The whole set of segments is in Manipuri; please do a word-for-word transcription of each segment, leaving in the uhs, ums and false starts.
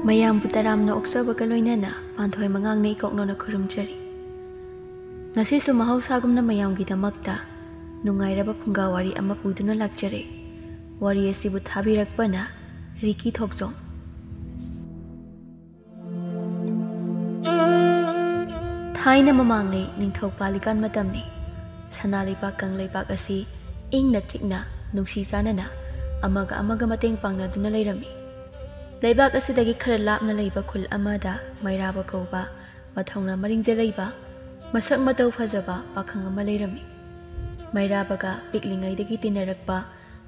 ꯃꯌꯥꯝꯕꯨ ꯇꯔꯥꯝꯅ ꯑꯣꯛꯆꯕꯒ ꯂꯣꯏꯅꯅ ꯄꯥꯟꯊꯣꯏ ꯃꯉꯥꯡꯅ ꯏꯀꯣꯛꯅꯣꯅ ꯈꯨꯔꯨꯝꯖꯔꯤ꯫ ꯉꯁꯤꯁꯨ ꯃꯍꯧꯁꯥꯒꯨꯝꯅ ꯃꯌꯥꯝꯒꯤꯗꯃꯛꯇ ꯅꯨꯡꯉꯥꯏꯔꯕ ꯐꯨꯡꯒꯥ ꯋꯥꯔꯤ ꯑꯃ ꯄꯨꯗꯨꯅ ꯂꯥꯛꯆꯔꯦ꯫ ꯋꯥꯔꯤ ꯑꯁꯤꯕꯨ ꯊꯥꯕꯤꯔꯛꯄꯅ ꯔꯤꯀꯤ ꯊꯣꯛꯆꯣꯝ꯫ ꯊꯥꯏꯅ ꯃꯃꯥꯡꯉꯩ ꯅꯤꯡꯊꯧ ꯄꯥꯜꯂꯤꯀꯥꯟ ꯃꯇꯝꯅꯤ꯫ ꯁꯅꯥ ꯂꯩꯕꯥꯛ ꯀꯪꯂꯩꯄꯥꯛ ꯑꯁꯤ ꯏꯪꯅ ꯆꯤꯛꯅ ꯅꯨꯡꯁꯤ ꯆꯥꯟꯅꯅ ꯑꯃꯒ ꯑꯃꯒ ꯃꯇꯦꯡ ꯄꯥꯡꯅꯗꯨꯅ ꯂꯩꯔꯝꯃꯤ꯫ ꯂꯩꯕꯥꯛ ꯑꯁꯤꯗꯒꯤ ꯈꯔ ꯂꯥꯞꯅ ꯂꯩꯕ ꯈꯨꯜ ꯑꯃꯗ ꯃꯩꯔꯥꯕ ꯀꯧꯕ ꯃꯊꯧꯅꯥ ꯃꯔꯤꯡꯖꯦꯜ ꯂꯩꯕ ꯃꯁꯛ ꯃꯇꯧ ꯐꯖꯕ ꯄꯥꯈꯪ ꯑꯃ ꯂꯩꯔꯝꯃꯤ꯫ ꯃꯩꯔꯥꯕꯒ ꯄꯤꯛꯂꯤꯉꯩꯗꯒꯤ ꯇꯤꯟꯅꯔꯛꯄ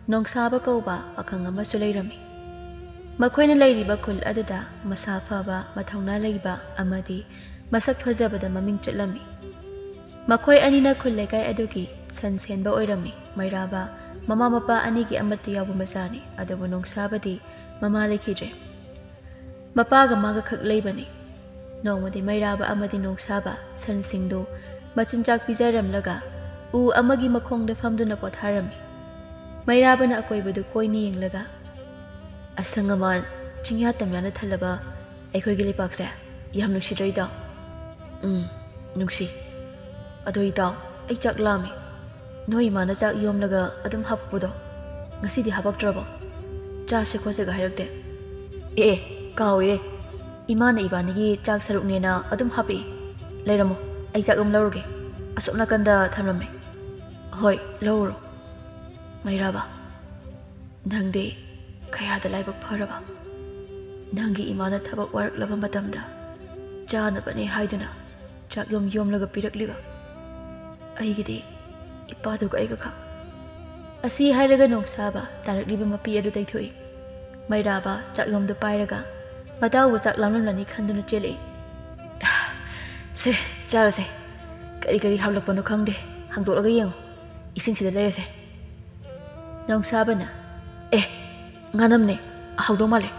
ꯅꯣꯡꯁꯥꯕ ꯀꯧꯕ ꯄꯥꯈꯪ ꯑꯃꯁꯨ ꯂꯩꯔꯝꯃꯤ꯫ ꯃꯈꯣꯏꯅ ꯂꯩꯔꯤꯕ ꯈꯨꯜ ꯑꯗꯨꯗ ꯃꯁꯥ ꯐꯕ, ꯃꯊꯧꯅꯥ ꯂꯩꯕ ꯑꯃꯗꯤ ꯃꯁꯛ ꯐꯖꯕꯗ ꯃꯃꯤꯡ ꯆꯠꯂꯝꯃꯤ꯫ ꯃꯈꯣꯏ ꯑꯅꯤꯅ ꯈꯨꯜ ꯂꯩꯀꯥꯏ ꯑꯗꯨꯒꯤ ꯁꯟ ꯁꯦꯟꯕ ꯑꯣꯏꯔꯝꯃꯤ꯫ ꯃꯩꯔꯥꯕ ꯃꯃꯥ ꯃꯄꯥ ꯑꯅꯤꯒꯤ ꯑꯃꯠꯇ ꯌꯥꯎꯕ ꯃꯆꯥꯅꯤ, ꯑꯗꯨꯕꯨ ꯅꯣꯡꯁꯥꯕꯗꯤ ꯃꯃꯥ ꯂꯩꯈꯤꯗ꯭ꯔꯦ꯫ ꯃꯄꯥꯒ ꯃꯥꯒ ꯈꯛ ꯂꯩꯕꯅꯤ꯫ ꯅꯣꯡꯃꯗꯤ ꯃꯩꯔꯥꯕ ꯑꯃꯗꯤ ꯅꯣꯡꯁꯥꯕ ꯁꯟꯁꯤꯡꯗꯨ ꯃꯆꯤꯟꯖꯥꯛ ꯄꯤꯖꯔꯝꯂꯒ ꯎ ꯑꯃꯒꯤ ꯃꯈꯣꯡꯗ ꯐꯝꯗꯨꯅ ꯄꯣꯊꯥꯔꯝꯃꯤ꯫ ꯃꯩꯔꯥꯕꯅ ꯑꯀꯣꯏꯕꯗꯨ ꯀꯣꯏꯅ ꯌꯦꯡꯂꯒ, "ꯑꯁꯪ ꯑꯃꯥꯟ, ꯆꯤꯡꯌꯥ ꯇꯝꯌꯥꯅ ꯊꯜꯂꯕ ꯑꯩꯈꯣꯏꯒꯤ ꯂꯩꯄꯥꯛꯁꯦ ꯌꯥꯝ ꯅꯨꯡꯁꯤꯗ꯭ꯔꯣ, ꯏꯇꯥꯎ?" "ꯎꯝ, ꯅꯨꯡꯁꯤ꯫ ꯑꯗꯣ ꯏꯇꯥꯎ, ꯑꯩ ꯆꯥꯛ ꯂꯥꯝꯃꯤ꯫ ꯅꯣꯏ ꯏꯃꯥꯅ ꯆꯥꯛ ꯌꯣꯝꯂꯒ ꯑꯗꯨꯝ ꯍꯥꯞꯄꯛꯄꯗꯣ ꯉꯁꯤꯗꯤ ꯍꯥꯄꯛꯇ꯭ꯔꯕꯣ? ꯆꯥꯁꯦ ꯈꯣꯠꯁꯦꯒ ꯍꯥꯏꯔꯛꯇꯦ?" "ꯑꯦ, ꯑꯦ, ꯀꯥꯎꯏ꯫ ꯏꯃꯥꯅ ꯏꯕꯥꯅꯤꯒꯤ ꯆꯥꯛ ꯁꯔꯨꯛꯅꯦꯅ ꯑꯗꯨꯝ ꯍꯥꯄꯛꯏ꯫ ꯂꯩꯔꯝꯃꯣ, ꯑꯩ ꯆꯥꯛ ꯑꯗꯨꯝ ꯂꯧꯔꯨꯒꯦ꯫ ꯑꯁꯣꯝ ꯅꯥꯀꯟꯗ ꯊꯝꯂꯝꯃꯦ꯫ ꯍꯣꯏ, ꯂꯧꯔꯨꯔꯣ꯫ ꯃꯩꯔꯥꯕ, ꯅꯪꯗꯤ ꯀꯌꯥꯗ ꯂꯥꯏꯕꯛ ꯐꯔꯕ? ꯅꯪꯒꯤ ꯏꯃꯥꯅ ꯊꯕꯛ ꯋꯥꯔꯛꯂꯕ ꯃꯇꯝꯗ ꯆꯥꯅꯕꯅꯦ ꯍꯥꯏꯗꯨꯅ ꯆꯥꯛ ꯌꯣꯝ ꯌꯣꯝꯂꯒ ꯄꯤꯔꯛꯂꯤꯕ꯫ ꯑꯩꯒꯤꯗꯤ ꯏꯄꯥꯗꯨꯒ ꯑꯩꯒ ꯈꯛ꯫" ꯑꯁꯤ ꯍꯥꯏꯔꯒ ꯅꯣꯡꯁꯥꯕ ꯇꯥꯔꯛꯂꯤꯕ ꯃꯄꯤ ꯑꯗꯨ ꯇꯩꯊꯣꯛꯏ꯫ ꯃꯩꯔꯥꯕ ꯆꯥꯛꯌꯣꯝꯗꯨ ꯄꯥꯏꯔꯒ ꯃꯇꯥꯎꯕꯨ ꯆꯥꯛ ꯂꯥꯝꯂꯝꯂꯅꯤ ꯈꯟꯗꯨꯅ ꯆꯦꯜꯂꯛꯏ꯫ "ꯁꯦ, ꯆꯥꯔꯁꯦ꯫ ꯀꯔꯤ ꯀꯔꯤ ꯍꯥꯞꯂꯛꯄꯅꯣ ꯈꯪꯗꯦ꯫ ꯍꯥꯡꯗꯣꯛꯂꯒ ꯌꯦꯡꯉꯨ꯫ ꯏꯁꯤꯡꯁꯤꯗ ꯂꯩꯔꯁꯦ꯫" ꯅꯣꯡꯁꯥꯕꯅ, "ꯑꯦ, ꯉꯥꯅꯝꯅꯦ, ꯍꯥꯎꯗꯧ ꯃꯥꯜꯂꯦ꯫"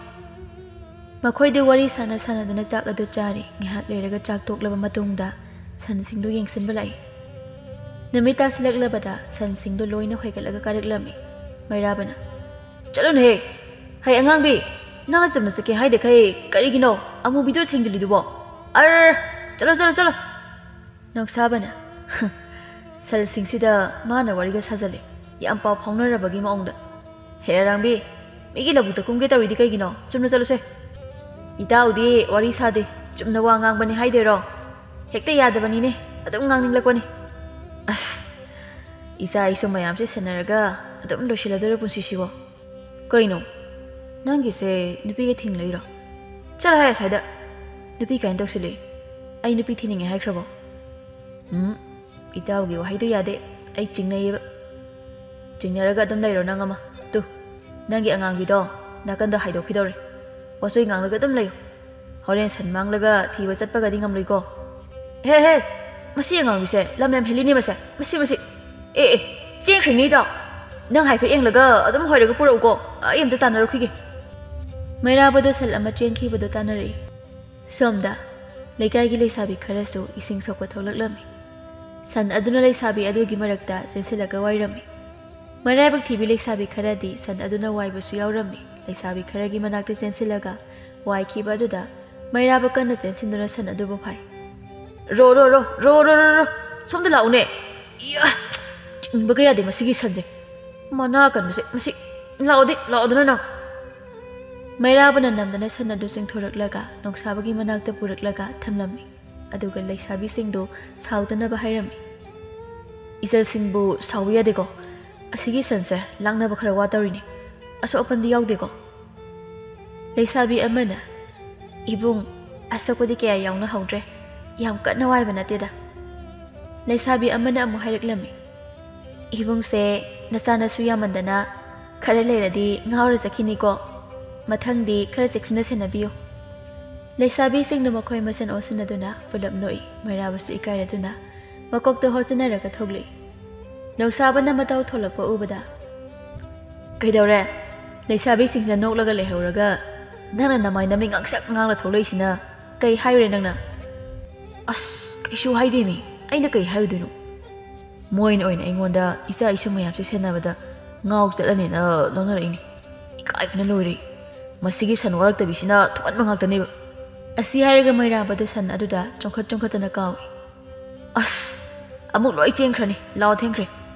ꯃꯈꯣꯏꯗꯨ ꯋꯥꯔꯤ ꯁꯥꯟꯅ ꯁꯥꯟꯅꯗꯨꯅ ꯆꯥꯛ ꯑꯗꯨ ꯆꯥꯔꯤ꯫ ꯉꯥꯏꯍꯥꯛ ꯂꯩꯔꯒ ꯆꯥꯛ ꯇꯣꯛꯂꯕ ꯃꯇꯨꯡꯗ ꯁꯟꯁꯤꯡꯗꯨ ꯌꯦꯡꯁꯤꯟꯕ ꯂꯥꯛꯏ꯫ ꯅꯨꯃꯤꯠ ꯇꯥꯁꯤꯜꯂꯛꯂꯕꯗ ꯁꯟꯁꯤꯡꯗꯨ ꯂꯣꯏꯅ ꯍꯣꯏꯒꯠꯂꯒ ꯀꯥꯔꯛꯂꯝꯃꯤ꯫ ꯃꯩꯔꯥꯕꯅ, "ꯆꯠꯂꯨꯅꯍꯦ, ꯍꯩ ꯑꯉꯥꯡꯕꯤ!" ꯅꯪꯅ ꯆꯨꯝꯅ ꯆꯠꯀꯦ ꯍꯥꯏꯗꯈꯩ ꯀꯔꯤꯒꯤꯅꯣ ꯑꯃꯨꯕꯤꯗꯣ ꯊꯦꯡꯖꯤꯜꯂꯤꯗꯨꯕꯣ? ꯑꯔ! ꯆꯠꯂꯣ, ꯆꯠꯂꯣ, ꯆꯠꯂꯣ!" ꯅꯧꯁꯥꯕꯅ, "ꯁꯜꯁꯤꯡꯁꯤꯗ ꯃꯥꯅ ꯋꯥꯔꯤꯒ ꯁꯥꯖꯜꯂꯤ, ꯌꯥꯝ ꯄꯥꯎ ꯐꯥꯎꯅꯔꯕꯒꯤ ꯃꯑꯣꯡꯗ꯫ ꯍꯦ ꯑꯔꯥꯡꯕꯤ, ꯃꯤꯒꯤ ꯂꯧꯕꯨꯛꯇ ꯀꯨꯝꯒꯦ ꯇꯧꯔꯤꯗꯤ ꯀꯩꯒꯤꯅꯣ? ꯆꯨꯝꯅ ꯆꯠꯂꯨꯁꯦ꯫ ꯏꯇꯥꯎꯗꯤ ꯋꯥꯔꯤ ꯁꯥꯗꯦ, ꯆꯨꯝꯅ ꯋꯥ ꯉꯥꯡꯕꯅꯤ ꯍꯥꯏꯗꯣꯏꯔꯣ? ꯍꯦꯛꯇ ꯌꯥꯗꯕꯅꯤꯅꯦ, ꯑꯗꯨꯝ ꯉꯥꯡꯅꯤꯡꯂꯛꯄꯅꯤ꯫ ꯑꯁ, ꯏꯆꯥ ꯏꯁꯨ ꯃꯌꯥꯝꯁꯦ ꯁꯦꯟꯅꯔꯒ ꯑꯗꯨꯝ ꯂꯣꯏꯁꯤꯜꯂꯗꯣꯏꯔꯣ ꯄꯨꯟꯁꯤꯁꯤꯕꯣ? ꯀꯩꯅꯣ? ꯅꯪꯒꯤꯁꯦ ꯅꯨꯄꯤꯒ ꯊꯤꯡꯂꯛꯏꯔꯣ? ꯆꯠꯂꯣ ꯍꯥꯏ ꯑꯁ꯭ꯋꯥꯏꯗ꯫ ꯅꯨꯄꯤ ꯀꯥꯏꯅ ꯇꯧꯁꯤꯜꯂꯛꯏ꯫ ꯑꯩ ꯅꯨꯄꯤ ꯊꯤꯅꯤꯡꯉꯦ ꯍꯥꯏꯈ꯭ꯔꯕꯣ?" "ꯎꯝ, ꯏꯇꯥꯎꯒꯤ ꯋꯥꯍꯩꯗꯣ ꯌꯥꯗꯦ꯫ ꯑꯩ ꯆꯤꯡꯅꯩꯌꯦꯕ꯫ ꯆꯤꯡꯅꯔꯒ ꯑꯗꯨꯝ ꯂꯩꯔꯣ ꯅꯪ ꯑꯃ꯫ ꯇꯨ, ꯅꯪꯒꯤ ꯑꯉꯥꯡꯕꯤꯗꯣ ꯅꯥꯀꯟꯗ ꯍꯥꯏꯗꯣꯛꯈꯤꯗꯧꯔꯦ꯫ ꯋꯥꯆꯣꯏ ꯉꯥꯡꯂꯒ ꯑꯗꯨꯝ ꯂꯩꯌꯨ꯫ ꯍꯣꯔꯦꯟ ꯁꯟ ꯃꯥꯡꯂꯒ ꯊꯤꯕ ꯆꯠꯄꯒꯗꯤ ꯉꯝꯂꯣꯏꯀꯣ꯫ ꯍꯦ, ꯍꯦ, ꯃꯁꯤ ꯑꯉꯥꯡꯕꯤꯁꯦ ꯂꯝ ꯌꯥꯝ ꯍꯦꯜꯂꯤꯅꯦ ꯃꯁꯦ꯫ ꯃꯁꯤ, ꯃꯁꯤ꯫ ꯑꯦ, ꯑꯦ, ꯆꯦꯟꯈ꯭ꯔꯤꯅꯦ ꯏꯇꯥꯎ꯫ ꯅꯪ ꯍꯥꯏꯐꯦꯠ ꯌꯦꯡꯂꯒ ꯑꯗꯨꯝ ꯍꯣꯏꯔꯒ ꯄꯨꯔꯛꯎꯀꯣ꯫ ꯑꯩ ꯑꯝꯇ ꯇꯥꯟꯅꯔꯨꯈꯤꯒꯦ꯫" ꯃꯩꯔꯥꯕꯗꯣ ꯁꯟ ꯑꯃ ꯆꯦꯟꯈꯤꯕꯗꯣ ꯇꯥꯟꯅꯔꯛꯏ꯫ ꯁꯣꯝꯗ ꯂꯩꯀꯥꯏꯒꯤ ꯂꯩꯁꯥꯕꯤ ꯈꯔꯁꯨ ꯏꯁꯤꯡ ꯁꯣꯛꯄ ꯊꯣꯛꯂꯛꯂꯝꯃꯤ꯫ ꯁꯟ ꯑꯗꯨꯅ ꯂꯩꯁꯥꯕꯤ ꯑꯗꯨꯒꯤ ꯃꯔꯛꯇ ꯆꯦꯟꯁꯤꯜꯂꯒ ꯋꯥꯏꯔꯝꯃꯤ꯫ ꯃꯔꯥꯏꯕꯛ ꯊꯤꯕꯤ ꯂꯩꯁꯥꯕꯤ ꯈꯔꯗꯤ ꯁꯟ ꯑꯗꯨꯅ ꯋꯥꯏꯕꯁꯨ ꯌꯥꯎꯔꯝꯃꯤ꯫ ꯂꯩꯁꯥꯕꯤ ꯈꯔꯒꯤ ꯃꯅꯥꯛꯇ ꯆꯦꯟꯁꯤꯜꯂꯒ ꯋꯥꯏꯈꯤꯕ ꯑꯗꯨꯗ ꯃꯩꯔꯥꯕ ꯀꯟꯅ ꯆꯦꯟꯁꯤꯟꯗꯨꯅ ꯁꯟ ꯑꯗꯨꯕꯨ ꯐꯥꯏ꯫ "ꯔꯣ, ꯔꯣ, ꯔꯣ, ꯔꯣ, ꯔꯣ, ꯔꯣ, ꯔꯣ, ꯁꯣꯝꯗ ꯂꯥꯛꯎꯅꯦ꯫ ꯏꯌꯥ, ꯆꯤꯡꯕꯒ ꯌꯥꯗꯦ ꯃꯁꯤꯒꯤ ꯁꯟꯁꯦ꯫ ꯃꯅꯥ ꯀꯟꯕꯁꯦ, ꯃꯁꯤ, ꯂꯥꯛꯑꯣꯗꯤ, ꯂꯥꯛꯑꯣꯗꯅ ꯅꯪ꯫" ꯃꯩꯔꯥꯕꯅ ꯅꯝꯗꯅ ꯁꯟ ꯑꯗꯨ ꯆꯤꯡꯊꯣꯔꯛꯂꯒ ꯅꯣꯡꯁꯥꯕꯒꯤ ꯃꯅꯥꯛꯇ ꯄꯨꯔꯛꯂꯒ ꯊꯝꯂꯝꯃꯤ꯫ ꯑꯗꯨꯒ ꯂꯩꯁꯥꯕꯤꯁꯤꯡꯗꯨ ꯁꯥꯎꯗꯅꯕ ꯍꯥꯏꯔꯝꯃꯤ꯫ "ꯏꯆꯜꯁꯤꯡꯕꯨ ꯁꯥꯎꯕ ꯌꯥꯗꯦꯀꯣ꯫ ꯑꯁꯤꯒꯤ ꯁꯟꯁꯦ ꯂꯥꯛꯅꯕ ꯈꯔ ꯋꯥ ꯇꯧꯔꯤꯅꯤ꯫ ꯑꯁꯣꯛ ꯑꯄꯟꯗꯤ ꯌꯥꯎꯗꯦꯀꯣ?" ꯂꯩꯁꯥꯕꯤ ꯑꯃꯅ, "ꯏꯕꯨꯡ, ꯑꯁꯣꯛꯄꯗꯤ ꯀꯌꯥ ꯌꯥꯎꯅꯍꯧꯗ꯭ꯔꯦ꯫ ꯌꯥꯝ ꯀꯟꯅ ꯋꯥꯏꯕ ꯅꯠꯇꯦꯗ꯫" ꯂꯩꯁꯥꯕꯤ ꯑꯃꯅ ꯑꯃꯨꯛ ꯍꯥꯏꯔꯛꯂꯝꯃꯤ, "ꯏꯕꯨꯡꯁꯦ ꯅꯆꯥꯅꯁꯨ ꯌꯥꯝꯃꯟꯗꯅ ꯈꯔ ꯂꯩꯔꯗꯤ ꯉꯥꯎꯔ ꯆꯠꯈꯤꯅꯤꯀꯣ꯫ ꯃꯊꯪꯗꯤ ꯈꯔ ꯆꯦꯛꯁꯤꯟꯅ ꯁꯦꯟꯅꯕꯤꯌꯨ꯫" ꯂꯩꯁꯥꯕꯤꯁꯤꯡꯗꯨ ꯃꯈꯣꯏ ꯃꯁꯦꯟ ꯑꯣꯟꯁꯤꯟꯅꯗꯨꯅ ꯄꯨꯂꯞ ꯅꯣꯛꯏ꯫ ꯃꯩꯔꯥꯕꯁꯨ ꯏꯀꯥꯏꯔꯗꯨꯅ ꯃꯀꯣꯛꯇ ꯍꯣꯠꯆꯟꯅꯔꯒ ꯊꯣꯛꯂꯛꯏ꯫ ꯅꯧꯁꯥꯕꯅ ꯃꯇꯧ ꯊꯣꯛꯂꯛꯄ ꯎꯕꯗ, "ꯀꯩꯗꯧꯔꯦ? ꯂꯩꯁꯥꯕꯤꯁꯤꯡꯁꯤꯅ ꯅꯣꯛꯂꯒ ꯂꯩꯍꯧꯔꯒ ꯅꯪꯅ ꯅꯃꯥꯏ ꯅꯃꯤꯠ ꯉꯥꯡꯁꯛ ꯉꯥꯡꯂ ꯊꯣꯛꯂꯛꯏꯁꯤꯅ ꯀꯩ ꯍꯥꯏꯔꯨꯔꯦ ꯅꯪꯅ?" "ꯑꯁ, ꯀꯩꯁꯨ ꯍꯥꯏꯗꯦꯃꯤ꯫ ꯑꯩꯅ ꯀꯩ ꯍꯥꯏꯔꯨꯗꯣꯏꯅꯣ? ꯃꯣꯏꯅ ꯑꯣꯏꯅ ꯑꯩꯉꯣꯟꯗ ꯏꯆꯥ ꯏꯁꯨ ꯃꯌꯥꯝꯁꯦ ꯁꯦꯟꯅꯕꯗ ꯉꯥꯎ ꯆꯠꯂꯅꯤꯅ ꯂꯧꯅꯔꯛꯏꯅꯤ꯫ ꯏꯀꯥꯏꯕꯅ ꯂꯣꯏꯔꯦ꯫ ꯃꯁꯤꯒꯤ ꯁꯟ ꯋꯥꯔꯛꯇꯕꯤꯁꯤꯅ ꯊꯣꯛꯍꯟꯕ ꯉꯥꯛꯇꯅꯦꯕ꯫ ꯑꯁꯤ ꯍꯥꯏꯔꯒ ꯃꯩꯔꯥꯕꯗꯨ ꯁꯟ ꯑꯗꯨꯗ ꯆꯣꯡꯈꯠ ꯆꯣꯡꯈꯠꯇꯅ ꯀꯥꯎꯏ꯫ "ꯑꯁ, ꯑꯃꯨꯛ ꯂꯣꯏ ꯆꯦꯟꯈ꯭ꯔꯅꯤ, ꯂꯥꯛꯑꯣ, ꯊꯦꯡꯈ꯭ꯔꯦ꯫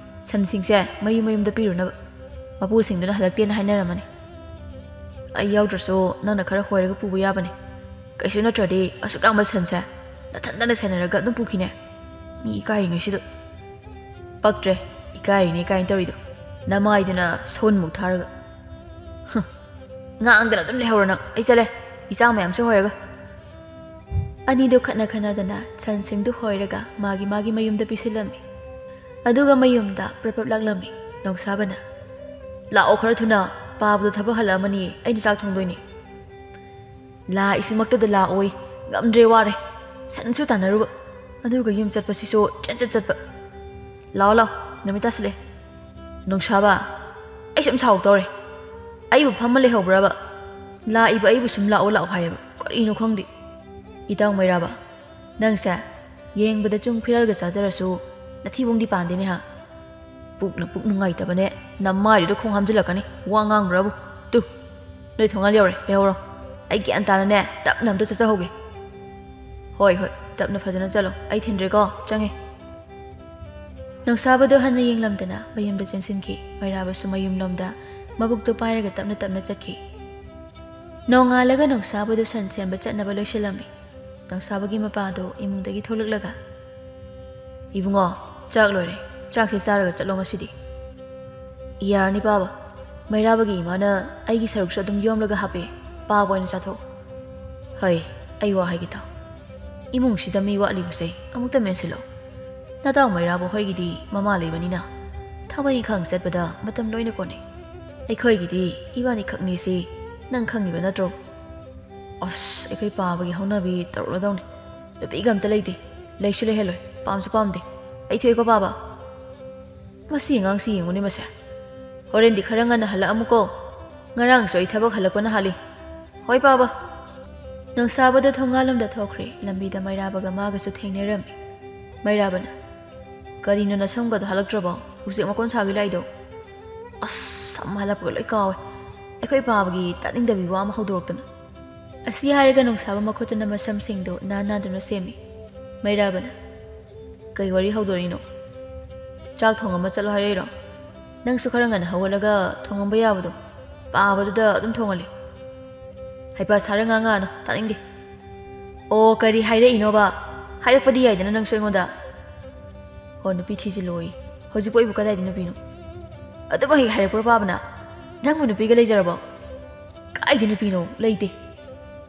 ꯁꯟꯁꯤꯡꯁꯦ ꯃꯌꯨꯝ ꯃꯌꯨꯝꯗ ꯄꯤꯔꯨꯅꯕ꯫ ꯃꯄꯨꯁꯤꯡꯗꯨꯅ ꯍꯜꯂꯛꯇꯦꯅ ꯍꯥꯏꯅꯔꯝꯃꯅꯤ꯫ ꯑꯩ ꯌꯥꯎꯗ꯭ꯔꯁꯨ ꯅꯪꯅ ꯈꯔ ꯍꯣꯏꯔꯒ ꯄꯨꯕ ꯌꯥꯕꯅꯦ꯫ ꯀꯩꯁꯨ ꯅꯠꯇ꯭ꯔꯗꯤ ꯑꯁꯨꯛ ꯌꯥꯝꯕ ꯁꯟꯁꯦ ꯅꯊꯟꯗꯅ ꯁꯦꯟꯅꯔꯒ ꯑꯗꯨꯝ ꯄꯨꯈꯤꯅꯦ꯫ ꯃꯤ ꯏꯀꯥꯏꯔꯤꯉꯩꯁꯤꯗ꯫" "ꯄꯛꯇ꯭ꯔꯦ, ꯏꯀꯥꯏꯔꯤꯅꯦ ꯀꯥꯏꯅ ꯇꯧꯔꯤꯗꯣ꯫ ꯅꯃꯥꯏꯗꯨꯅ ꯁꯎꯟꯃꯨꯛ ꯊꯥꯔꯒ꯫ ꯍꯨꯝ, ꯉꯥꯡꯗꯅ ꯑꯗꯨꯝ ꯂꯩꯍꯧꯔꯣ ꯅꯪ꯫ ꯑꯩ ꯆꯠꯂꯦ, ꯏꯆꯥ ꯃꯌꯥꯝꯁꯨ ꯍꯣꯏꯔꯒ꯫" ꯑꯅꯤꯗꯣ ꯈꯠꯅ ꯈꯠꯅꯗꯅ ꯁꯟꯁꯤꯡꯗꯨ ꯍꯣꯏꯔꯒ ꯃꯥꯒꯤ ꯃꯥꯒꯤ ꯃꯌꯨꯝꯗ ꯄꯤꯁꯤꯜꯂꯝꯃꯤ꯫ ꯑꯗꯨꯒ ꯃꯌꯨꯝꯗ ꯄ꯭ꯔꯞ ꯄ꯭ꯔꯞ ꯂꯥꯛꯂꯝꯃꯤ ꯅꯣꯡꯁꯥꯕꯅ꯫ "ꯂꯥꯛꯑꯣ ꯈꯔ ꯊꯨꯅ, ꯄꯥꯕꯗꯣ ꯊꯕꯛ ꯍꯜꯂꯛꯑꯃꯅꯤ, ꯑꯩꯅ ꯆꯥꯛ ꯊꯣꯡꯗꯣꯏꯅꯤ꯫" "ꯂꯥꯛꯏꯁꯤꯃꯛꯇꯗ ꯂꯥꯛꯑꯣꯏ, ꯉꯝꯗ꯭ꯔꯦ, ꯋꯥꯔꯦ꯫ ꯁꯟꯁꯨ ꯇꯥꯟꯅꯔꯨꯕ, ꯑꯗꯨꯒ ꯌꯨꯝ ꯆꯠꯄꯁꯤꯁꯨ ꯆꯠ ꯆꯠ ꯆꯠꯄ꯫ ꯂꯥꯛꯑꯣ ꯂꯥꯛꯑꯣ, ꯅꯨꯃꯤꯠ ꯇꯥꯁꯤꯜꯂꯦ꯫" "ꯅꯣꯡꯁꯥꯕ, ꯑꯩ ꯁꯨꯝ ꯁꯥꯎ ꯇꯧꯔꯦ꯫ ꯑꯩꯕꯨ ꯐꯝꯃ ꯂꯩꯍꯧꯕ꯭ꯔꯕ? ꯂꯥꯛꯏꯕ ꯑꯩꯕꯨ ꯁꯨꯝ ꯂꯥꯛꯑꯣ ꯂꯥꯛꯑꯣ ꯍꯥꯏꯌꯦꯕ, ꯀꯔꯤꯅꯣ ꯈꯪꯗꯦ꯫" "ꯏꯇꯥꯎ ꯃꯩꯔꯥꯕ, ꯅꯪꯁꯦ ꯌꯦꯡꯕꯗ ꯆꯨꯡ ꯐꯤꯔꯥꯜꯒ ꯆꯥꯖꯔꯁꯨ ꯅꯊꯤꯕꯣꯡꯗꯤ ꯄꯥꯟꯗꯦꯅꯦ ꯍꯥ꯫ ꯄꯨꯛꯅ ꯄꯨꯛ ꯅꯨꯡꯉꯥꯏꯇꯕꯅꯦ, ꯅꯃꯥꯏꯗꯨꯗ ꯈꯣꯡ ꯍꯥꯝꯖꯤꯜꯂꯛꯀꯅꯤ, ꯋꯥ ꯉꯥꯡꯕ꯭ꯔꯕꯨ꯫ ꯇꯨ, ꯅꯣꯏ ꯊꯣꯡꯒꯥꯜ ꯌꯧꯔꯦ, ꯂꯩꯍꯧꯔꯣ꯫ ꯑꯩ ꯒ꯭ꯌꯥꯟ ꯇꯥꯅꯅꯦ ꯇꯞꯅ ꯑꯝꯇ ꯆꯠꯆꯍꯧꯒꯦ꯫" "ꯍꯣꯏ ꯍꯣꯏ, ꯇꯞꯅ ꯐꯖꯅ ꯆꯠꯂꯣ, ꯑꯩ ꯊꯤꯟꯗ꯭ꯔꯦꯀꯣ, ꯆꯪꯉꯦ꯫" ꯅꯣꯡꯁꯥꯕꯗꯣ ꯍꯟꯅ ꯌꯦꯡꯂꯝꯗꯅ ꯃꯌꯨꯝꯗ ꯆꯦꯟꯁꯤꯟꯈꯤ꯫ ꯃꯩꯔꯥꯕꯁꯨ ꯃꯌꯨꯝꯂꯣꯝꯗ ꯃꯕꯨꯛꯇꯣ ꯄꯥꯏꯔꯒ ꯇꯞꯅ ꯇꯞꯅ ꯆꯠꯈꯤ꯫ ꯅꯣꯡꯉꯥꯜꯂꯒ ꯅꯣꯡꯁꯥꯕꯗꯣ ꯁꯟ ꯁꯦꯝꯕ ꯆꯠꯅꯕ ꯂꯣꯏꯁꯤꯜꯂꯝꯃꯤ꯫ ꯅꯣꯡꯁꯥꯕꯒꯤ ꯃꯄꯥꯗꯣ ꯏꯃꯨꯡꯗꯒꯤ ꯊꯣꯛꯂꯛꯂꯒ, "ꯏꯕꯨꯡꯉꯣ, ꯆꯥꯛ ꯂꯣꯏꯔꯦ, ꯆꯥꯛꯁꯤ ꯆꯥꯔꯒ ꯆꯠꯂꯣ ꯉꯁꯤꯗꯤ꯫" "ꯌꯥꯔꯅꯤ ꯄꯥꯕ, ꯃꯩꯔꯥꯕꯒꯤ ꯏꯃꯥꯅ ꯑꯩꯒꯤ ꯁꯔꯨꯛꯁꯨ ꯑꯗꯨꯝ ꯌꯣꯝꯂꯒ ꯍꯥꯞꯄꯦ, ꯄꯥꯕ ꯑꯣꯏꯅ ꯆꯥꯊꯣꯛ꯫" "ꯍꯩ, ꯑꯩ ꯋꯥ ꯍꯥꯏꯒꯦ ꯇꯥꯎ꯫ ꯏꯃꯨꯡꯁꯤꯗ ꯃꯤ ꯋꯥꯠꯂꯤꯕꯁꯦ ꯑꯃꯨꯛꯇ ꯃꯦꯟꯁꯤꯜꯂꯣ꯫ ꯅꯇꯥꯎ ꯃꯩꯔꯥꯕ ꯍꯣꯏꯒꯤꯗꯤ ꯃꯃꯥ ꯂꯩꯕꯅꯤꯅ ꯊꯕꯛ ꯏꯪꯈꯥꯡ ꯆꯠꯄꯗ ꯃꯇꯝ ꯂꯣꯏꯅ ꯀꯣꯟꯅꯩ꯫ ꯑꯩꯈꯣꯏꯒꯤꯗꯤ ꯏꯕꯥꯅꯤ ꯈꯛꯅꯤ ꯁꯤ ꯅꯪ ꯈꯪꯉꯤꯕ ꯅꯠꯇ꯭ꯔꯣ?" "ꯑꯁ, ꯑꯩꯈꯣꯏ ꯄꯥꯕꯒꯤ ꯍꯧꯅꯕꯤ ꯇꯧꯔꯛꯂꯗꯧꯅꯤ꯫ ꯅꯨꯄꯤꯒ ꯑꯝꯇ ꯂꯩꯇꯦ, ꯂꯩꯁꯨ ꯂꯩꯍꯜꯂꯣꯏ, ꯄꯥꯝꯁꯨ ꯄꯥꯝꯗꯦ꯫ ꯑꯩ ꯊꯣꯛꯑꯦꯀꯣ ꯄꯥꯕ꯫" "ꯃꯁꯤ ꯑꯉꯥꯡꯁꯤ ꯌꯦꯡꯉꯨꯅꯦ ꯃꯁꯦ꯫ ꯍꯣꯔꯦꯟꯗꯤ ꯈꯔ ꯉꯟꯅ ꯍꯜꯂꯛꯑꯝꯃꯨꯀꯣ꯫ ꯉꯔꯥꯡꯁꯨ ꯑꯩ ꯊꯕꯛ ꯍꯜꯂꯛꯄꯅ ꯍꯥꯜꯂꯤ꯫ ꯍꯣꯏ ꯄꯥꯕ꯫" ꯅꯣꯡꯁꯥꯕꯗꯣ ꯊꯣꯡꯒꯥꯜꯂꯣꯝꯗ ꯊꯣꯛꯈ꯭ꯔꯦ꯫ ꯂꯝꯕꯤꯗ ꯃꯩꯔꯥꯕꯒ ꯃꯥꯒꯁꯨ ꯊꯦꯡꯅꯔꯝꯃꯤ꯫ ꯃꯩꯔꯥꯕꯅ, "ꯀꯔꯤꯅꯣ ꯅꯁꯝꯒꯗꯣ ꯍꯜꯂꯛꯇ꯭ꯔꯕꯣ? ꯎꯆꯦꯛ ꯃꯀꯣꯟ ꯁꯥꯒꯤ ꯂꯥꯛꯏꯗꯣ?" "ꯑꯁ, ꯁꯝ ꯍꯜꯂꯛꯄꯒ ꯂꯣꯏ ꯀꯥꯎꯋꯦ꯫ ꯑꯩꯈꯣꯏ ꯄꯥꯕꯒꯤ ꯇꯥꯅꯤꯡꯗꯕꯤ ꯋꯥ ꯑꯃ ꯍꯧꯗꯣꯔꯛꯇꯅ꯫ ꯑꯁꯤ ꯍꯥꯏꯔꯒ ꯅꯣꯡꯁꯥꯕ ꯃꯈꯨꯠꯇꯨꯅ ꯃꯁꯝꯁꯤꯡꯗꯨ ꯅꯥꯟ ꯅꯥꯟꯗꯨꯅ ꯁꯦꯝꯃꯤ꯫ ꯃꯩꯔꯥꯕꯅ, "ꯀꯩ ꯋꯥꯔꯤ ꯍꯧꯗꯣꯔꯤꯅꯣ? ꯆꯥꯛ ꯊꯣꯡꯉꯝꯃ ꯆꯠꯂꯣ ꯍꯥꯏꯔꯛꯏꯔꯣ? ꯅꯪꯁꯨ ꯈꯔ ꯉꯟꯅ ꯍꯧꯒꯠꯂꯒ ꯊꯣꯡꯉꯝꯕ ꯌꯥꯕꯗꯣ, ꯄꯥꯕꯗꯨꯗ ꯑꯗꯨꯝ ꯊꯣꯡꯍꯜꯂꯤ꯫ ꯍꯩꯄꯥ ꯁꯥꯔ ꯉꯥꯡꯉꯛꯑꯅꯨ, ꯇꯥꯅꯤꯡꯗꯦ꯫ ꯑꯣ, ꯀꯔꯤ ꯍꯥꯏꯔꯛꯏꯅꯣꯕ? ꯍꯥꯏꯔꯛꯄꯗꯤ ꯌꯥꯏꯗꯅ ꯅꯪꯁꯨ ꯑꯩꯉꯣꯟꯗ꯫ ꯍꯣ, ꯅꯨꯄꯤ ꯊꯤꯖꯤꯜꯂꯣꯏ꯫ ꯍꯧꯖꯤꯛꯄꯨ ꯑꯩꯕꯨ ꯀꯗꯥꯏꯗ ꯅꯨꯄꯤꯅꯣ? ꯑꯗꯨꯕꯨ ꯍꯦꯛ ꯍꯥꯏꯔꯛꯄ꯭ꯔꯣ ꯄꯥꯕꯅ? ꯅꯪꯕꯨ ꯅꯨꯄꯤꯒ ꯂꯩꯖꯔꯕꯣ? ꯀꯥꯏꯗ ꯅꯨꯄꯤꯅꯣ? ꯂꯩꯇꯦ꯫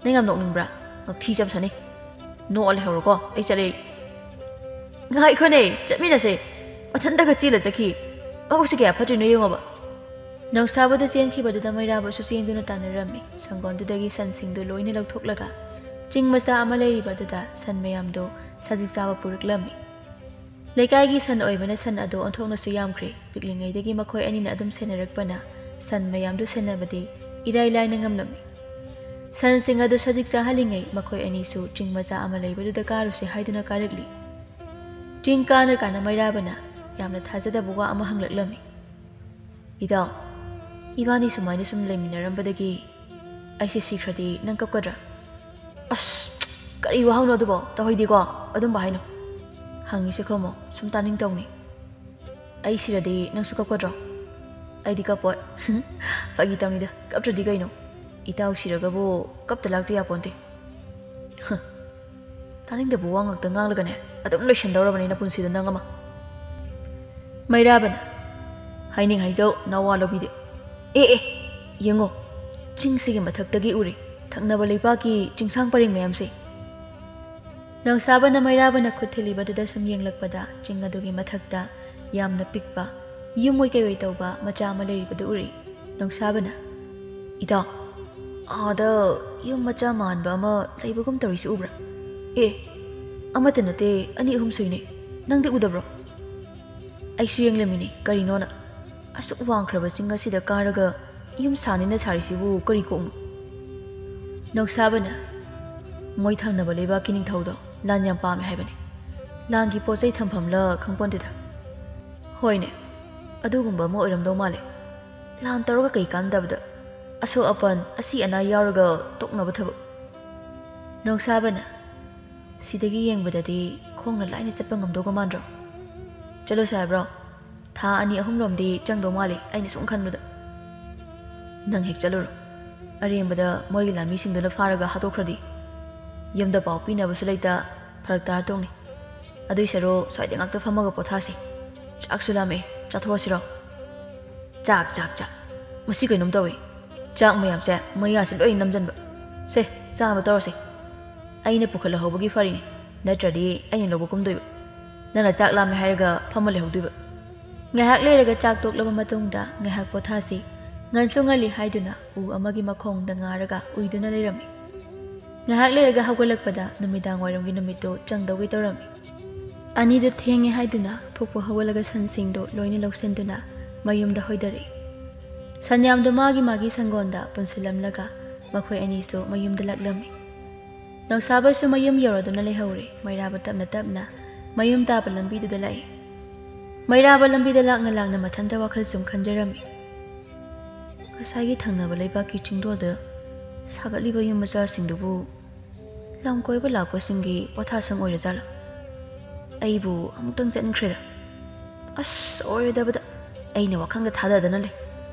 ꯅꯪ ꯌꯥꯝ ꯅꯣꯛꯅꯤꯡꯕ꯭ꯔꯥ? ꯉꯛꯊꯤ ꯆꯝꯁꯅꯤ꯫ ꯅꯣꯛꯑ ꯂꯩꯍꯧꯔꯣꯀꯣ, ꯑꯩ ꯆꯠꯂꯦ꯫ ꯉꯥꯏꯈꯣꯅꯦ, ꯆꯠꯃꯤꯟꯅꯁꯦ꯫ ꯃꯊꯟꯇꯒ ꯆꯦꯜꯂ ꯆꯠꯈꯤ꯫ ꯃꯕꯨꯛꯁꯤ ꯀꯌꯥ ꯐꯠꯇ꯭ꯔꯤꯅꯣ ꯌꯦꯡꯉꯣꯕ꯫ ꯅꯣꯡꯁꯥꯕꯗꯨ ꯆꯦꯟꯈꯤꯕꯗꯨꯗ ꯃꯩꯔꯥꯕꯁꯨ ꯆꯦꯟꯗꯨꯅ ꯇꯥꯟꯅꯔꯝꯃꯤ꯫ ꯁꯪꯒꯣꯟꯗꯨꯗꯒꯤ ꯁꯟꯁꯤꯡꯗꯨ ꯂꯣꯏꯅ ꯂꯧꯊꯣꯛꯂꯒ ꯆꯤꯡ ꯃꯆꯥ ꯑꯃ ꯂꯩꯔꯤꯕꯗꯨꯗ ꯁꯟ ꯃꯌꯥꯝꯗꯨ ꯁꯖꯤꯛ ꯆꯥꯕ ꯄꯨꯔꯛꯂꯝꯃꯤ꯫ ꯂꯩꯀꯥꯏꯒꯤ ꯁꯟ ꯑꯣꯏꯕꯅ ꯁꯟ ꯑꯗꯨ ꯑꯣꯟꯊꯣꯛꯅꯁꯨ ꯌꯥꯝꯈ꯭ꯔꯦ꯫ ꯄꯤꯛꯂꯤꯉꯩꯗꯒꯤ ꯃꯈꯣꯏ ꯑꯅꯤꯅ ꯑꯗꯨꯝ ꯁꯦꯟꯅꯔꯛꯄꯅ ꯁꯟ ꯃꯌꯥꯝꯗꯨ ꯁꯦꯟꯅꯕꯗꯤ ꯏꯔꯥꯏ ꯂꯥꯏꯅ ꯉꯝꯂꯝꯃꯤ꯫ ꯁꯟꯁꯤꯡ ꯑꯗꯨ ꯁꯖꯤꯛ ꯆꯥꯍꯜꯂꯤꯉꯩ ꯃꯈꯣꯏ ꯑꯅꯤꯁꯨ ꯆꯤꯡ ꯃꯆꯥ ꯑꯃ ꯂꯩꯕꯗꯨꯗ ꯀꯥꯔꯨꯁꯦ ꯍꯥꯏꯗꯨꯅ ꯀꯥꯔꯛꯂꯤ꯫ ꯆꯤꯡ ꯀꯥꯅ ꯀꯥꯅ ꯃꯩꯔꯥꯕꯅ ꯌꯥꯝꯅ ꯊꯥꯖꯗꯕ ꯋꯥ ꯑꯃ ꯍꯪꯂꯛꯂꯝꯃꯤ꯫ "ꯏꯇꯥꯎ, ꯏꯕꯥꯅꯤ ꯁꯨꯃꯥꯏꯅ ꯁꯨꯝ ꯂꯩꯃꯤꯟꯅꯔꯝꯕꯗꯒꯤ ꯑꯩꯁꯦ ꯁꯤꯈ꯭ꯔꯗꯤ ꯅꯪ ꯀꯞꯀꯗ꯭ꯔꯥ?" "ꯑꯁ, ꯀꯔꯤ ꯋꯥꯍꯪꯅꯣ ꯑꯗꯨꯕꯣ? ꯇꯧꯍꯩꯗꯦꯀꯣ ꯑꯗꯨꯝꯕ ꯍꯥꯏꯅꯣ꯫ ꯍꯪꯉꯤꯁꯦ ꯈꯨꯝꯃꯣ, ꯁꯨꯝ ꯇꯥꯅꯤꯡ ꯇꯧꯅꯤ꯫ ꯑꯩ ꯁꯤꯔꯗꯤ ꯅꯪꯁꯨ ꯀꯞꯀꯗ꯭ꯔꯣ?" "ꯑꯩꯗꯤ ꯀꯞꯄꯣꯏ꯫" "ꯐꯥꯒꯤ ꯇꯧꯅꯤꯗ, ꯀꯞꯇ꯭ꯔꯗꯤ ꯀꯩꯅꯣ? ꯏꯇꯥꯎ ꯁꯤꯔꯒꯕꯨ ꯀꯞꯇ ꯂꯥꯛꯇ ꯌꯥꯄꯣꯟꯇꯦ꯫" ꯇꯥꯅꯤꯡꯗꯕ ꯋꯥ ꯉꯥꯛꯇ ꯉꯥꯡꯂꯒꯅꯦ, ꯑꯗꯨꯝ ꯂꯣꯏꯁꯟꯗꯧꯔꯕꯅꯤ ꯅꯄꯨꯟꯁꯤꯗꯣ ꯅꯪ ꯑꯃ꯫ ꯃꯩꯔꯥꯕꯅ, "ꯍꯥꯏꯅꯤꯡ ꯍꯥꯏꯖꯧ, ꯅꯋꯥ ꯂꯧꯕꯤꯗꯦ꯫ ꯑꯦ, ꯑꯦ, ꯌꯦꯡꯉꯣ, ꯆꯤꯡꯁꯤꯒꯤ ꯃꯊꯛꯇꯒꯤ ꯎꯔꯦ, ꯊꯪꯅꯕ ꯂꯩꯕꯥꯛꯀꯤ ꯆꯤꯡꯁꯥꯡ ꯄꯔꯦꯡ ꯃꯌꯥꯝꯁꯦ꯫" ꯅꯣꯡꯁꯥꯕꯅ ꯃꯩꯔꯥꯕꯅ ꯈꯨꯠ ꯊꯤꯜꯂꯤꯕꯗꯨꯗ ꯁꯨꯝ ꯌꯦꯡꯂꯛꯄꯗ ꯆꯤꯡ ꯑꯗꯨꯒꯤ ꯃꯊꯛꯇ ꯌꯥꯝꯅ ꯄꯤꯛꯄ, ꯌꯨꯝ ꯑꯣꯏ ꯀꯩꯑꯣꯏ ꯇꯧꯕ ꯃꯆꯥ ꯑꯃ ꯂꯩꯔꯤꯕꯗꯨ ꯎꯔꯛꯏ꯫ ꯅꯣꯡꯁꯥꯕꯅ, "ꯏꯇꯥꯎ, ꯑꯥꯗ ꯌꯨꯝ ꯃꯆꯥ ꯃꯥꯟꯕ ꯑꯃ ꯂꯩꯕꯒꯨꯝ ꯇꯧꯔꯤꯁꯤ ꯎꯕ꯭ꯔꯥ? ꯑꯦ, ꯑꯃꯠꯇ ꯅꯠꯇꯦ, ꯑꯅꯤ ꯑꯍꯨꯝ ꯁꯨꯏꯅꯦ꯫ ꯅꯪꯗꯤ ꯎꯗꯕ꯭ꯔꯣ?" ꯑꯩꯁꯨ ꯌꯦꯡꯂꯝꯃꯤꯅꯦ, ꯀꯔꯤꯅꯣꯅ꯫ ꯑꯁꯨꯛ ꯋꯥꯡꯈ꯭ꯔꯕ ꯆꯤꯡ ꯑꯁꯤꯗ ꯀꯥꯔꯒ ꯌꯨꯝ ꯁꯥꯅꯤꯅ ꯁꯥꯔꯤꯁꯤꯕꯨ ꯀꯔꯤ ꯀꯣꯛꯅꯣ? ꯅꯣꯡꯁꯥꯕꯅ, "ꯃꯣꯏ ꯊꯪꯅꯕ ꯂꯩꯕꯥꯛꯀꯤ ꯅꯤꯡꯊꯧꯗꯣ ꯂꯥꯟ ꯌꯥꯝ ꯄꯥꯝꯃꯦ ꯍꯥꯏꯕꯅꯤ꯫ ꯂꯥꯟꯒꯤ ꯄꯣꯠ ꯆꯩ ꯊꯝꯐꯝꯂ ꯈꯪꯄꯣꯟꯗꯦꯗ꯫ ꯍꯣꯏꯅꯦ, ꯑꯗꯨꯒꯨꯝꯕ ꯑꯃ ꯑꯣꯏꯔꯝꯗꯧ ꯃꯥꯜꯂꯦ꯫ ꯂꯥꯟ ꯇꯧꯔꯒ ꯀꯩ ꯀꯥꯟꯅꯗꯕꯗ? ꯑꯁꯣꯛ ꯑꯄꯟ, ꯑꯁꯤ ꯑꯅꯥ ꯌꯥꯎꯔꯒ ꯇꯣꯛꯅꯕ ꯊꯕꯛ꯫ ꯅꯣꯡꯁꯥꯕꯅ, "ꯁꯤꯗꯒꯤ ꯌꯦꯡꯕꯗꯗꯤ ꯈꯣꯡꯅ ꯂꯥꯏꯅ ꯆꯠꯄ ꯉꯝꯗꯧꯒ ꯃꯥꯟꯗ꯭ꯔꯣ? ꯆꯠꯂꯨꯁꯦ ꯍꯥꯏꯕ꯭ꯔꯣ? ꯊꯥ ꯑꯅꯤ ꯑꯍꯨꯝꯔꯣꯝꯗꯤ ꯆꯪꯗꯧ ꯃꯥꯜꯂꯤ, ꯑꯩꯅ ꯁꯨꯝ ꯈꯟꯕꯗ꯫" "ꯅꯪ ꯍꯦꯛ ꯆꯠꯂꯨꯔꯣ꯫ ꯑꯔꯦꯝꯕꯗ ꯃꯣꯏꯒꯤ ꯂꯥꯟꯃꯤꯁꯤꯡꯗꯨꯅ ꯐꯥꯔꯒ ꯍꯥꯠꯇꯣꯛꯈ꯭ꯔꯗꯤ? ꯌꯨꯝꯗ ꯄꯥꯎ ꯄꯤꯅꯕꯁꯨ ꯂꯩꯇ, ꯐꯔꯛ ꯇꯥꯔ ꯇꯣꯛꯅꯤ꯫ ꯑꯗꯨꯏ ꯁꯔꯨꯛ ꯁ꯭ꯋꯥꯏꯗ ꯉꯥꯛꯇ ꯐꯝꯃꯒ ꯄꯣꯊꯥꯁꯤ꯫ ꯆꯥꯛꯁꯨ ꯂꯥꯝꯃꯛꯑꯦ, ꯆꯥꯊꯣꯛꯑꯁꯤꯔꯣ?" "ꯆꯥꯛ, ꯆꯥꯛ, ꯆꯥꯛ꯫ ꯃꯁꯤ ꯀꯩꯅꯣꯝ ꯇꯧꯏ꯫ ꯆꯥꯛ ꯃꯌꯥꯝꯁꯦ ꯃꯌꯥꯁꯦ ꯂꯣꯏ ꯅꯝꯖꯟꯕ꯫ ꯁꯦ, ꯆꯥꯅꯕ ꯇꯧꯔꯁꯦ꯫ ꯑꯩꯅ ꯄꯨꯈꯠꯂꯍꯧꯕꯒꯤ ꯐꯔꯤꯅꯤ, ꯅꯠꯇ꯭ꯔꯗꯤ ꯑꯩꯅ ꯂꯧꯕ ꯀꯨꯝꯗꯣꯏꯕ꯫ ꯅꯪꯅ ꯆꯥꯛ ꯂꯥꯝꯃꯦ ꯍꯥꯏꯔꯒ ꯐꯝꯃ ꯂꯩꯍꯧꯗꯣꯏꯕ꯫" ꯉꯥꯏꯍꯥꯛ ꯂꯩꯔꯒ ꯆꯥꯛ ꯇꯣꯛꯂꯕ ꯃꯇꯨꯡꯗ ꯉꯥꯏꯍꯥꯛ ꯄꯣꯊꯥꯁꯤ꯫ ꯉꯟꯁꯨ ꯉꯜꯂꯤ ꯍꯥꯏꯗꯨꯅ ꯎ ꯑꯃꯒꯤ ꯃꯈꯣꯡꯗ ꯉꯥꯔꯒ ꯎꯏꯗꯨꯅ ꯂꯩꯔꯝꯃꯤ꯫ ꯉꯥꯏꯍꯥꯛ ꯂꯩꯔꯒ ꯍꯧꯒꯠꯂꯛꯄꯗ ꯅꯨꯃꯤꯗꯥꯡ ꯋꯥꯏꯔꯝꯒꯤ ꯅꯨꯃꯤꯠꯇꯨ ꯆꯪꯗꯧꯒꯤ ꯇꯧꯔꯝꯃꯤ꯫ ꯑꯅꯤꯗꯨ ꯊꯦꯡꯉꯦ ꯍꯥꯏꯗꯨꯅ ꯐꯨꯛ ꯐꯨꯛ ꯍꯧꯒꯠꯂꯒ ꯁꯟꯁꯤꯡꯗꯨ ꯂꯣꯏꯅ ꯂꯧꯁꯤꯟꯗꯨꯅ ꯃꯌꯨꯝꯗ ꯍꯣꯏꯗꯔꯛꯏ꯫ ꯁꯟ ꯌꯥꯝꯗꯨ ꯃꯥꯒꯤ ꯃꯥꯒꯤ ꯁꯪꯒꯣꯟꯗ ꯄꯨꯟꯁꯤꯜꯂꯝꯂꯒ ꯃꯈꯣꯏ ꯑꯅꯤꯁꯨ ꯃꯌꯨꯝꯗ ꯂꯥꯛꯂꯝꯃꯤ꯫ ꯅꯧꯁꯥꯕꯁꯨ ꯃꯌꯨꯝ ꯌꯧꯔꯗꯨꯅ ꯂꯩꯍꯧꯔꯦ꯫ ꯃꯩꯔꯥꯕ ꯇꯞꯅ ꯇꯞꯅ ꯃꯌꯨꯝ ꯇꯥꯕ ꯂꯝꯕꯤꯗꯨꯗ ꯂꯥꯛꯏ꯫ ꯃꯩꯔꯥꯕ ꯂꯝꯕꯤꯗ ꯂꯥꯛꯅ ꯂꯥꯛꯅ ꯃꯊꯟꯇ ꯋꯥꯈꯜ ꯁꯨꯝ ꯈꯟꯖꯔꯝꯃꯤ꯫ ꯉꯁꯥꯏꯒꯤ ꯊꯪꯅꯕ ꯂꯩꯕꯥꯛꯀꯤ ꯆꯤꯡꯗꯣꯜꯗ ꯁꯥꯒꯠꯂꯤꯕ ꯌꯨꯝ ꯃꯆꯥꯁꯤꯡꯗꯨꯕꯨ ꯂꯝ ꯀꯣꯏꯕ ꯂꯥꯛꯄꯁꯤꯡꯒꯤ ꯄꯣꯊꯥꯁꯪ ꯑꯣꯏꯔꯖꯥꯠꯂꯣ? ꯑꯩꯕꯨ ꯑꯃꯨꯛꯇꯪ ꯆꯠꯅꯤꯡꯈ꯭ꯔꯦꯗ꯫ ꯑꯁ, ꯑꯣꯏꯔꯣꯏꯗꯕꯗ꯫ ꯑꯩꯅ ꯋꯥꯈꯜꯒ ꯊꯥꯗꯗꯅ ꯂꯩ꯫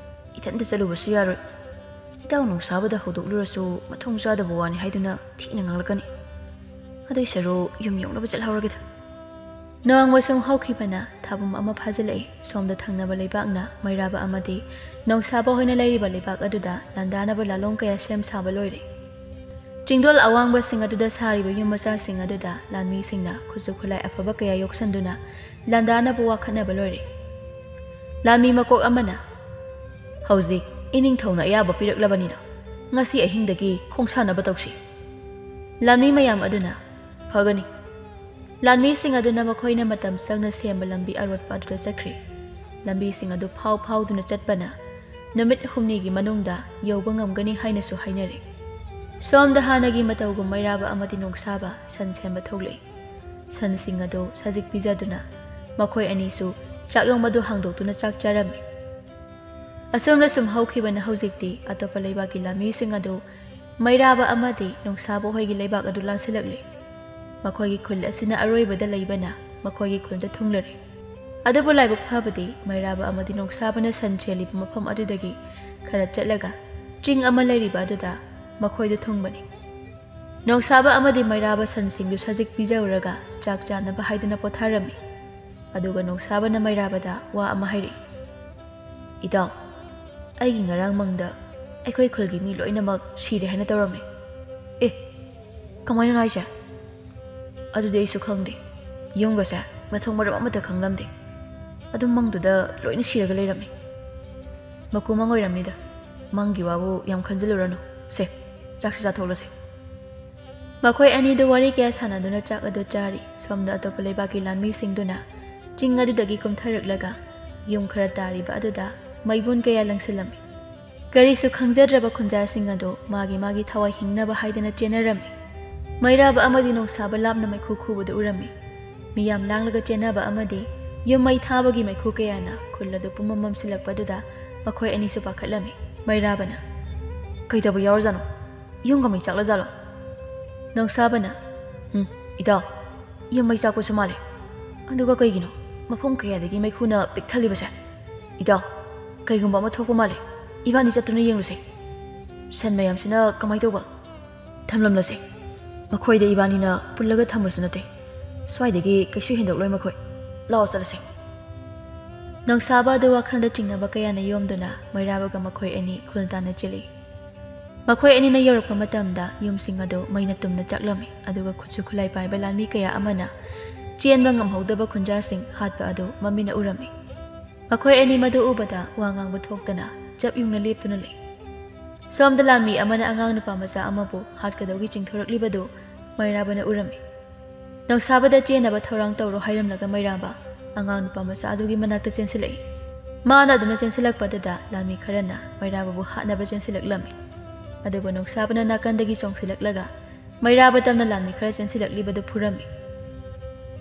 ꯏꯊꯟꯇ ꯆꯠꯂꯨꯕꯁꯨ ꯌꯥꯔꯣꯏ꯫ ꯏꯇꯥꯎ ꯅꯨꯡꯁꯥꯕꯗ ꯍꯧꯗꯣꯛꯂꯨꯔꯁꯨ ꯃꯊꯣꯡ ꯆꯥꯗꯕ ꯋꯥꯅꯤ ꯍꯥꯏꯗꯨꯅ ꯊꯤꯅ ꯉꯥꯡꯂꯛꯀꯅꯤ꯫ ꯑꯗꯨꯏ ꯁꯔꯨꯛ ꯌꯨꯝ ꯌꯧꯅꯕ ꯆꯠꯍꯧꯔꯒꯦꯗ꯫ ꯅꯣꯡꯃ ꯁꯨꯝ ꯍꯧꯈꯤꯕꯅ ꯊꯥꯕꯨꯝ ꯑꯃ ꯐꯥꯖꯤꯜꯂꯛꯏ꯫ ꯁꯣꯝꯗ ꯊꯪꯅꯕ ꯂꯩꯕꯥꯛꯅ ꯃꯩꯔꯥꯕ ꯑꯃꯗꯤ ꯅꯣꯡꯁꯥꯕ ꯍꯣꯏꯅ ꯂꯩꯔꯤꯕ ꯂꯩꯕꯥꯛ ꯑꯗꯨꯗ ꯂꯥꯟꯗꯥꯅꯕ ꯂꯥꯂꯣꯡ ꯀꯌꯥ ꯁꯦꯝ ꯁꯥꯕ ꯂꯣꯏꯔꯦ꯫ ꯆꯤꯡꯗꯣꯜ ꯑꯋꯥꯡꯕꯁꯤꯡ ꯑꯗꯨꯗ ꯁꯥꯔꯤꯕ ꯌꯨꯝ ꯃꯆꯥꯁꯤꯡ ꯑꯗꯨꯗ ꯂꯥꯟꯃꯤꯁꯤꯡꯅ ꯈꯨꯠꯁꯨ ꯈꯨꯠꯂꯥꯏ ꯑꯐꯕ ꯀꯌꯥ ꯌꯣꯛꯁꯟꯗꯨꯅ ꯂꯥꯟꯗꯥꯅꯕ ꯋꯥꯈꯠꯅꯕ ꯂꯣꯏꯔꯦ꯫ ꯂꯥꯟꯃꯤ ꯃꯀꯣꯛ ꯑꯃꯅ, "ꯍꯧꯖꯤꯛ ꯏꯅꯤꯡꯊꯧꯅ ꯑꯌꯥꯕ ꯄꯤꯔꯛꯂꯕꯅꯤꯅ ꯉꯁꯤ ꯑꯍꯤꯡꯗꯒꯤ ꯈꯣꯡꯁꯥꯟꯅꯕ ꯇꯧꯁꯤ꯫" ꯂꯥꯟꯃꯤ ꯃꯌꯥꯝ ꯑꯗꯨꯅ, "ꯐꯒꯅꯤ꯫" ꯂꯥꯟꯃꯤꯁꯤꯡ ꯑꯗꯨꯅ ꯃꯈꯣꯏꯅ ꯃꯇꯝ ꯆꯪꯅ ꯁꯦꯝꯕ ꯂꯝꯕꯤ ꯑꯔꯣꯠꯄ ꯑꯗꯨꯗ ꯆꯠꯈ꯭ꯔꯦ꯫ ꯂꯝꯕꯤꯁꯤꯡ ꯑꯗꯨ ꯐꯥꯎ ꯐꯥꯎꯗꯨꯅ ꯆꯠꯄꯅ ꯅꯨꯃꯤꯠ ꯍꯨꯝꯅꯤꯒꯤ ꯃꯅꯨꯡꯗ ꯌꯧꯕ ꯉꯝꯒꯅꯤ ꯍꯥꯏꯅꯁꯨ ꯍꯥꯏꯅꯔꯤ꯫ ꯁꯣꯝꯗ ꯍꯥꯟꯅꯒꯤ ꯃꯇꯧꯒꯨꯝ ꯃꯩꯔꯥꯕ ꯑꯃꯗꯤ ꯅꯣꯡꯁꯥꯕ ꯁꯟ ꯁꯦꯝꯕ ꯊꯣꯛꯂꯛꯏ꯫ ꯁꯟꯁꯤꯡ ꯑꯗꯨ ꯁꯖꯤꯛ ꯄꯤꯖꯗꯨꯅ ꯃꯈꯣꯏ ꯑꯅꯤꯁꯨ ꯆꯥꯛꯌꯣꯝ ꯑꯗꯨ ꯍꯥꯡꯗꯣꯛꯇꯨꯅ ꯆꯥꯛ ꯆꯥꯔꯝꯃꯤ꯫ ꯑꯁꯨꯝꯅ ꯁꯨꯝ ꯍꯧꯈꯤꯕꯅ ꯍꯧꯖꯤꯛꯇꯤ ꯑꯇꯣꯞꯄ ꯂꯩꯕꯥꯛꯀꯤ ꯂꯥꯟꯃꯤꯁꯤꯡ ꯑꯗꯨ ꯃꯩꯔꯥꯕ ꯑꯃꯗꯤ ꯅꯣꯡꯁꯥꯕ ꯍꯣꯏꯒꯤ ꯂꯩꯕꯥꯛ ꯑꯗꯨ ꯂꯥꯟꯁꯤꯜꯂꯛꯂꯤ꯫ ꯃꯈꯣꯏꯒꯤ ꯈꯨꯜ ꯑꯁꯤꯅ ꯑꯔꯣꯏꯕꯗ ꯂꯩꯕꯅ ꯃꯈꯣꯏꯒꯤ ꯈꯨꯜꯗ ꯊꯨꯡꯂꯔꯦ꯫ ꯑꯗꯨꯕꯨ ꯂꯥꯏꯕꯛ ꯐꯕꯗꯤ ꯃꯩꯔꯥꯕ ꯑꯃꯗꯤ ꯅꯣꯡꯁꯥꯕꯅ ꯁꯟ ꯁꯦꯜꯂꯤꯕ ꯃꯐꯝ ꯑꯗꯨꯗꯒꯤ ꯈꯔ ꯆꯠꯂꯒ ꯆꯤꯡ ꯑꯃ ꯂꯩꯔꯤꯕ ꯑꯗꯨꯗ ꯃꯈꯣꯏꯗꯨ ꯊꯨꯡꯕꯅꯤ꯫ ꯅꯣꯡꯁꯥꯕ ꯑꯃꯗꯤ ꯃꯩꯔꯥꯕ ꯁꯟꯁꯤꯡꯗꯨ ꯁꯖꯤꯛ ꯄꯤꯖꯔꯨꯔꯒ ꯆꯥꯛ ꯆꯥꯅꯕ ꯍꯥꯏꯗꯨꯅ ꯄꯣꯊꯥꯔꯝꯃꯤ꯫ ꯑꯗꯨꯒ ꯅꯣꯡꯁꯥꯕꯅ ꯃꯩꯔꯥꯕꯗ ꯋꯥ ꯑꯃ ꯍꯥꯏꯔꯛꯏ꯫ "ꯏꯇꯥꯎ, ꯑꯩꯒꯤ ꯉꯔꯥꯡ ꯃꯪꯗ ꯑꯩꯈꯣꯏ ꯈꯨꯜꯒꯤ ꯃꯤ ꯂꯣꯏꯅꯃꯛ ꯁꯤꯔꯦ ꯍꯥꯏꯅ ꯇꯧꯔꯝꯃꯤ꯫" "ꯑꯦ, ꯀꯃꯥꯏꯅꯅꯣ ꯍꯥꯏꯁꯦ?" "ꯑꯗꯨꯗꯤ ꯑꯩꯁꯨ ꯈꯪꯗꯦ꯫ ꯌꯨꯝꯒꯁꯦ ꯃꯊꯣꯡ ꯃꯔꯝ ꯑꯃꯠꯇ ꯈꯪꯂꯝꯗꯦ꯫ ꯑꯗꯨꯝ ꯃꯪꯗꯨꯗ ꯂꯣꯏꯅ ꯁꯤꯔꯒ ꯂꯩꯔꯝꯃꯤ꯫" "ꯃꯀꯨ ꯃꯪ ꯑꯣꯏꯔꯝꯅꯤꯗ꯫ ꯃꯪꯒꯤ ꯋꯥꯕꯨ ꯌꯥꯝ ꯈꯟꯖꯤꯜꯂꯨꯔꯅꯨ꯫ ꯁꯦ, ꯆꯥꯛꯁꯤ ꯆꯥꯊꯣꯛꯂꯁꯦ꯫" ꯃꯈꯣꯏ ꯑꯅꯤꯗꯨ ꯋꯥꯔꯤ ꯀꯌꯥ ꯁꯥꯟꯅꯗꯨꯅ ꯆꯥꯛ ꯑꯗꯨ ꯆꯥꯔꯤ꯫ ꯁꯣꯝꯗ ꯑꯇꯣꯞꯄ ꯂꯩꯕꯥꯛꯀꯤ ꯂꯥꯟꯃꯤꯁꯤꯡꯗꯨꯅ ꯆꯤꯡ ꯑꯗꯨꯗꯒꯤ ꯀꯨꯝꯊꯔꯛꯂꯒ ꯌꯨꯝ ꯈꯔ ꯇꯥꯔꯤꯕ ꯑꯗꯨꯗ ꯃꯩꯕꯨꯟ ꯀꯌꯥ ꯂꯪꯁꯤꯜꯂꯝꯃꯤ꯫ ꯀꯔꯤꯁꯨ ꯈꯪꯖꯗ꯭ꯔꯕ ꯈꯨꯟꯖꯥꯁꯤꯡ ꯑꯗꯨ ꯃꯥꯒꯤ ꯃꯥꯒꯤ ꯊꯋꯥꯏ ꯍꯤꯡꯅꯕ ꯍꯥꯏꯗꯅ ꯆꯦꯟꯅꯔꯝꯃꯤ꯫ ꯃꯩꯔꯥꯕ ꯑꯃꯗꯤ ꯅꯣꯡꯁꯥꯕ ꯂꯥꯞꯅ ꯃꯩꯈꯨ ꯈꯨꯕꯗꯨ ꯎꯔꯝꯃꯤ꯫ ꯃꯤꯌꯥꯝ ꯂꯥꯡꯂꯒ ꯆꯦꯟꯅꯕ ꯑꯃꯗꯤ ꯌꯨꯝ ꯃꯩ ꯊꯥꯕꯒꯤ ꯃꯩꯈꯨ ꯀꯌꯥꯅ ꯈꯨꯜ ꯑꯗꯨ ꯄꯨꯝꯃꯝ ꯃꯝꯁꯤꯜꯂꯛꯄꯗꯨꯗ ꯃꯈꯣꯏ ꯑꯅꯤꯁꯨ ꯄꯥꯈꯠꯂꯝꯃꯤ꯫ ꯃꯩꯔꯥꯕꯅ, "ꯀꯩꯗꯧꯕ ꯌꯥꯎꯔꯖꯥꯠꯅꯣ? ꯌꯨꯝꯒ ꯃꯩ ꯆꯥꯛꯂꯖꯥꯠꯂꯣ?" ꯅꯣꯡꯁꯥꯕꯅ, "ꯎꯝ, ꯏꯇꯥꯎ, ꯌꯨꯝ ꯃꯩ ꯆꯥꯛꯄꯁꯨ ꯃꯥꯜꯂꯦ꯫ ꯑꯗꯨꯒ ꯀꯩꯒꯤꯅꯣ ꯃꯐꯝ ꯀꯌꯥꯗꯒꯤ ꯃꯩꯈꯨꯅ ꯄꯤꯛ ꯊꯜꯂꯤꯕꯁꯦ? ꯏꯇꯥꯎ, ꯀꯩꯒꯨꯝꯕ ꯑꯃ ꯊꯣꯛꯄ ꯃꯥꯜꯂꯦ꯫ ꯏꯕꯥꯅꯤ ꯆꯠꯇꯨꯅ ꯌꯦꯡꯂꯨꯁꯦ꯫ ꯁꯟ ꯃꯌꯥꯝꯁꯤꯅ ꯀꯃꯥꯏ ꯇꯧꯕ?" "ꯊꯝꯂꯝꯂꯁꯦ꯫ ꯃꯈꯣꯏꯗ ꯏꯕꯥꯅꯤꯅ ꯄꯨꯜꯂꯒ ꯊꯝꯕꯁꯨ ꯅꯠꯇꯦ꯫ ꯁ꯭ꯋꯥꯏꯗꯒꯤ ꯀꯩꯁꯨ ꯍꯦꯟꯗꯣꯛꯂꯣꯏ ꯃꯈꯣꯏ꯫ ꯂꯥꯛꯑꯣ ꯆꯠꯂꯁꯦ꯫" ꯅꯣꯡꯁꯥꯕ ꯑꯗꯨ ꯋꯥꯈꯜꯗ ꯆꯤꯡꯅꯕ ꯀꯌꯥꯅ ꯌꯣꯝꯗꯨꯅ ꯃꯩꯔꯥꯕꯒ ꯃꯈꯣꯏ ꯑꯅꯤ ꯈꯨꯜ ꯇꯥꯟꯅ ꯆꯦꯜꯂꯤ꯫ ꯃꯈꯣꯏ ꯑꯅꯤꯅ ꯌꯧꯔꯛꯄ ꯃꯇꯝꯗ ꯌꯨꯝꯁꯤꯡ ꯑꯗꯨ ꯃꯩꯅ ꯇꯨꯝꯅ ꯆꯥꯛꯂꯝꯃꯤ, ꯑꯗꯨꯒ ꯈꯨꯠꯁꯨ ꯈꯨꯠꯂꯥꯏ ꯄꯥꯏꯕ ꯂꯥꯟꯃꯤ ꯀꯌꯥ ꯑꯃꯅ ꯆꯦꯟꯕ ꯉꯝꯍꯧꯗꯕ ꯈꯨꯟꯖꯥꯁꯤꯡ ꯍꯥꯠꯄ ꯑꯗꯨ ꯃꯃꯤꯠꯅ ꯎꯔꯝꯃꯤ꯫ ꯃꯈꯣꯏ ꯑꯅꯤ ꯃꯗꯨ ꯎꯕꯗ ꯋꯥ ꯉꯥꯡꯕ ꯊꯣꯛꯇꯅ ꯆꯞ ꯌꯨꯡꯅ ꯂꯦꯞꯇꯨꯅ ꯂꯩ꯫ ꯁꯣꯝꯗ ꯂꯥꯟꯃꯤ ꯑꯃꯅ ꯑꯉꯥꯡ ꯅꯨꯄꯥ ꯃꯆꯥ ꯑꯃꯕꯨ ꯍꯥꯠꯀꯗꯧꯒꯤ ꯆꯤꯡꯊꯣꯔꯛꯂꯤꯕꯗꯨ ꯃꯩꯔꯥꯕꯅ ꯎꯔꯝꯃꯤ꯫ ꯅꯣꯡꯁꯥꯕꯗ ꯆꯦꯟꯅꯕ ꯊꯧꯔꯥꯡ ꯇꯧꯔꯣ ꯍꯥꯏꯔꯝꯂꯒ ꯃꯩꯔꯥꯕ ꯑꯉꯥꯡ ꯅꯨꯄꯥ ꯃꯆꯥ ꯑꯗꯨꯒꯤ ꯃꯅꯥꯛꯇ ꯆꯦꯟꯁꯤꯜꯂꯛꯏ꯫ ꯃꯥꯅ ꯑꯗꯨꯅ ꯆꯦꯟꯁꯤꯜꯂꯛꯄꯗꯨꯗ ꯂꯥꯟꯃꯤ ꯈꯔꯅ ꯃꯩꯔꯥꯕꯕꯨ ꯍꯥꯠꯅꯕ ꯆꯦꯟꯁꯤꯜꯂꯛꯂꯝꯃꯤ꯫ ꯑꯗꯨꯕꯨ ꯅꯣꯡꯁꯥꯕꯅ ꯅꯥꯀꯟꯗꯒꯤ ꯆꯣꯡꯁꯤꯜꯂꯛꯂꯒ ꯃꯩꯔꯥꯕ ꯇꯝꯅ ꯂꯥꯟꯃꯤ ꯈꯔ ꯆꯦꯟꯁꯤꯜꯂꯛꯂꯤꯕꯗꯨ ꯐꯨꯔꯝꯃꯤ꯫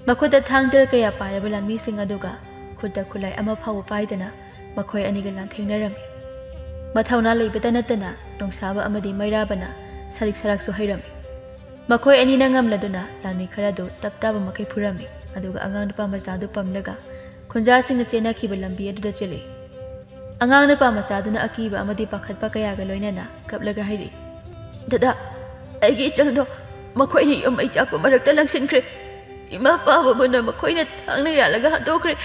ꯃꯈꯨꯠꯇ ꯊꯥꯡ ꯇꯦꯜ ꯀꯌꯥ ꯄꯥꯏꯔꯕ ꯂꯥꯟꯃꯤꯁꯤꯡ ꯑꯗꯨꯒ ꯈꯨꯠꯇ ꯈꯨꯠꯂꯥꯏ ꯑꯃ ꯐꯥꯎꯕ ꯄꯥꯏꯗꯅ ꯃꯈꯣꯏ ꯑꯅꯤꯒ ꯂꯥꯟꯊꯦꯡꯅꯔꯝꯃꯤ꯫ ꯃꯊꯧꯅꯥ ꯂꯩꯕꯇ ꯅꯠꯇꯅ ꯅꯣꯡꯁꯥꯕ ꯑꯃꯗꯤ ꯃꯩꯔꯥꯕꯅ ꯁꯔꯤꯛ ꯁꯔꯥꯛꯁꯨ ꯍꯩꯔꯝꯃꯤ꯫ ꯃꯈꯣꯏ ꯑꯅꯤꯅ ꯉꯝꯂꯗꯨꯅ ꯂꯥꯟꯃꯤ ꯈꯔꯗꯨ ꯇꯞ ꯇꯥꯕ ꯃꯈꯩ ꯐꯨꯔꯝꯃꯤ, ꯑꯗꯨꯒ ꯑꯉꯥꯡ ꯅꯨꯄꯥ ꯃꯆꯥꯗꯨ ꯄꯝꯂꯒ ꯈꯨꯟꯖꯥꯁꯤꯡꯅ ꯆꯦꯟꯅꯈꯤꯕ ꯂꯝꯕꯤ ꯑꯗꯨꯗ ꯆꯦꯜꯂꯤ꯫ ꯑꯉꯥꯡ ꯅꯨꯄꯥ ꯃꯆꯥꯗꯨꯅ ꯑꯀꯤꯕ ꯑꯃꯗꯤ ꯄꯥꯈꯠꯄ ꯀꯌꯥꯒ ꯂꯣꯏꯅꯅ ꯀꯞꯂꯒ ꯍꯥꯏꯔꯤ, "ꯗꯗꯥ, ꯑꯩꯒꯤ ꯏꯆꯜꯗꯣ ꯃꯈꯣꯏꯅ ꯌꯨꯝ ꯃꯩ ꯆꯥꯛꯄ ꯃꯔꯛꯇ ꯂꯪꯁꯤꯟꯈ꯭ꯔꯦ꯫ ꯏꯃꯥ ꯄꯥꯕꯕꯨꯅ ꯃꯈꯣꯏꯅ ꯊꯥꯡꯅ ꯌꯥꯜꯂꯒ ꯍꯥꯠꯇꯣꯛꯈ꯭ꯔꯦ꯫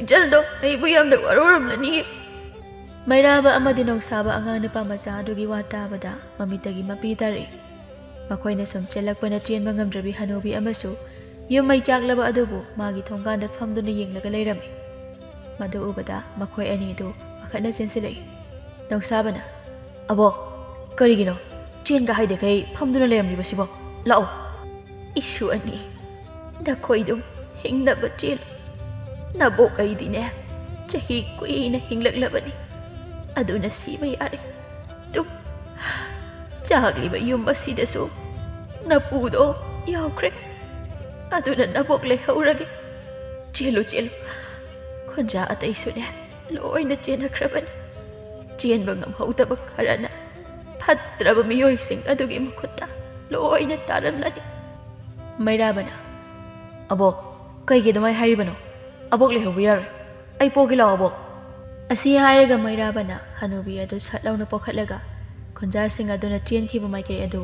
ꯏꯆꯜꯗꯣ ꯑꯩꯕꯨ ꯌꯥꯝꯅ ꯋꯥꯔꯧꯔꯝꯂꯅꯤꯌꯦ꯫" ꯃꯩꯔꯥꯕ ꯑꯃꯗꯤ ꯅꯣꯡꯁꯥꯕ ꯑꯉꯥꯡ ꯅꯨꯄꯥ ꯃꯆꯥ ꯑꯗꯨꯒꯤ ꯋꯥ ꯇꯥꯕꯗ ꯃꯃꯤꯠꯇꯒꯤ ꯃꯄꯤ ꯇꯥꯔꯛꯏ꯫ ꯃꯈꯣꯏꯅ ꯁꯨꯝ ꯆꯦꯜꯂꯛꯄꯅ ꯆꯦꯟꯕ ꯉꯝꯗ꯭ꯔꯕꯤ ꯍꯅꯨꯕꯤ ꯑꯃꯁꯨ ꯌꯨꯝ ꯃꯩ ꯆꯥꯛꯂꯕ ꯑꯗꯨꯕꯨ ꯃꯥꯒꯤ ꯊꯣꯡꯒꯥꯟꯗ ꯐꯝꯗꯨꯅ ꯌꯦꯡꯂꯒ ꯂꯩꯔꯝꯃꯤ꯫ ꯃꯗꯨ ꯎꯕꯗ ꯃꯈꯣꯏ ꯑꯅꯤꯗꯨ ꯄꯥꯈꯠꯅ ꯆꯦꯟꯁꯤꯜꯂꯛꯏ꯫ ꯅꯣꯡꯁꯥꯕꯅ, "ꯑꯕꯣꯛ, ꯀꯔꯤꯒꯤꯅꯣ? ꯆꯦꯟꯒ ꯍꯥꯏꯗꯈꯩ ꯐꯝꯗꯨꯅ ꯂꯩꯔꯝꯂꯤꯕꯁꯤꯕꯣ? ꯂꯥꯛꯑꯣ꯫" "ꯏꯁꯨ ꯑꯅꯤ, ꯅꯈꯣꯏꯗꯨꯝ ꯍꯤꯡꯅꯕ ꯆꯦꯜꯂꯨ꯫ ꯅꯕꯣꯛ ꯑꯩꯗꯤꯅꯦ, ꯆꯍꯤ ꯀꯨꯏꯅ ꯍꯤꯡꯂꯛꯂꯕꯅꯤ꯫ ꯑꯗꯨꯅ ꯁꯤꯕ ꯌꯥꯔꯦ꯫ ꯇꯨ, ꯆꯥꯛꯂꯤꯕ ꯌꯨꯝ ꯑꯁꯤꯗꯁꯨ ꯅꯄꯨꯗꯣ ꯌꯥꯎꯈ꯭ꯔꯦ꯫ ꯑꯗꯨꯅ ꯅꯕꯣꯛ ꯂꯩꯍꯧꯔꯒꯦ꯫ ꯆꯦꯜꯂꯨ, ꯆꯦꯜꯂꯨ꯫ ꯈꯨꯟꯖꯥ ꯑꯇꯩꯁꯨꯅꯦ, ꯂꯣꯏꯅ ꯆꯦꯟꯅꯈ꯭ꯔꯕꯅꯤ꯫ ꯆꯦꯟꯕ ꯉꯝꯍꯧꯗꯕ ꯈꯔꯅ ꯐꯠꯇ꯭ꯔꯕ ꯃꯤꯑꯣꯏꯁꯤꯡ ꯑꯗꯨꯒꯤ ꯃꯈꯨꯠꯇ ꯂꯣꯏꯅ ꯇꯥꯔꯝꯂꯅꯤ꯫" ꯃꯩꯔꯥꯕꯅ, "ꯑꯕꯣꯛ, ꯀꯩꯒꯤ ꯑꯗꯨꯃꯥꯏꯅ ꯍꯥꯏꯔꯤꯕꯅꯣ? ꯑꯕꯣꯛ ꯂꯩꯍꯧꯕ ꯌꯥꯔꯣꯏ꯫ ꯑꯩ ꯄꯣꯛꯒꯦ ꯂꯥꯛꯑꯣ, ꯑꯕꯣꯛ꯫" ꯑꯁꯤ ꯍꯥꯏꯔꯒ ꯃꯩꯔꯥꯕꯅ ꯍꯅꯨꯕꯤ ꯑꯗꯨ ꯁꯠ ꯂꯥꯎꯅ ꯄꯣꯛꯈꯠꯂꯒ ꯈꯨꯟꯖꯥꯁꯤꯡ ꯑꯗꯨꯅ ꯆꯦꯟꯈꯤꯕ ꯃꯥꯏꯀꯩ ꯑꯗꯨ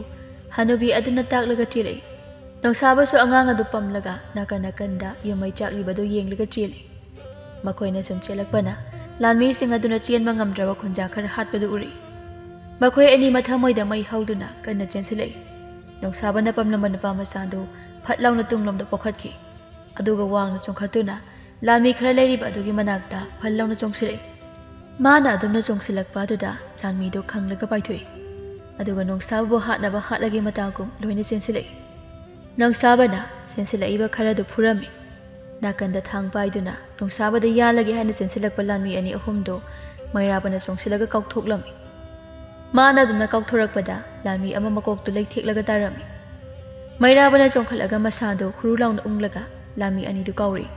ꯍꯅꯨꯕꯤ ꯑꯗꯨꯅ ꯇꯥꯛꯂꯒ ꯆꯦꯜꯂꯛꯏ꯫ ꯅꯣꯡꯁꯥꯕꯁꯨ ꯑꯉꯥꯡ ꯑꯗꯨ ꯄꯝꯂꯒ ꯅꯥꯀꯟ ꯅꯥꯀꯟꯗ ꯌꯨꯝ ꯃꯩ ꯆꯥꯛꯂꯤꯕꯗꯨ ꯌꯦꯡꯂꯒ ꯆꯦꯜꯂꯤ꯫ ꯃꯈꯣꯏꯅ ꯁꯨꯝ ꯆꯦꯜꯂꯛꯄꯅ ꯂꯥꯟꯃꯤꯁꯤꯡ ꯑꯗꯨꯅ ꯆꯦꯟꯕ ꯉꯝꯗ꯭ꯔꯕ ꯈꯨꯟꯖꯥ ꯈꯔ ꯍꯥꯠꯄꯗꯨ ꯎꯔꯛꯏ꯫ ꯃꯈꯣꯏ ꯑꯅꯤ ꯃꯊꯃꯣꯏꯗ ꯃꯩ ꯍꯧꯗꯨꯅ ꯀꯟꯅ ꯆꯦꯟꯁꯤꯜꯂꯛꯏ꯫ ꯅꯣꯡꯁꯥꯕꯅ ꯄꯝꯂꯝꯕ ꯅꯨꯄꯥ ꯃꯆꯥꯗꯨ ꯐꯠ ꯂꯥꯎꯅ ꯇꯨꯡꯂꯣꯝꯗ ꯄꯣꯛꯈꯠꯈꯤ꯫ ꯑꯗꯨꯒ ꯋꯥꯡꯅ ꯆꯣꯡꯈꯠꯇꯨꯅ ꯂꯥꯟꯃꯤ ꯈꯔ ꯂꯩꯔꯤꯕ ꯑꯗꯨꯒꯤ ꯃꯅꯥꯛꯇ ꯐꯠ ꯂꯥꯎꯅ ꯆꯣꯡꯁꯤꯜꯂꯛꯏ꯫ ꯃꯥꯅ ꯑꯗꯨꯝꯅ ꯆꯣꯡꯁꯤꯜꯂꯛꯄ ꯑꯗꯨꯗ ꯂꯥꯟꯃꯤꯗꯨ ꯈꯪꯂꯒ ꯄꯥꯏꯊꯣꯛꯏ꯫ ꯑꯗꯨꯒ ꯅꯣꯡꯁꯥꯕꯕꯨ ꯍꯥꯠꯅꯕ ꯍꯥꯠꯂꯒꯤ ꯃꯇꯥꯒꯨꯝ ꯂꯣꯏꯅ ꯆꯦꯟꯁꯤꯜꯂꯛꯏ꯫ ꯅꯣꯡꯁꯥꯕꯅ ꯆꯦꯟꯁꯤꯜꯂꯛꯏꯕ ꯈꯔꯗꯨ ꯐꯨꯔꯝꯃꯤ꯫ ꯅꯥꯀꯟꯗ ꯊꯥꯡ ꯄꯥꯏꯗꯨꯅ ꯅꯣꯡꯁꯥꯕꯗ ꯌꯥꯜꯂꯒꯦ ꯍꯥꯏꯅ ꯆꯦꯟꯁꯤꯜꯂꯛꯄ ꯂꯥꯟꯃꯤ ꯑꯅꯤ ꯑꯍꯨꯝꯗꯨ ꯃꯩꯔꯥꯕꯅ ꯆꯣꯡꯁꯤꯜꯂꯒ ꯀꯥꯎꯊꯣꯛꯂꯝꯃꯤ꯫ ꯃꯥꯅ ꯑꯗꯨꯝꯅ ꯀꯥꯎꯊꯣꯔꯛꯄꯗ ꯂꯥꯟꯃꯤ ꯑꯃ ꯃꯀꯣꯛꯇꯨ ꯂꯩꯊꯦꯛꯂꯒ ꯇꯥꯔꯝꯃꯤ꯫ ꯃꯩꯔꯥꯕꯅ ꯆꯣꯡꯈꯠꯂꯒ ꯃꯁꯥꯗꯨ ꯈꯨꯔꯨ ꯂꯥꯎꯅ ꯎꯪꯂꯒ ꯂꯥꯟꯃꯤ ꯑꯅꯤꯗꯨ ꯀꯥꯎꯔꯤ꯫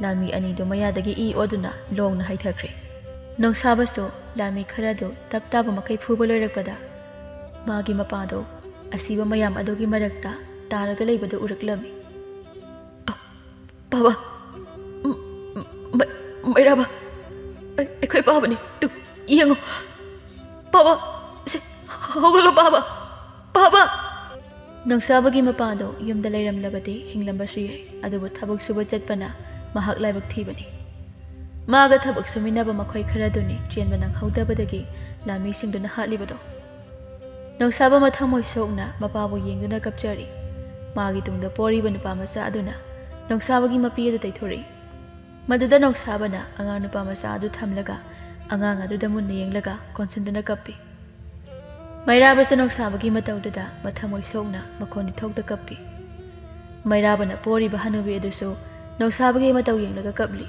ꯂꯥꯟꯃꯤ ꯑꯅꯤꯗꯨ ꯃꯌꯥꯗꯒꯤ ꯏ ꯑꯣꯗꯨꯅ ꯂꯣꯡꯅ ꯍꯩꯊꯈ꯭ꯔꯦ꯫ ꯅꯣꯡꯁꯥꯕꯁꯨ ꯂꯥꯟꯃꯤ ꯈꯔꯗꯨ ꯇꯞ ꯇꯥꯕ ꯃꯈꯩ ꯐꯨꯕ ꯂꯣꯏꯔꯛꯄꯗ, ꯃꯥꯒꯤ ꯃꯄꯥꯗꯣ ꯑꯁꯤꯕ ꯃꯌꯥꯝ ꯑꯗꯨꯒꯤ ꯃꯔꯛꯇ ꯇꯥꯔꯒ ꯂꯩꯕꯗꯨ ꯎꯔꯛꯂꯝꯃꯤ꯫ "ꯄꯥꯕ, ꯃ-, ꯃ-, ꯃꯩꯔꯥꯕ, ꯑꯩ-, ꯑꯩꯈꯣꯏ ꯄꯥꯕꯅꯤ, ꯇꯨ, ꯌꯦꯡꯉꯣ꯫ ꯄꯥꯕ, ꯁꯦ, ꯍꯧꯒꯠꯂꯣ ꯄꯥꯕ, ꯄꯥꯕ!" ꯅꯣꯡꯁꯥꯕꯒꯤ ꯃꯄꯥꯗꯣ ꯌꯨꯝꯗ ꯂꯩꯔꯝꯂꯕꯗꯤ ꯍꯤꯡꯂꯝꯕꯁꯨ ꯌꯥꯏ, ꯑꯗꯨꯕꯨ ꯊꯕꯛ ꯁꯨꯕ ꯆꯠꯄꯅ ꯃꯍꯥꯛ ꯂꯥꯏꯕꯛ ꯊꯤꯕꯅꯤ꯫ ꯃꯥꯒ ꯊꯕꯛ ꯁꯨꯃꯤꯟꯅꯕ ꯃꯈꯣꯏ ꯈꯔꯗꯨꯅꯤ ꯆꯦꯟꯕ ꯅꯪꯍꯧꯗꯕꯗꯒꯤ ꯂꯥꯟꯃꯤꯁꯤꯡꯗꯨꯅ ꯍꯥꯠꯂꯤꯕꯗꯣ꯫ ꯅꯣꯡꯁꯥꯕ ꯃꯊꯃꯣꯏ ꯁꯣꯛꯅ ꯃꯄꯥꯕꯨ ꯌꯦꯡꯗꯨꯅ ꯀꯞꯆꯔꯤ꯫ ꯃꯥꯒꯤ ꯇꯨꯡꯗ ꯄꯣꯔꯤꯕ ꯅꯨꯄꯥ ꯃꯆꯥ ꯑꯗꯨꯅ ꯅꯣꯡꯁꯥꯕꯒꯤ ꯃꯄꯤ ꯑꯗꯨ ꯇꯩꯊꯣꯔꯛꯏ꯫ ꯃꯗꯨꯗ ꯅꯣꯡꯁꯥꯕꯅ ꯑꯉꯥꯡ ꯅꯨꯄꯥ ꯃꯆꯥ ꯑꯗꯨ ꯊꯝꯂꯒ ꯑꯉꯥꯡ ꯑꯗꯨꯗ ꯃꯨꯟꯅ ꯌꯦꯡꯂꯒ ꯀꯣꯟꯁꯤꯟꯗꯨꯅ ꯀꯞꯄꯤ꯫ ꯃꯩꯔꯥꯕꯁꯨ ꯅꯣꯡꯁꯥꯕꯒꯤ ꯃꯇꯧꯗꯨꯗ ꯃꯊꯃꯣꯏ ꯁꯣꯛꯅ ꯃꯈꯣꯟꯗꯤ ꯊꯣꯛꯇ ꯀꯞꯄꯤ꯫ ꯃꯩꯔꯥꯕꯅ ꯄꯣꯔꯤꯕ ꯍꯅꯨꯕꯤ ꯑꯗꯨꯁꯨ ꯅꯣꯡꯁꯥꯕꯒꯤ ꯃꯇꯧ ꯌꯦꯡꯂꯒ ꯀꯞꯂꯤ꯫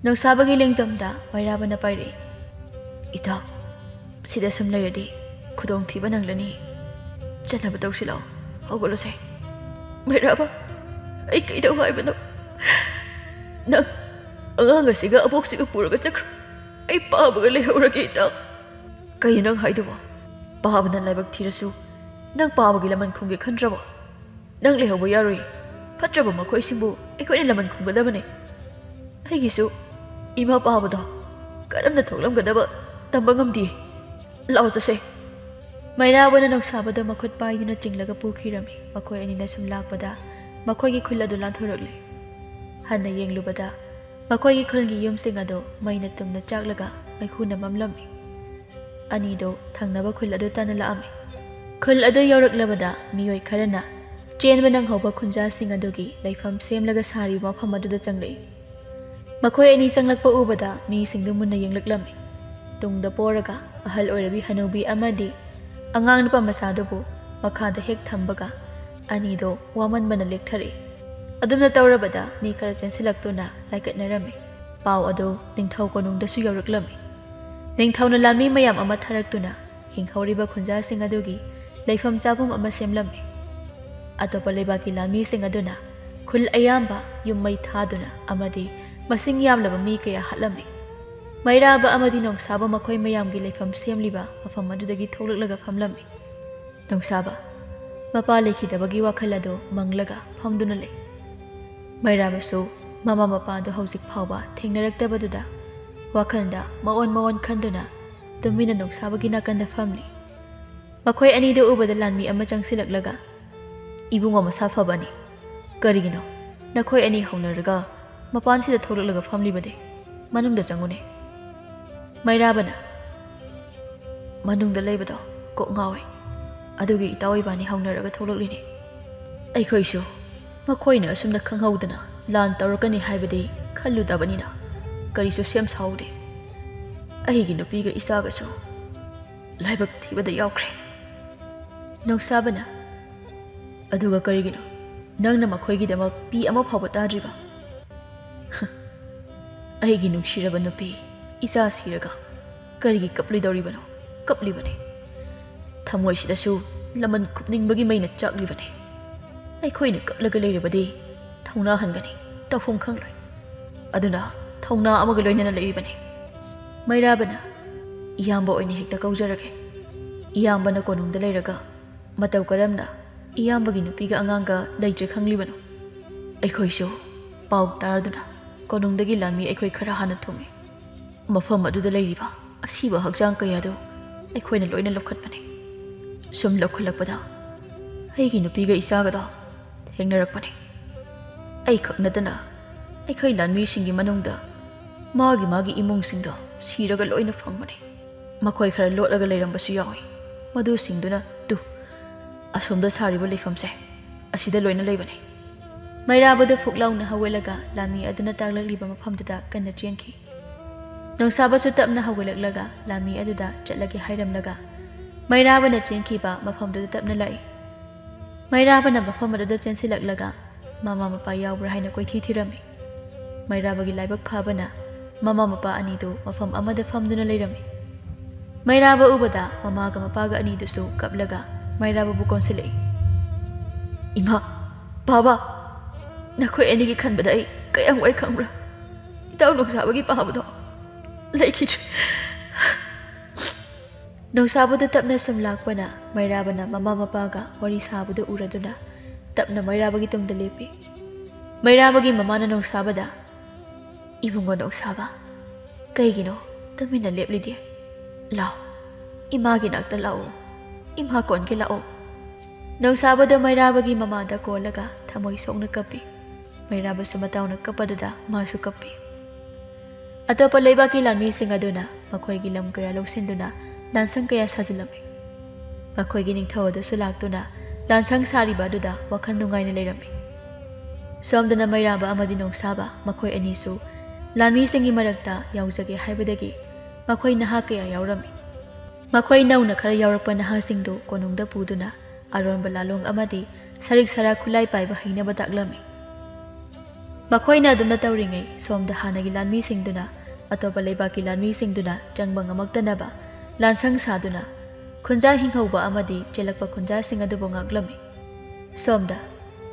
ꯅꯣꯡꯁꯥꯕꯒꯤ ꯂꯦꯡꯖꯨꯝꯗ ꯃꯩꯔꯥꯕꯅ ꯄꯥꯏꯔꯛꯏ꯫ "ꯏꯇꯥꯎ, ꯁꯤꯗ ꯁꯨꯝ ꯂꯩꯔꯗꯤ ꯈꯨꯗꯣꯡꯊꯤꯕ ꯅꯪꯂꯅꯤ꯫ ꯆꯠꯅꯕ ꯇꯧꯁꯤ ꯂꯥꯛꯑꯣ, ꯍꯧꯒꯠꯂꯁꯦ꯫" "ꯃꯩꯔꯥꯕ, ꯑꯩ ꯀꯩꯗꯧ ꯍꯥꯏꯕꯅꯣ? ꯅꯪ ꯑꯉꯥꯡ ꯑꯁꯤꯒ ꯑꯕꯣꯛꯁꯤꯒ ꯄꯨꯔꯒ ꯆꯠꯈ꯭ꯔꯣ꯫ ꯑꯩ ꯄꯥꯕꯒ ꯂꯩꯍꯧꯔꯒꯦ, ꯏꯇꯥꯎ꯫" "ꯀꯩꯅꯣ ꯅꯪ ꯍꯥꯏꯗꯨꯕꯣ? ꯄꯥꯕꯅ ꯂꯥꯏꯕꯛ ꯊꯤꯔꯁꯨ ꯅꯪ ꯄꯥꯕꯒꯤ ꯂꯃꯟ ꯈꯨꯝꯒꯦ ꯈꯟꯗ꯭ꯔꯕꯣ? ꯅꯪ ꯂꯩꯍꯧꯕ ꯌꯥꯔꯣꯏ꯫ ꯐꯠꯇ꯭ꯔꯕ ꯃꯈꯣꯏꯁꯤꯡꯕꯨ ꯑꯩꯈꯣꯏꯅ ꯂꯃꯟ ꯈꯨꯝꯒꯗꯕꯅꯤ꯫ ꯑꯩꯒꯤꯁꯨ ꯏꯃꯥ ꯄꯥꯕꯗꯣ ꯀꯔꯝꯅ ꯊꯣꯛꯂꯝꯒꯗꯕ ꯇꯝꯕ ꯉꯝꯗꯦ꯫ ꯂꯥꯛꯑꯣ ꯆꯠꯁꯦ꯫" ꯃꯩꯔꯥꯕꯅ ꯅꯣꯡꯁꯥꯕꯗ ꯃꯈꯨꯠ ꯄꯥꯏꯗꯨꯅ ꯆꯤꯡꯂꯒ ꯄꯨꯈꯤꯔꯝꯃꯤ꯫ ꯃꯈꯣꯏ ꯑꯅꯤꯅ ꯁꯨꯝ ꯂꯥꯛꯄꯗ ꯃꯈꯣꯏꯒꯤ ꯈꯨꯜ ꯑꯗꯨ ꯂꯥꯟꯊꯣꯔꯛꯂꯤ꯫ ꯍꯟꯅ ꯌꯦꯡꯂꯨꯕꯗ ꯃꯈꯣꯏꯒꯤ ꯈꯨꯜꯒꯤ ꯌꯨꯝꯁꯤꯡ ꯑꯗꯨ ꯃꯩꯅ ꯇꯨꯝꯅ ꯆꯥꯛꯂꯒ ꯃꯩꯈꯨꯅ ꯃꯝꯂꯝꯃꯤ꯫ ꯑꯅꯤꯗꯨ ꯊꯪꯅꯕ ꯈꯨꯜ ꯑꯗꯨ ꯇꯥꯟꯅ ꯂꯥꯛꯑꯝꯃꯤ꯫ ꯈꯨꯜ ꯑꯗꯨ ꯌꯧꯔꯛꯂꯕꯗ ꯃꯤꯑꯣꯏ ꯈꯔꯅ ꯆꯦꯟꯕ ꯅꯪꯍꯧꯕ ꯈꯨꯟꯖꯥꯁꯤꯡ ꯑꯗꯨꯒꯤ ꯂꯩꯐꯝ ꯁꯦꯝꯂꯒ ꯁꯥꯔꯤꯕ ꯃꯐꯝ ꯑꯗꯨꯗ ꯆꯪꯂꯛꯏ꯫ ꯃꯈꯣꯏ ꯑꯅꯤ ꯆꯪꯂꯛꯄ ꯎꯕꯗ ꯃꯤꯁꯤꯡꯗꯨ ꯃꯨꯟꯅ ꯌꯦꯡꯂꯛꯂꯝꯃꯤ꯫ ꯇꯨꯡꯗ ꯄꯣꯔꯒ ꯑꯍꯜ ꯑꯣꯏꯔꯕꯤ ꯍꯅꯨꯕꯤ ꯑꯃꯗꯤ ꯑꯉꯥꯡ ꯅꯨꯄꯥ ꯃꯆꯥꯗꯨꯕꯨ ꯃꯈꯥꯗ ꯍꯦꯛ ꯊꯝꯕꯒ ꯑꯅꯤꯗꯣ ꯋꯥꯃꯟꯕꯅ ꯂꯦꯛꯊꯔꯛꯏ꯫ ꯑꯗꯨꯝꯅ ꯇꯧꯔꯕꯗ ꯃꯤ ꯈꯔ ꯆꯦꯟꯁꯤꯜꯂꯛꯇꯨꯅ ꯂꯥꯏꯀꯠꯅꯔꯝꯃꯤ꯫ ꯄꯥꯎ ꯑꯗꯨ ꯅꯤꯡꯊꯧ ꯀꯣꯅꯨꯡꯗꯁꯨ ꯌꯧꯔꯛꯂꯝꯃꯤ꯫ ꯅꯤꯡꯊꯧꯅ ꯂꯥꯟꯃꯤ ꯃꯌꯥꯝ ꯑꯃ ꯊꯥꯔꯛꯇꯨꯅ ꯍꯤꯡꯍꯧꯔꯤꯕ ꯈꯨꯟꯖꯥꯁꯤꯡ ꯑꯗꯨꯒꯤ ꯂꯩꯐꯝ ꯆꯥꯐꯝ ꯑꯃ ꯁꯦꯝꯂꯝꯃꯤ꯫ ꯑꯇꯣꯞꯄ ꯂꯩꯕꯥꯛꯀꯤ ꯂꯥꯟꯃꯤꯁꯤꯡ ꯑꯗꯨꯅ ꯈꯨꯜ ꯑꯌꯥꯝꯕ ꯌꯨꯝ ꯃꯩ ꯊꯥꯗꯨꯅ ꯑꯃꯗꯤ ꯃꯁꯤꯡ ꯌꯥꯝꯂꯕ ꯃꯤ ꯀꯌꯥ ꯍꯥꯠꯂꯝꯃꯤ꯫ ꯃꯩꯔꯥꯕ ꯑꯃꯗꯤ ꯅꯣꯡꯁꯥꯕ ꯃꯈꯣꯏ ꯃꯌꯥꯝꯒꯤ ꯂꯩꯐꯝ ꯁꯦꯝꯂꯤꯕ ꯃꯐꯝ ꯑꯗꯨꯗꯒꯤ ꯊꯣꯛꯂꯛꯂꯒ ꯐꯝꯂꯝꯃꯤ꯫ ꯅꯣꯡꯁꯥꯕ ꯃꯄꯥ ꯂꯩꯈꯤꯗꯕꯒꯤ ꯋꯥꯈꯜ ꯑꯗꯨ ꯃꯪꯂꯒ ꯐꯝꯗꯨꯅ ꯂꯩ꯫ ꯃꯩꯔꯥꯕꯁꯨ ꯃꯃꯥ ꯃꯄꯥꯗꯨ ꯍꯧꯖꯤꯛ ꯐꯥꯎꯕ ꯊꯦꯡꯅꯔꯛꯇꯕꯗꯨꯗ ꯋꯥꯈꯜꯗ ꯃꯑꯣꯟ ꯃꯑꯣꯟ ꯈꯟꯗꯨꯅ ꯇꯨꯃꯤꯟꯅ ꯅꯣꯡꯁꯥꯕꯒꯤ ꯅꯥꯀꯟꯗ ꯐꯝꯂꯤ꯫ ꯃꯈꯣꯏ ꯑꯅꯤꯗꯨ ꯎꯕꯗ ꯂꯥꯟꯃꯤ ꯑꯃ ꯆꯪꯁꯤꯜꯂꯛꯂꯒ, "ꯏꯕꯨꯡꯉꯣ ꯃꯁꯥ ꯐꯕꯅꯤ, ꯀꯔꯤꯒꯤꯅꯣ ꯅꯈꯣꯏ ꯑꯅꯤ ꯍꯧꯅꯔꯒ ꯃꯄꯥꯟꯁꯤꯗ ꯊꯣꯛꯂꯛꯂꯒ ꯐꯝꯂꯤꯕꯗꯤ? ꯃꯅꯨꯡꯗ ꯆꯪꯉꯨꯅꯦ꯫" ꯃꯩꯔꯥꯕꯅ, "ꯃꯅꯨꯡꯗ ꯂꯩꯕꯗꯣ ꯀꯣꯛ ꯉꯥꯎꯏ, ꯑꯗꯨꯒꯤ ꯏꯇꯥꯎ ꯏꯕꯥꯅꯤ ꯍꯧꯅꯔꯒ ꯊꯣꯛꯂꯛꯂꯤꯅꯤ꯫ ꯑꯩꯈꯣꯏꯁꯨ ꯃꯈꯣꯏꯅ ꯑꯁꯨꯝꯅ ꯈꯪꯍꯧꯗꯅ ꯂꯥꯟ ꯇꯧꯔꯛꯀꯅꯤ ꯍꯥꯏꯕꯗꯤ ꯈꯜꯂꯨꯗꯕꯅꯤꯅ ꯀꯔꯤꯁꯨ ꯁꯦꯝ ꯁꯥꯍꯧꯗꯦ꯫ ꯑꯩꯒꯤ ꯅꯨꯄꯤꯒ ꯏꯆꯥꯒꯁꯨ ꯂꯥꯏꯕꯛ ꯊꯤꯕꯗ ꯌꯥꯎꯈ꯭ꯔꯦ꯫" ꯅꯣꯡꯁꯥꯕꯅ, "ꯑꯗꯨꯒ ꯀꯔꯤꯒꯤꯅꯣ ꯅꯪꯅ ꯃꯈꯣꯏꯒꯤꯗꯃꯛ ꯄꯤ ꯑꯃ ꯐꯥꯎꯕ ꯇꯥꯗ꯭ꯔꯤꯕ?" "ꯑꯩꯒꯤ ꯅꯨꯡꯁꯤꯔꯕ ꯅꯨꯄꯤ, ꯏꯆꯥ ꯁꯤꯔꯒ ꯀꯔꯤꯒꯤ ꯀꯞꯂꯣꯏꯗꯧꯔꯤꯕꯅꯣ? ꯀꯞꯂꯤꯕꯅꯤ꯫ ꯊꯃꯣꯏꯁꯤꯗꯁꯨ ꯂꯃꯟ ꯈꯨꯝꯅꯤꯡꯕꯒꯤ ꯃꯩꯅ ꯆꯥꯛꯂꯤꯕꯅꯤ꯫ ꯑꯩꯈꯣꯏꯅ ꯀꯞꯂꯒ ꯂꯩꯔꯕꯗꯤ ꯊꯧꯅꯥ ꯍꯟꯒꯅꯤ, ꯇꯧꯐꯝ ꯈꯪꯂꯣꯏ꯫ ꯑꯗꯨꯅ ꯊꯧꯅꯥ ꯑꯃꯒ ꯂꯣꯏꯅꯅ ꯂꯩꯔꯤꯕꯅꯤ꯫" ꯃꯩꯔꯥꯕꯅ, "ꯏꯌꯥꯝꯕ ꯑꯣꯏꯅ ꯍꯦꯛꯇ ꯀꯧꯖꯔꯒꯦ꯫ ꯏꯌꯥꯝꯕꯅ ꯀꯣꯅꯨꯡꯗ ꯂꯩꯔꯒ ꯃꯇꯧ ꯀꯔꯝꯅ ꯏꯌꯥꯝꯕꯒꯤ ꯅꯨꯄꯤꯒ ꯑꯉꯥꯡꯒ ꯂꯩꯇ꯭ꯔꯦ ꯈꯪꯂꯤꯕꯅꯣ? ꯑꯩꯈꯣꯏꯁꯨ ꯄꯥꯎ ꯇꯥꯔꯗꯨꯅ ꯀꯣꯅꯨꯡꯗꯒꯤ ꯂꯥꯟꯃꯤ ꯑꯩꯈꯣꯏ ꯈꯔ ꯍꯥꯟꯅ ꯊꯨꯡꯉꯤ꯫ ꯃꯐꯝ ꯑꯗꯨꯗ ꯂꯩꯔꯤꯕ ꯑꯁꯤꯕ ꯍꯛꯆꯥꯡ ꯀꯌꯥꯗꯨ ꯑꯩꯈꯣꯏꯅ ꯂꯣꯏꯅ ꯂꯧꯈꯠꯄꯅꯤ꯫ ꯁꯨꯝ ꯂꯧꯈꯠꯂꯛꯄꯗ ꯑꯩꯒꯤ ꯅꯨꯄꯤꯒ ꯏꯆꯥꯒꯗꯣ ꯊꯦꯡꯅꯔꯛꯄꯅꯤ꯫ ꯑꯩꯈꯛ ꯅꯠꯇꯅ ꯑꯩꯈꯣꯏ ꯂꯥꯟꯃꯤꯁꯤꯡꯒꯤ ꯃꯅꯨꯡꯗ ꯃꯥꯒꯤ ꯃꯥꯒꯤ ꯏꯃꯨꯡꯁꯤꯡꯗꯣ ꯁꯤꯔꯒ ꯂꯣꯏꯅ ꯐꯪꯕꯅꯤ꯫ ꯃꯈꯣꯏ ꯈꯔ ꯂꯣꯠꯂꯒ ꯂꯩꯔꯝꯕꯁꯨ ꯌꯥꯎꯏ꯫ ꯃꯗꯨꯁꯤꯡꯗꯨꯅ ꯇꯨ, ꯑꯁꯣꯝꯗ ꯁꯥꯔꯤꯕ ꯂꯩꯐꯝꯁꯦ, ꯑꯁꯤꯗ ꯂꯣꯏꯅ ꯂꯩꯕꯅꯤ꯫" ꯃꯩꯔꯥꯕꯗꯨ ꯐꯨꯛ ꯂꯥꯎꯅ ꯍꯧꯒꯠꯂꯒ ꯂꯥꯟꯃꯤ ꯑꯗꯨꯅ ꯇꯥꯛꯂꯛꯂꯤꯕ ꯃꯐꯝꯗꯨꯗ ꯀꯟꯅ ꯆꯦꯟꯈꯤ꯫ ꯅꯣꯡꯁꯥꯕꯁꯨ ꯇꯞꯅ ꯍꯧꯒꯠꯂꯛꯂꯒ ꯂꯥꯟꯃꯤ ꯑꯗꯨꯗ ꯆꯠꯂꯒꯦ ꯍꯥꯏꯔꯝꯂꯒ ꯃꯩꯔꯥꯕꯅ ꯆꯦꯟꯈꯤꯕ ꯃꯐꯝꯗꯨꯗ ꯇꯞꯅ ꯂꯥꯛꯏ꯫ ꯃꯩꯔꯥꯕꯅ ꯃꯐꯝ ꯑꯗꯨꯗ ꯆꯦꯟꯁꯤꯜꯂꯛꯂꯒ ꯃꯃꯥ ꯃꯄꯥ ꯌꯥꯎꯕ꯭ꯔꯥ ꯍꯥꯏꯅ ꯀꯣꯏꯊꯤ ꯊꯤꯔꯝꯃꯤ꯫ ꯃꯩꯔꯥꯕꯒꯤ ꯂꯥꯏꯕꯛ ꯐꯕꯅ ꯃꯃꯥ ꯃꯄꯥ ꯑꯅꯤꯗꯨ ꯃꯐꯝ ꯑꯃꯗ ꯐꯝꯗꯨꯅ ꯂꯩꯔꯝꯃꯤ꯫ ꯃꯩꯔꯥꯕ ꯎꯕꯗ ꯃꯃꯥꯒ ꯃꯄꯥꯒ ꯑꯅꯤꯗꯨꯁꯨ ꯀꯞꯂꯒ ꯃꯩꯔꯥꯕꯕꯨ ꯀꯣꯟꯁꯤꯜꯂꯛꯏ꯫ "ꯏꯃꯥ, ꯕꯥꯕꯥ, ꯅꯈꯣꯏ ꯑꯅꯤꯒꯤ ꯈꯟꯕꯗ ꯑꯩ ꯀꯌꯥꯝ ꯋꯥꯏ ꯈꯪꯕ꯭ꯔꯥ? ꯏꯇꯥꯎ ꯅꯣꯡꯁꯥꯕꯒꯤ ꯄꯥꯕꯗꯣ ꯂꯩꯈꯤꯗ꯭ꯔꯦ꯫ ꯅꯣꯡꯁꯥꯕꯗꯨ ꯇꯞꯅ ꯁꯨꯝ ꯂꯥꯛꯄꯅ ꯃꯩꯔꯥꯕꯅ ꯃꯃꯥ ꯃꯄꯥꯒ ꯋꯥꯔꯤ ꯁꯥꯕꯗꯨ ꯎꯔꯗꯨꯅ ꯇꯞꯅ ꯃꯩꯔꯥꯕꯒꯤ ꯇꯨꯡꯗ ꯂꯦꯞꯄꯤ꯫ ꯃꯩꯔꯥꯕꯒꯤ ꯃꯃꯥꯅ ꯅꯣꯡꯁꯥꯕꯗ, "ꯏꯕꯨꯡꯉꯣ ꯅꯣꯡꯁꯥꯕ, ꯀꯩꯒꯤꯅꯣ ꯇꯨꯃꯤꯟꯅ ꯂꯦꯞꯂꯤꯗꯤ? ꯂꯥꯎ, ꯏꯃꯥꯒꯤ ꯅꯥꯛꯇ ꯂꯥꯛꯑꯣ, ꯏꯃꯥ ꯀꯣꯟꯒꯦ ꯂꯥꯛꯑꯣ꯫" ꯅꯣꯡꯁꯥꯕꯗ ꯃꯩꯔꯥꯕꯒꯤ ꯃꯃꯥꯗ ꯀꯣꯜꯂꯒ ꯊꯃꯣꯏ ꯁꯣꯛꯅ ꯀꯞꯄꯤ꯫ ꯃꯩꯔꯥꯕꯁꯨ ꯃꯇꯥꯎꯅ ꯀꯞꯄꯗꯨꯗ ꯃꯥꯁꯨ ꯀꯞꯄꯤ꯫ ꯑꯇꯣꯞꯄ ꯂꯩꯕꯥꯛꯀꯤ ꯂꯥꯟꯃꯤꯁꯤꯡ ꯑꯗꯨꯅ ꯃꯈꯣꯏꯒꯤ ꯂꯝ ꯀꯌꯥ ꯂꯧꯁꯤꯟꯗꯨꯅ ꯂꯥꯟꯁꯪ ꯀꯌꯥ ꯁꯥꯖꯤꯜꯂꯝꯃꯤ꯫ ꯃꯈꯣꯏꯒꯤ ꯅꯤꯡꯊꯧ ꯑꯗꯨꯁꯨ ꯂꯥꯛꯇꯨꯅ ꯂꯥꯟꯁꯪ ꯁꯥꯔꯤꯕ ꯑꯗꯨꯗ ꯋꯥꯈꯜ ꯅꯨꯡꯉꯥꯏꯅ ꯂꯩꯔꯝꯃꯤ꯫ ꯁꯣꯝꯗꯅ ꯃꯩꯔꯥꯕ ꯑꯃꯗꯤ ꯅꯣꯡꯁꯥꯕ ꯃꯈꯣꯏ ꯑꯅꯤꯁꯨ ꯂꯥꯟꯃꯤꯁꯤꯡꯒꯤ ꯃꯔꯛꯇ ꯌꯥꯎꯖꯒꯦ ꯍꯥꯏꯕꯗꯒꯤ ꯃꯈꯣꯏ ꯅꯍꯥ ꯀꯌꯥ ꯌꯥꯎꯔꯝꯃꯤ꯫ ꯃꯈꯣꯏ ꯅꯧꯅ ꯈꯔ ꯌꯥꯎꯔꯛꯄ ꯅꯍꯥꯁꯤꯡꯗꯨ ꯀꯣꯅꯨꯡꯗ ꯄꯨꯗꯨꯅ ꯑꯔꯣꯟꯕ ꯂꯥꯂꯣꯡ ꯑꯃꯗꯤ ꯁꯔꯤꯛ ꯁꯔꯥ ꯈꯨꯠꯂꯥꯏ ꯄꯥꯏꯕ ꯍꯩꯅꯕ ꯇꯥꯛꯂꯝꯃꯤ꯫ ꯃꯈꯣꯏꯅ ꯑꯗꯨꯝꯅ ꯇꯧꯔꯤꯉꯩ ꯁꯣꯝꯗ ꯍꯥꯟꯅꯒꯤ ꯂꯥꯟꯃꯤꯁꯤꯡꯗꯨꯅ ꯑꯇꯣꯞꯄ ꯂꯩꯕꯥꯛꯀꯤ ꯂꯥꯟꯃꯤꯁꯤꯡꯗꯨꯅ ꯆꯪꯕ ꯉꯝꯃꯛꯇꯅꯕ ꯂꯥꯟꯁꯪ ꯁꯥꯗꯨꯅ ꯈꯨꯟꯖꯥ ꯍꯤꯡꯍꯧꯕ ꯑꯃꯗꯤ ꯆꯦꯜꯂꯛꯄ ꯈꯨꯟꯖꯥꯁꯤꯡ ꯑꯗꯨꯕꯨ ꯉꯥꯛꯂꯝꯃꯤ꯫ ꯁꯣꯝꯗ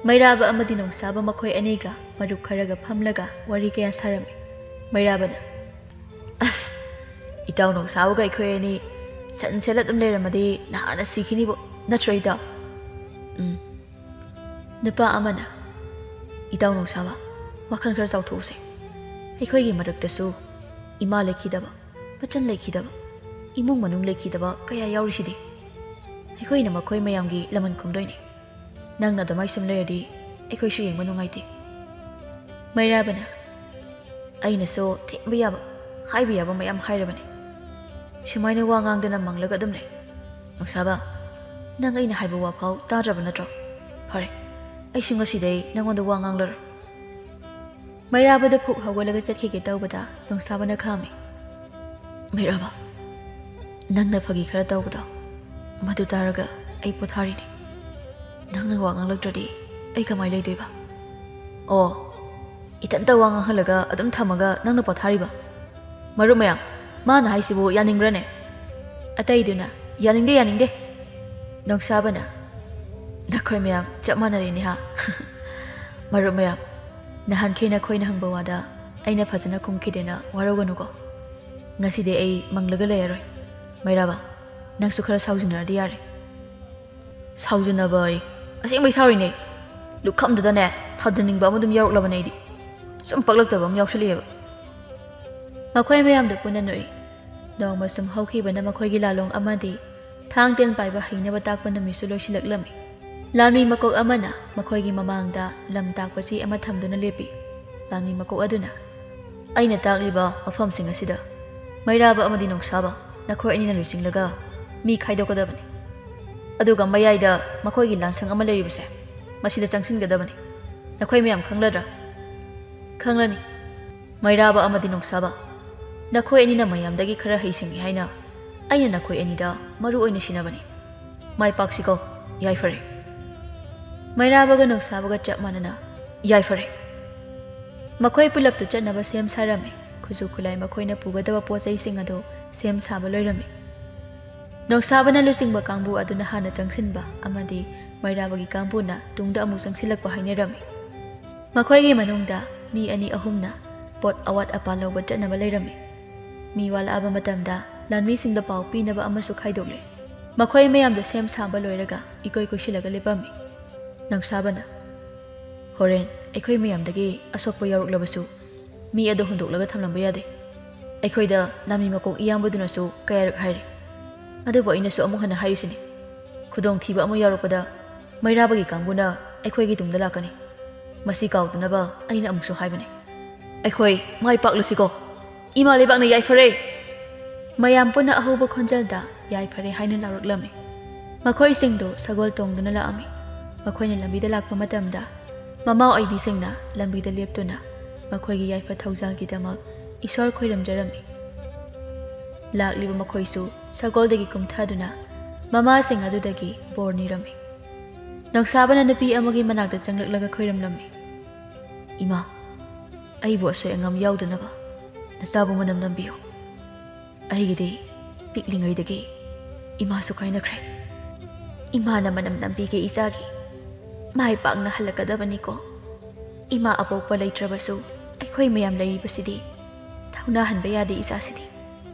ꯃꯩꯔꯥꯕ ꯑꯃꯗꯤ ꯅꯣꯡꯁꯥꯕ ꯃꯈꯣꯏ ꯑꯅꯤꯒ ꯃꯔꯨꯞ ꯈꯔꯒ ꯐꯝꯂꯒ ꯋꯥꯔꯤ ꯀꯌꯥ ꯁꯥꯔꯝꯃꯤ꯫ ꯃꯩꯔꯥꯕꯅ, "ꯑꯁ, ꯏꯇꯥꯎ ꯅꯣꯡꯁꯥꯕꯒ ꯑꯩꯈꯣꯏ ꯑꯅꯤ ꯁꯟ ꯁꯦꯠꯂ ꯑꯗꯨꯝ ꯂꯩꯔꯝꯃꯗꯤ ꯅꯍꯥꯟꯅ ꯁꯤꯈꯤꯅꯤꯕꯣ, ꯅꯠꯇ꯭ꯔꯣ ꯏꯇꯥꯎ?" ꯎꯝ꯫ ꯅꯨꯄꯥ ꯑꯃꯅ, "ꯏꯇꯥꯎ ꯅꯣꯡꯁꯥꯕ, ꯋꯥꯈꯜ ꯈꯔ ꯆꯥꯎꯊꯣꯛꯎꯁꯦ꯫ ꯑꯩꯈꯣꯏꯒꯤ ꯃꯔꯛꯇꯁꯨ ꯏꯃꯥ ꯂꯩꯈꯤꯗꯕ, ꯃꯆꯟ ꯂꯩꯈꯤꯗꯕ, ꯏꯃꯨꯡ ꯃꯅꯨꯡ ꯂꯩꯈꯤꯗꯕ ꯀꯌꯥ ꯌꯥꯎꯔꯤꯁꯤꯗꯤ꯫ ꯑꯩꯈꯣꯏꯅ ꯃꯈꯣꯏ ꯃꯌꯥꯝꯒꯤ ꯂꯃꯟ ꯈꯨꯝꯗꯣꯏꯅꯦ꯫ ꯅꯪꯅ ꯑꯗꯨꯃꯥꯏ ꯁꯨꯝ ꯂꯩꯔꯗꯤ ꯑꯩꯈꯣꯏꯁꯨ ꯌꯦꯡꯕ ꯅꯨꯡꯉꯥꯏꯇꯦ꯫" ꯃꯩꯔꯥꯕꯅ, "ꯑꯩꯅꯁꯨ ꯊꯦꯝꯕ ꯌꯥꯕ, ꯍꯥꯏꯕ ꯌꯥꯕ ꯃꯌꯥꯝ ꯍꯥꯏꯔꯕꯅꯤ꯫ ꯁꯨꯃꯥꯏꯅ ꯋꯥ ꯉꯥꯡꯗꯅ ꯃꯪꯂꯒ ꯑꯗꯨꯝ ꯂꯩ꯫ ꯅꯣꯡꯁꯥꯕ, ꯅꯪ ꯑꯩꯅ ꯍꯥꯏꯕ ꯋꯥꯐꯥꯎ ꯇꯥꯗ꯭ꯔꯕ ꯅꯠꯇ꯭ꯔꯣ? ꯐꯔꯦ, ꯑꯩꯁꯨ ꯉꯁꯤꯗꯩ ꯅꯪꯉꯣꯟꯗ ꯋꯥ ꯉꯥꯡꯂꯔꯣꯏ꯫" ꯃꯩꯔꯥꯕꯗ ꯐꯨꯛ ꯍꯧꯒꯠꯂꯒ ꯆꯠꯈꯤꯒꯦ ꯇꯧꯕꯗ ꯅꯣꯡꯁꯥꯕꯅ ꯈꯥꯝꯃꯤ꯫ "ꯃꯩꯔꯥꯕ, ꯅꯪꯅ ꯐꯥꯒꯤ ꯈꯔ ꯇꯧꯕꯗꯣ, ꯃꯗꯨ ꯇꯥꯔꯒ ꯑꯩ ꯄꯣꯊꯥꯔꯤꯅꯤ꯫ ꯅꯪꯅ ꯋꯥ ꯉꯥꯡꯂꯛꯇ꯭ꯔꯗꯤ ꯑꯩ ꯀꯃꯥꯏ ꯂꯩꯗꯣꯏꯕ? ꯑꯣ, ꯏꯊꯟꯇ ꯋꯥ ꯉꯥꯡꯍꯜꯂꯒ ꯑꯗꯨꯝ ꯊꯝꯃꯒ ꯅꯪꯅ ꯄꯣꯊꯥꯔꯤꯕ? ꯃꯔꯨꯞ ꯃꯌꯥꯝ, ꯃꯥꯅ ꯍꯥꯏꯁꯤꯕꯨ ꯌꯥꯅꯤꯡꯕ꯭ꯔꯅꯦ?" ꯑꯇꯩꯗꯨꯅ, "ꯌꯥꯅꯤꯡꯗꯦ, ꯌꯥꯅꯤꯡꯗꯦ꯫ ꯅꯣꯡꯁꯥꯕꯅ, ꯅꯈꯣꯏ ꯃꯌꯥꯝ ꯆꯞ ꯃꯥꯟꯅꯔꯦꯅꯦ ꯍꯥ?" ꯃꯔꯨꯞ ꯃꯌꯥꯝ, ꯅꯍꯥꯟꯈꯩ ꯅꯈꯣꯏꯅ ꯍꯪꯕ ꯋꯥꯗ ꯑꯩꯅ ꯐꯖꯅ ꯈꯨꯝꯈꯤꯗꯦꯅ ꯋꯥꯔꯧꯒꯅꯨꯀꯣ꯫ ꯉꯁꯤꯗꯤ ꯑꯩ ꯃꯪꯂꯒ ꯂꯩꯔꯔꯣꯏ꯫ ꯃꯩꯔꯥꯕ, ꯅꯪꯁꯨ ꯈꯔ ꯁꯥꯎꯖꯤꯟꯅꯔꯗꯤ ꯌꯥꯔꯦ꯫ ꯁꯥꯎꯖꯤꯟꯅꯕ ꯑꯩ ꯑꯁꯦꯡꯕꯩ ꯁꯥꯎꯔꯤꯅꯦ꯫ ꯂꯨꯈꯝꯗꯨꯗꯅꯦ ꯊꯥꯖꯅꯤꯡꯕ ꯑꯃ ꯑꯗꯨꯝ ꯌꯥꯎꯔꯛꯂꯕꯅꯦ ꯑꯩꯗꯤ꯫ ꯁꯨꯝ ꯄꯛꯂꯛꯇꯕ ꯑꯃ ꯌꯥꯎꯁꯜꯂꯛꯑꯦꯕ꯫ ꯃꯈꯣꯏ ꯃꯌꯥꯝꯗ ꯄꯨꯟꯅ ꯅꯣꯛꯏ꯫ ꯅꯣꯡꯃ ꯁꯨꯝ ꯍꯧꯈꯤꯕꯅ ꯃꯈꯣꯏꯒꯤ ꯂꯥꯂꯣꯡ ꯑꯃꯗꯤ ꯊꯥꯡ ꯇꯦꯟ ꯄꯥꯏꯕ ꯍꯩꯅꯕ ꯇꯥꯛꯄ ꯅꯨꯃꯤꯠꯁꯨ ꯂꯣꯏꯁꯤꯜꯂꯛꯂꯝꯃꯤ꯫ ꯂꯥꯟꯃꯤ ꯃꯀꯣꯛ ꯑꯃꯅ ꯃꯈꯣꯏꯒꯤ ꯃꯃꯥꯡꯗ ꯂꯝ ꯇꯥꯛꯄ ꯆꯦ ꯑꯃ ꯊꯝꯗꯨꯅ ꯂꯦꯞꯄꯤ꯫ ꯂꯥꯟꯃꯤ ꯃꯀꯣꯛ ꯑꯗꯨꯅ, "ꯑꯩꯅ ꯇꯥꯛꯂꯤꯕ ꯃꯐꯝꯁꯤꯡ ꯑꯁꯤꯗ ꯃꯩꯔꯥꯕ ꯑꯃꯗꯤ ꯅꯣꯡꯁꯥꯕ, ꯅꯈꯣꯏ ꯑꯅꯤꯅ ꯂꯨꯆꯤꯡꯂꯒ ꯃꯤ ꯈꯥꯏꯗꯣꯛꯀꯗꯕꯅꯤ꯫ ꯑꯗꯨꯒ ꯃꯌꯥꯏꯗ ꯃꯈꯣꯏꯒꯤ ꯂꯥꯟꯁꯪ ꯑꯃ ꯂꯩꯔꯤꯕꯁꯦ, ꯃꯁꯤꯗ ꯆꯪꯁꯤꯟꯒꯗꯕꯅꯤ꯫ ꯅꯈꯣꯏ ꯃꯌꯥꯝ ꯈꯪꯂꯗ꯭ꯔꯥ?" "ꯈꯪꯂꯅꯤ꯫ ꯃꯩꯔꯥꯕ ꯑꯃꯗꯤ ꯅꯣꯡꯁꯥꯕ, ꯅꯈꯣꯏ ꯑꯅꯤꯅ ꯃꯌꯥꯝꯗꯒꯤ ꯈꯔ ꯍꯩꯁꯤꯡꯉꯤ ꯍꯥꯏꯅ ꯑꯩꯅ ꯅꯈꯣꯏ ꯑꯅꯤꯗ ꯃꯔꯨ ꯑꯣꯏꯅ ꯁꯤꯟꯅꯕꯅꯤ꯫ ꯃꯥꯏ ꯄꯥꯛꯁꯤꯀꯣ, ꯌꯥꯏꯐꯔꯦ꯫" ꯃꯩꯔꯥꯕꯒ ꯅꯣꯡꯁꯥꯕꯒ ꯆꯞ ꯃꯥꯟꯅꯅ, "ꯌꯥꯏꯐꯔꯦ꯫" ꯃꯈꯣꯏ ꯄꯨꯂꯞꯇꯨ ꯆꯠꯅꯕ ꯁꯦꯝ ꯁꯥꯔꯝꯃꯤ꯫ ꯈꯨꯠꯁꯨ ꯈꯨꯠꯂꯥꯏ ꯃꯈꯣꯏꯅ ꯄꯨꯒꯗꯕ ꯄꯣꯠ ꯆꯩꯁꯤꯡ ꯑꯗꯨ ꯁꯦꯝ ꯁꯥꯕ ꯂꯣꯏꯔꯝꯃꯤ꯫ ꯅꯣꯡꯁꯥꯕꯅ ꯂꯨꯆꯤꯡꯕ ꯀꯥꯡꯕꯨ ꯑꯗꯨꯅ ꯍꯥꯟꯅ ꯆꯪꯁꯤꯟꯕ ꯑꯃꯗꯤ ꯃꯩꯔꯥꯕꯒꯤ ꯀꯥꯡꯕꯨꯅ ꯇꯨꯡꯗ ꯑꯃꯨꯛ ꯆꯪꯁꯤꯜꯂꯛꯄ ꯍꯥꯏꯅꯔꯝꯃꯤ꯫ ꯃꯈꯣꯏꯒꯤ ꯃꯅꯨꯡꯗ ꯃꯤ ꯑꯅꯤ ꯑꯍꯨꯝꯅ ꯄꯣꯠ ꯑꯋꯥꯠ ꯑꯄꯥ ꯂꯧꯕ ꯆꯠꯅꯕ ꯂꯩꯔꯝꯃꯤ꯫ ꯃꯤ ꯋꯥꯠꯂꯛꯑꯕ ꯃꯇꯝꯗ ꯂꯥꯟꯃꯤꯁꯤꯡꯗ ꯄꯥꯎ ꯄꯤꯅꯕ ꯑꯃꯁꯨ ꯈꯥꯏꯗꯣꯛꯂꯦ꯫ ꯃꯈꯣꯏ ꯃꯌꯥꯝꯗꯨ ꯁꯦꯝ ꯁꯥꯕ ꯂꯣꯏꯔꯒ ꯏꯀꯣꯏ ꯀꯣꯏꯁꯤꯜꯂꯒ ꯂꯦꯞꯄꯝꯃꯤ꯫ ꯅꯣꯡꯁꯥꯕꯅ, "ꯍꯣꯔꯦꯟ ꯑꯩꯈꯣꯏ ꯃꯌꯥꯝꯗꯒꯤ ꯑꯁꯣꯛꯄ ꯌꯥꯎꯔꯛꯂꯕꯁꯨ ꯃꯤ ꯑꯗꯨ ꯍꯨꯟꯗꯣꯛꯂꯒ ꯊꯝꯂꯝꯕ ꯌꯥꯗꯦ꯫ ꯑꯩꯈꯣꯏꯗ ꯂꯥꯟꯃꯤ ꯃꯀꯣꯛ ꯏꯌꯥꯝꯕꯗꯨꯅꯁꯨ ꯀꯌꯥꯔꯛ ꯍꯥꯏꯔꯦ꯫ ꯑꯗꯨꯕꯨ ꯑꯩꯅꯁꯨ ꯑꯃꯨꯛ ꯍꯟꯅ ꯍꯥꯏꯔꯤꯁꯤꯅꯤ, ꯈꯨꯗꯣꯡꯊꯤꯕ ꯑꯃ ꯌꯥꯎꯔꯛꯄꯗ ꯃꯩꯔꯥꯕꯒꯤ ꯀꯥꯡꯕꯨꯅ ꯑꯩꯈꯣꯏꯒꯤ ꯇꯨꯡꯗ ꯂꯥꯛꯀꯅꯤ꯫ ꯃꯁꯤ ꯀꯥꯎꯗꯅꯕ ꯑꯩꯅ ꯑꯃꯨꯛꯁꯨ ꯍꯥꯏꯕꯅꯤ꯫ ꯑꯩꯈꯣꯏ ꯃꯥꯏ ꯄꯥꯛꯂꯁꯤꯀꯣ꯫ ꯏꯃꯥ ꯂꯩꯕꯥꯛꯅ ꯌꯥꯏꯐꯔꯦ!" ꯃꯌꯥꯝ ꯄꯨꯟꯅ ꯑꯍꯧꯕ ꯈꯣꯟꯖꯦꯜꯗ "ꯌꯥꯏꯐꯔꯦ" ꯍꯥꯏꯅ ꯂꯥꯎꯔꯛꯂꯝꯃꯤ꯫ ꯃꯈꯣꯏꯁꯤꯡꯗꯨ ꯁꯒꯣꯜ ꯇꯣꯡꯗꯨꯅ ꯂꯥꯛꯑꯝꯃꯤ꯫ ꯃꯈꯣꯏꯅ ꯂꯝꯕꯤꯗ ꯂꯥꯛꯄ ꯃꯇꯝꯗ ꯃꯃꯥ ꯑꯣꯏꯕꯤꯁꯤꯡꯅ ꯂꯝꯕꯤꯗ ꯂꯦꯞꯇꯨꯅ ꯃꯈꯣꯏꯒꯤ ꯌꯥꯏꯐ ꯊꯧꯖꯥꯜꯒꯤꯗꯃꯛ ꯏꯁꯣꯔ ꯈꯣꯏꯔꯝꯖꯔꯝꯃꯤ꯫ ꯂꯥꯛꯂꯤꯕ ꯃꯈꯣꯏꯁꯨ ꯁꯒꯣꯜꯗꯒꯤ ꯀꯨꯝꯊꯗꯨꯅ ꯃꯃꯥꯁꯤꯡ ꯑꯗꯨꯗꯒꯤ ꯕꯣꯔ ꯅꯤꯔꯝꯃꯤ꯫ ꯅꯣꯡꯁꯥꯕꯅ ꯅꯨꯄꯤ ꯑꯃꯒꯤ ꯃꯅꯥꯛꯇ ꯆꯪꯂꯛꯂꯒ ꯈꯣꯏꯔꯝꯂꯝꯃꯤ꯫ "ꯏꯃꯥ, ꯑꯩꯕꯨ ꯑꯁꯣꯏ ꯑꯉꯥꯝ ꯌꯥꯎꯗꯅꯕ ꯅꯆꯥꯕꯨ ꯃꯅꯝ ꯅꯝꯕꯤꯌꯨ꯫ ꯑꯩꯒꯤꯗꯤ ꯄꯤꯛꯂꯤꯉꯩꯗꯒꯤ ꯏꯃꯥꯁꯨ ꯀꯥꯏꯅꯈ꯭ꯔꯦ꯫ ꯏꯃꯥꯅ ꯃꯅꯝ ꯅꯝꯕꯤꯒꯦ ꯏꯆꯥꯒꯤ꯫ ꯃꯥꯏ ꯄꯥꯛꯅ ꯍꯜꯂꯛꯀꯗꯕꯅꯤꯀꯣ꯫ ꯏꯃꯥ ꯑꯄꯣꯛꯄ ꯂꯩꯇ꯭ꯔꯕꯁꯨ ꯑꯩꯈꯣꯏ ꯃꯌꯥꯝ ꯂꯩꯔꯤꯕꯁꯤꯗꯤ ꯊꯧꯅꯥ ꯍꯟꯕ ꯌꯥꯗꯦ ꯏꯆꯥꯁꯤꯗꯤ꯫"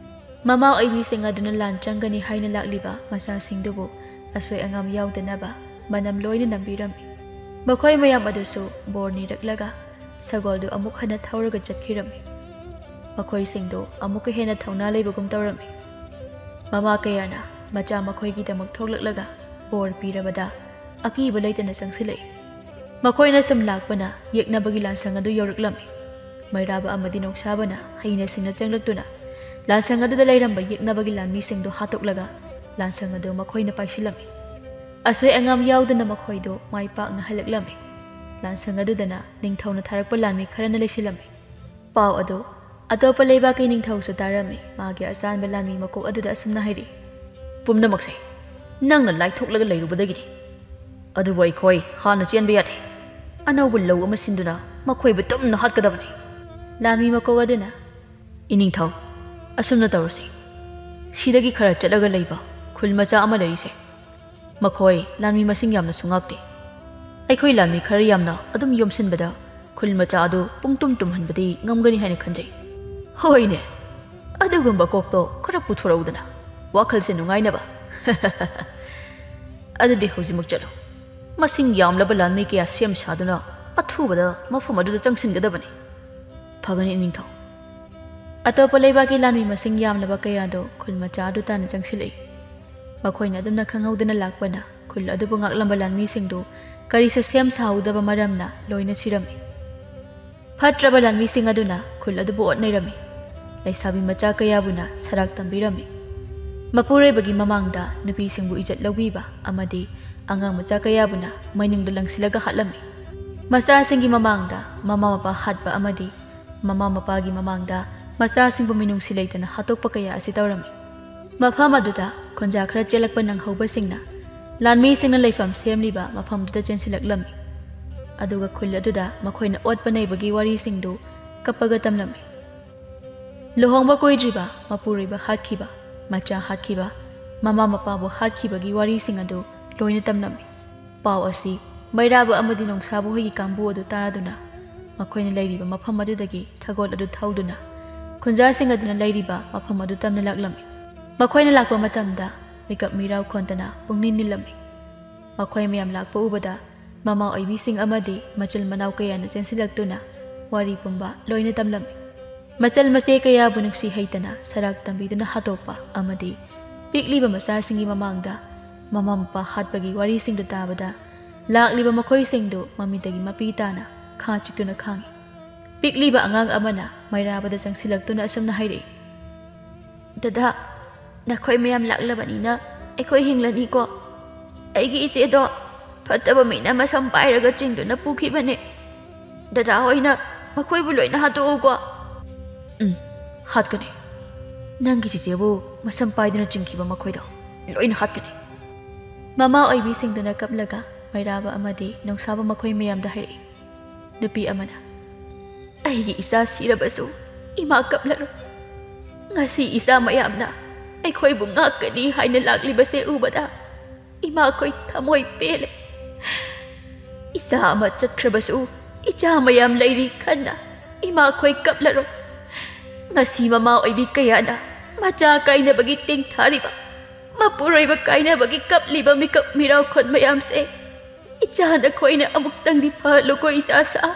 ꯃꯃꯥ ꯑꯣꯏꯕꯤꯁꯤꯡ ꯑꯗꯨꯅ ꯂꯥꯟ ꯆꯪꯒꯅꯤ ꯍꯥꯏꯅ ꯂꯥꯛꯂꯤꯕ ꯃꯆꯥꯁꯤꯡꯗꯨꯕꯨ ꯑꯁꯣꯏ ꯑꯉꯥꯝ ꯌꯥꯎꯗꯅꯕ ꯃꯅꯝ ꯂꯣꯏꯅ ꯅꯝꯕꯤꯔꯝꯃꯤ꯫ ꯃꯈꯣꯏ ꯃꯌꯥꯝ ꯑꯗꯨꯁꯨ ꯕꯣꯔ ꯅꯤꯔꯛꯂꯒ ꯁꯒꯣꯜꯗꯨ ꯑꯃꯨꯛ ꯍꯟꯅ ꯊꯧꯔꯒ ꯆꯠꯈꯤꯔꯝꯃꯤ꯫ ꯃꯈꯣꯏꯁꯤꯡꯗꯨ ꯑꯃꯨꯛꯀ ꯍꯦꯟꯅ ꯊꯧꯅꯥ ꯂꯩꯕꯒꯨꯝ ꯇꯧꯔꯝꯃꯤ꯫ ꯃꯃꯥ ꯀꯌꯥꯅ ꯃꯆꯥ ꯃꯈꯣꯏꯒꯤꯗꯃꯛ ꯊꯣꯛꯂꯛꯂꯒ ꯕꯣꯔ ꯄꯤꯔꯕꯗ ꯑꯀꯤꯕ ꯂꯩꯇꯅ ꯆꯪꯁꯤꯜꯂꯛꯏ꯫ ꯃꯈꯣꯏꯅ ꯁꯨꯝ ꯂꯥꯛꯄꯅ ꯌꯦꯛꯅꯕꯒꯤ ꯂꯥꯟꯁꯪ ꯑꯗꯨ ꯌꯧꯔꯛꯂꯝꯃꯤ꯫ ꯃꯩꯔꯥꯕ ꯑꯃꯗꯤ ꯅꯣꯡꯁꯥꯕꯅ ꯍꯩꯅ ꯁꯤꯡꯅ ꯆꯪꯂꯛꯇꯨꯅ ꯂꯥꯟꯁꯪ ꯑꯗꯨꯗ ꯂꯩꯔꯝꯕ ꯌꯦꯛꯅꯕꯒꯤ ꯂꯥꯟꯃꯤꯁꯤꯡꯗꯨ ꯍꯥꯠꯇꯣꯛꯂꯒ ꯂꯥꯟꯁꯪ ꯑꯗꯨ ꯃꯈꯣꯏꯅ ꯄꯥꯏꯁꯤꯜꯂꯝꯃꯤ꯫ ꯑꯁꯣꯏ ꯑꯉꯥꯝ ꯌꯥꯎꯗꯅ ꯃꯈꯣꯏꯗꯨ ꯃꯥꯏ ꯄꯥꯛꯅ ꯍꯜꯂꯛꯂꯝꯃꯤ꯫ ꯂꯥꯟꯁꯪ ꯑꯗꯨꯗꯅ ꯅꯤꯡꯊꯧꯅ ꯊꯥꯔꯛꯄ ꯂꯥꯟꯃꯤ ꯈꯔꯅ ꯂꯩꯁꯤꯜꯂꯝꯃꯤ꯫ ꯄꯥꯎ ꯑꯗꯨ ꯑꯇꯣꯞꯄ ꯂꯩꯕꯥꯛꯀꯤ ꯅꯤꯡꯊꯧꯁꯨ ꯇꯥꯔꯝꯃꯤ꯫ ꯃꯥꯒꯤ ꯑꯆꯥꯟꯕ ꯂꯥꯟꯃꯤ ꯃꯀꯣꯛ ꯑꯗꯨꯗ ꯑꯁꯨꯝꯅ ꯍꯥꯏꯔꯤ, "ꯄꯨꯝꯅꯃꯛꯁꯦ ꯅꯪꯅ ꯂꯥꯏꯊꯣꯛꯂꯒ ꯂꯩꯔꯨꯕꯗꯒꯤꯅꯤ꯫ ꯑꯗꯨꯕꯨ ꯑꯩꯈꯣꯏ ꯍꯥꯟꯅ ꯆꯦꯟꯕ ꯌꯥꯗꯦ꯫ ꯑꯅꯧꯕ ꯂꯧ ꯑꯃ ꯁꯤꯟꯗꯨꯅ ꯃꯈꯣꯏꯕꯨ ꯇꯞꯅ ꯍꯥꯠꯀꯗꯕꯅꯤ꯫" ꯂꯥꯟꯃꯤ ꯃꯀꯣꯛ ꯑꯗꯨꯅ, "ꯏꯅꯤꯡꯊꯧ, ꯑꯁꯨꯝꯅ ꯇꯧꯔꯁꯤ꯫ ꯁꯤꯗꯒꯤ ꯈꯔ ꯆꯠꯂꯒ ꯂꯩꯕ ꯈꯨꯜ ꯃꯆꯥ ꯑꯃ ꯂꯩꯔꯤꯁꯦ, ꯃꯈꯣꯏ ꯂꯥꯟꯃꯤ ꯃꯁꯤꯡ ꯌꯥꯝꯅꯁꯨ ꯉꯥꯛꯇꯦ꯫ ꯑꯩꯈꯣꯏ ꯂꯥꯟꯃꯤ ꯈꯔ ꯌꯥꯝꯅ ꯑꯗꯨꯝ ꯌꯣꯝꯁꯤꯟꯕꯗ ꯈꯨꯜ ꯃꯆꯥ ꯑꯗꯨ ꯄꯨꯡꯇꯨꯝ ꯇꯨꯝꯍꯟꯕꯗꯤ ꯉꯝꯒꯅꯤ ꯍꯥꯏꯅ ꯈꯟꯖꯩ꯫" "ꯍꯣꯏꯅꯦ, ꯑꯗꯨꯒꯨꯝꯕ ꯀꯣꯛꯇꯣ ꯈꯔ ꯄꯨꯊꯣꯔꯛꯎꯗꯅ, ꯋꯥꯈꯜꯁꯦ ꯅꯨꯡꯉꯥꯏꯅꯕ꯫" "ꯑꯗꯨꯗꯤ ꯍꯧꯖꯤꯛꯃꯛ ꯆꯠꯂꯨ꯫ ꯃꯁꯤꯡ ꯌꯥꯝꯂꯕ ꯂꯥꯟꯃꯤ ꯀꯌꯥ ꯁꯦꯝ ꯁꯥꯗꯨꯅ ꯑꯊꯨꯕꯗ ꯃꯐꯝ ꯑꯗꯨꯗ ꯆꯪꯁꯤꯟꯒꯗꯕꯅꯤ꯫" "ꯐꯒꯅꯤ, ꯏꯅꯤꯡꯊꯧ꯫" ꯑꯇꯣꯞꯄ ꯂꯩꯕꯥꯛꯀꯤ ꯂꯥꯟꯃꯤ ꯃꯁꯤꯡ ꯌꯥꯝꯂꯕ ꯀꯌꯥꯗꯣ ꯈꯨꯜ ꯃꯆꯥ ꯑꯗꯨ ꯇꯥꯟꯅ ꯆꯪꯁꯤꯜꯂꯛꯏ꯫ ꯃꯈꯣꯏꯅ ꯑꯗꯨꯝꯅ ꯈꯪꯍꯧꯗꯅ ꯂꯥꯛꯄꯅ ꯈꯨꯜ ꯑꯗꯨꯕꯨ ꯉꯥꯛꯂꯝꯕ ꯂꯥꯟꯃꯤꯁꯤꯡꯗꯨ ꯀꯔꯤꯁꯨ ꯁꯦꯝ ꯁꯥꯍꯧꯗꯕ ꯃꯔꯝꯅ ꯂꯣꯏꯅ ꯁꯤꯔꯝꯃꯤ꯫ ꯐꯠꯇ꯭ꯔꯕ ꯂꯥꯟꯃꯤꯁꯤꯡ ꯑꯗꯨꯅ ꯈꯨꯜ ꯑꯗꯨꯕꯨ ꯑꯣꯠꯅꯩꯔꯝꯃꯤ꯫ ꯂꯩꯁꯥꯕꯤ ꯃꯆꯥ ꯀꯌꯥꯕꯨꯅ ꯁꯔꯥꯛ ꯇꯝꯕꯤꯔꯝꯃꯤ꯫ ꯃꯄꯨꯔꯣꯏꯕꯒꯤ ꯃꯃꯥꯡꯗ ꯅꯨꯄꯤꯁꯤꯡꯕꯨ ꯏꯖꯠ ꯂꯧꯕꯤꯕ ꯑꯃꯗꯤ ꯑꯉꯥꯡ ꯃꯆꯥ ꯀꯌꯥꯕꯨꯅ ꯃꯩꯅꯨꯡꯗ ꯂꯪꯁꯤꯜꯂꯒ ꯍꯥꯠꯂꯝꯃꯤ꯫ ꯃꯆꯥꯁꯤꯡꯒꯤ ꯃꯃꯥꯡꯗ ꯃꯃꯥ ꯃꯄꯥ ꯍꯥꯠꯄ ꯑꯃꯗꯤ ꯃꯃꯥ ꯃꯄꯥꯒꯤ ꯃꯃꯥꯡꯗ ꯃꯆꯥꯁꯤꯡꯕꯨ ꯃꯤꯅꯨꯡꯁꯤ ꯂꯩꯇꯅ ꯍꯥꯠꯇꯣꯛꯄ ꯀꯌꯥ ꯑꯁꯤ ꯇꯧꯔꯝꯃꯤ꯫ ꯃꯐꯝ ꯑꯗꯨꯗ ꯈꯨꯟꯖꯥ ꯈꯔ ꯆꯦꯜꯂꯛꯄ ꯅꯪꯍꯧꯕꯁꯤꯡꯅ ꯂꯥꯟꯃꯤꯁꯤꯡꯅ ꯂꯩꯐꯝ ꯁꯦꯝꯂꯤꯕ ꯃꯐꯝꯗꯨꯗ ꯆꯦꯟꯁꯤꯜꯂꯛꯂꯝꯃꯤ꯫ ꯑꯗꯨꯒ ꯈꯨꯜ ꯑꯗꯨꯗ ꯃꯈꯣꯏꯅ ꯑꯣꯠꯄ ꯅꯩꯕꯒꯤ ꯋꯥꯔꯤꯁꯤꯡꯗꯨ ꯀꯞꯄꯒ ꯇꯝꯂꯝꯃꯤ꯫ ꯂꯨꯍꯣꯡꯕ ꯀꯨꯏꯗ꯭ꯔꯤꯕ ꯃꯄꯨꯔꯣꯏꯕ ꯍꯥꯠꯈꯤꯕ, ꯃꯆꯥ ꯍꯥꯠꯈꯤꯕ, ꯃꯃꯥ ꯃꯄꯥꯕꯨ ꯍꯥꯠꯈꯤꯕꯒꯤ ꯋꯥꯔꯤꯁꯤꯡ ꯑꯗꯨ ꯂꯣꯏꯅ ꯇꯝꯂꯝꯃꯤ꯫ ꯄꯥꯎ ꯑꯁꯤ ꯃꯩꯔꯥꯕ ꯑꯃꯗꯤ ꯅꯣꯡꯁꯥꯕ ꯍꯣꯏꯒꯤ ꯀꯥꯡꯕꯨ ꯑꯗꯨ ꯇꯥꯔꯗꯨꯅ ꯃꯈꯣꯏꯅ ꯂꯩꯔꯤꯕ ꯃꯐꯝ ꯑꯗꯨꯗꯒꯤ ꯁꯒꯣꯜ ꯑꯗꯨ ꯊꯧꯗꯨꯅ ꯈꯨꯟꯖꯥꯁꯤꯡ ꯑꯗꯨꯅ ꯂꯩꯔꯤꯕ ꯃꯐꯝ ꯑꯗꯨ ꯇꯝꯅ ꯂꯥꯛꯂꯝꯃꯤ꯫ ꯃꯈꯣꯏꯅ ꯂꯥꯛꯄ ꯃꯇꯝꯗ ꯃꯤꯀꯞ ꯃꯤꯔꯥꯎ ꯈꯣꯟꯗꯅ ꯄꯨꯡꯅꯤꯟ ꯅꯤꯜꯂꯝꯃꯤ꯫ ꯃꯈꯣꯏ ꯃꯌꯥꯝ ꯂꯥꯛꯄ ꯎꯕꯗ ꯃꯃꯥ ꯑꯣꯏꯕꯤꯁꯤꯡ ꯑꯃꯗꯤ ꯃꯆꯤꯜ ꯃꯅꯥꯎ ꯀꯌꯥꯅ ꯆꯦꯟꯁꯤꯜꯂꯛꯇꯨꯅ ꯋꯥꯔꯤ ꯄꯨꯝꯕ ꯂꯣꯏꯅ ꯇꯝꯂꯝꯃꯤ꯫ ꯃꯆꯜ ꯃꯆꯦ ꯀꯌꯥꯕꯨ ꯅꯨꯡꯁꯤ ꯍꯩꯇꯅ ꯁꯔꯥꯛ ꯇꯝꯕꯤꯗꯨꯅ ꯍꯥꯠꯇꯣꯛꯄ ꯑꯃꯗꯤ ꯄꯤꯛꯂꯤꯕ ꯃꯆꯥꯁꯤꯡꯒꯤ ꯃꯃꯥꯡꯗ ꯃꯃꯥ ꯃꯄꯥ ꯍꯥꯠꯄꯒꯤ ꯋꯥꯔꯤꯁꯤꯡꯗꯨ ꯇꯥꯕꯗ ꯂꯥꯛꯂꯤꯕ ꯃꯈꯣꯏꯁꯤꯡꯗꯨ ꯃꯃꯤꯗꯒꯤ ꯃꯄꯤ ꯇꯥꯅ ꯈꯥ ꯆꯤꯛꯇꯨꯅ ꯈꯥꯡꯏ꯫ ꯄꯤꯛꯂꯤꯕ ꯑꯉꯥꯡ ꯑꯃꯅ ꯃꯩꯔꯥꯕꯗ ꯆꯪꯁꯤꯜꯂꯛꯇꯨꯅ ꯑꯁꯨꯝꯅ ꯍꯥꯏꯔꯛꯏ, "ꯗꯗꯥ, ꯅꯈꯣꯏ ꯃꯌꯥꯝ ꯂꯥꯛꯂꯕꯅꯤꯅ ꯑꯩꯈꯣꯏ ꯍꯤꯡꯂꯅꯤꯀꯣ? ꯑꯩꯒꯤ ꯏꯆꯦꯗꯣ ꯐꯠꯇꯕ ꯃꯤꯅ ꯃꯁꯝ ꯄꯥꯏꯔꯒ ꯆꯤꯡꯗꯨꯅ ꯄꯨꯈꯤꯕꯅꯦ꯫ ꯗꯗꯥ ꯍꯣꯏꯅ ꯃꯈꯣꯏꯕꯨ ꯂꯣꯏꯅ ꯍꯥꯠꯇꯣꯛꯎꯀꯣ꯫" "ꯎꯝ, ꯍꯥꯠꯀꯅꯤ꯫ ꯅꯪꯒꯤ ꯆꯤꯆꯦꯕꯨ ꯃꯁꯝ ꯄꯥꯏꯗꯨꯅ ꯆꯤꯡꯈꯤꯕ ꯃꯈꯣꯏꯗꯣ ꯂꯣꯏꯅ ꯍꯥꯠꯀꯅꯤ꯫" ꯃꯃꯥ ꯑꯣꯏꯕꯤꯁꯤꯡꯗꯨꯅ ꯀꯞꯂꯒ ꯃꯩꯔꯥꯕ ꯑꯃꯗꯤ ꯅꯣꯡꯁꯥꯕ ꯃꯈꯣꯏ ꯃꯌꯥꯝꯗ ꯍꯥꯏꯔꯛꯏ꯫ ꯅꯨꯄꯤ ꯑꯃꯅ, "ꯑꯩꯒꯤ ꯏꯆꯥ ꯁꯤꯔꯕꯁꯨ ꯏꯃꯥ ꯀꯞꯂꯔꯣꯏ꯫ ꯉꯁꯤ ꯏꯆꯥ ꯃꯌꯥꯝꯅ ꯑꯩꯈꯣꯏꯕꯨ ꯉꯥꯛꯀꯅꯤ ꯍꯥꯏꯅ ꯂꯥꯛꯂꯤꯕꯁꯦ ꯎꯕꯗ ꯏꯃꯥꯈꯣꯏ ꯊꯃꯣꯏ ꯄꯦꯜꯂꯦ꯫ ꯏꯆꯥ ꯑꯃ ꯆꯠꯈ꯭ꯔꯕꯁꯨ ꯏꯆꯥ ꯃꯌꯥꯝ ꯂꯩꯔꯤ ꯈꯟꯅ ꯏꯃꯥꯈꯣꯏ ꯀꯞꯂꯔꯣꯏ꯫ ꯉꯁꯤ ꯃꯃꯥ ꯑꯣꯏꯕꯤ ꯀꯌꯥꯅ ꯃꯆꯥ ꯀꯥꯏꯅꯕꯒꯤ ꯇꯦꯡꯊꯥꯔꯤꯕ, ꯃꯄꯨꯔꯣꯏꯕ ꯀꯥꯏꯅꯕꯒꯤ ꯀꯞꯂꯤꯕ ꯃꯤꯀꯞ ꯃꯤꯔꯥꯎꯈꯣꯟ ꯃꯌꯥꯝꯁꯦ ꯏꯆꯥ ꯅꯈꯣꯏꯅ ꯑꯃꯨꯛꯇꯪꯗꯤ ꯐꯍꯜꯂꯨꯀꯣ ꯏꯆꯥꯁꯥ꯫"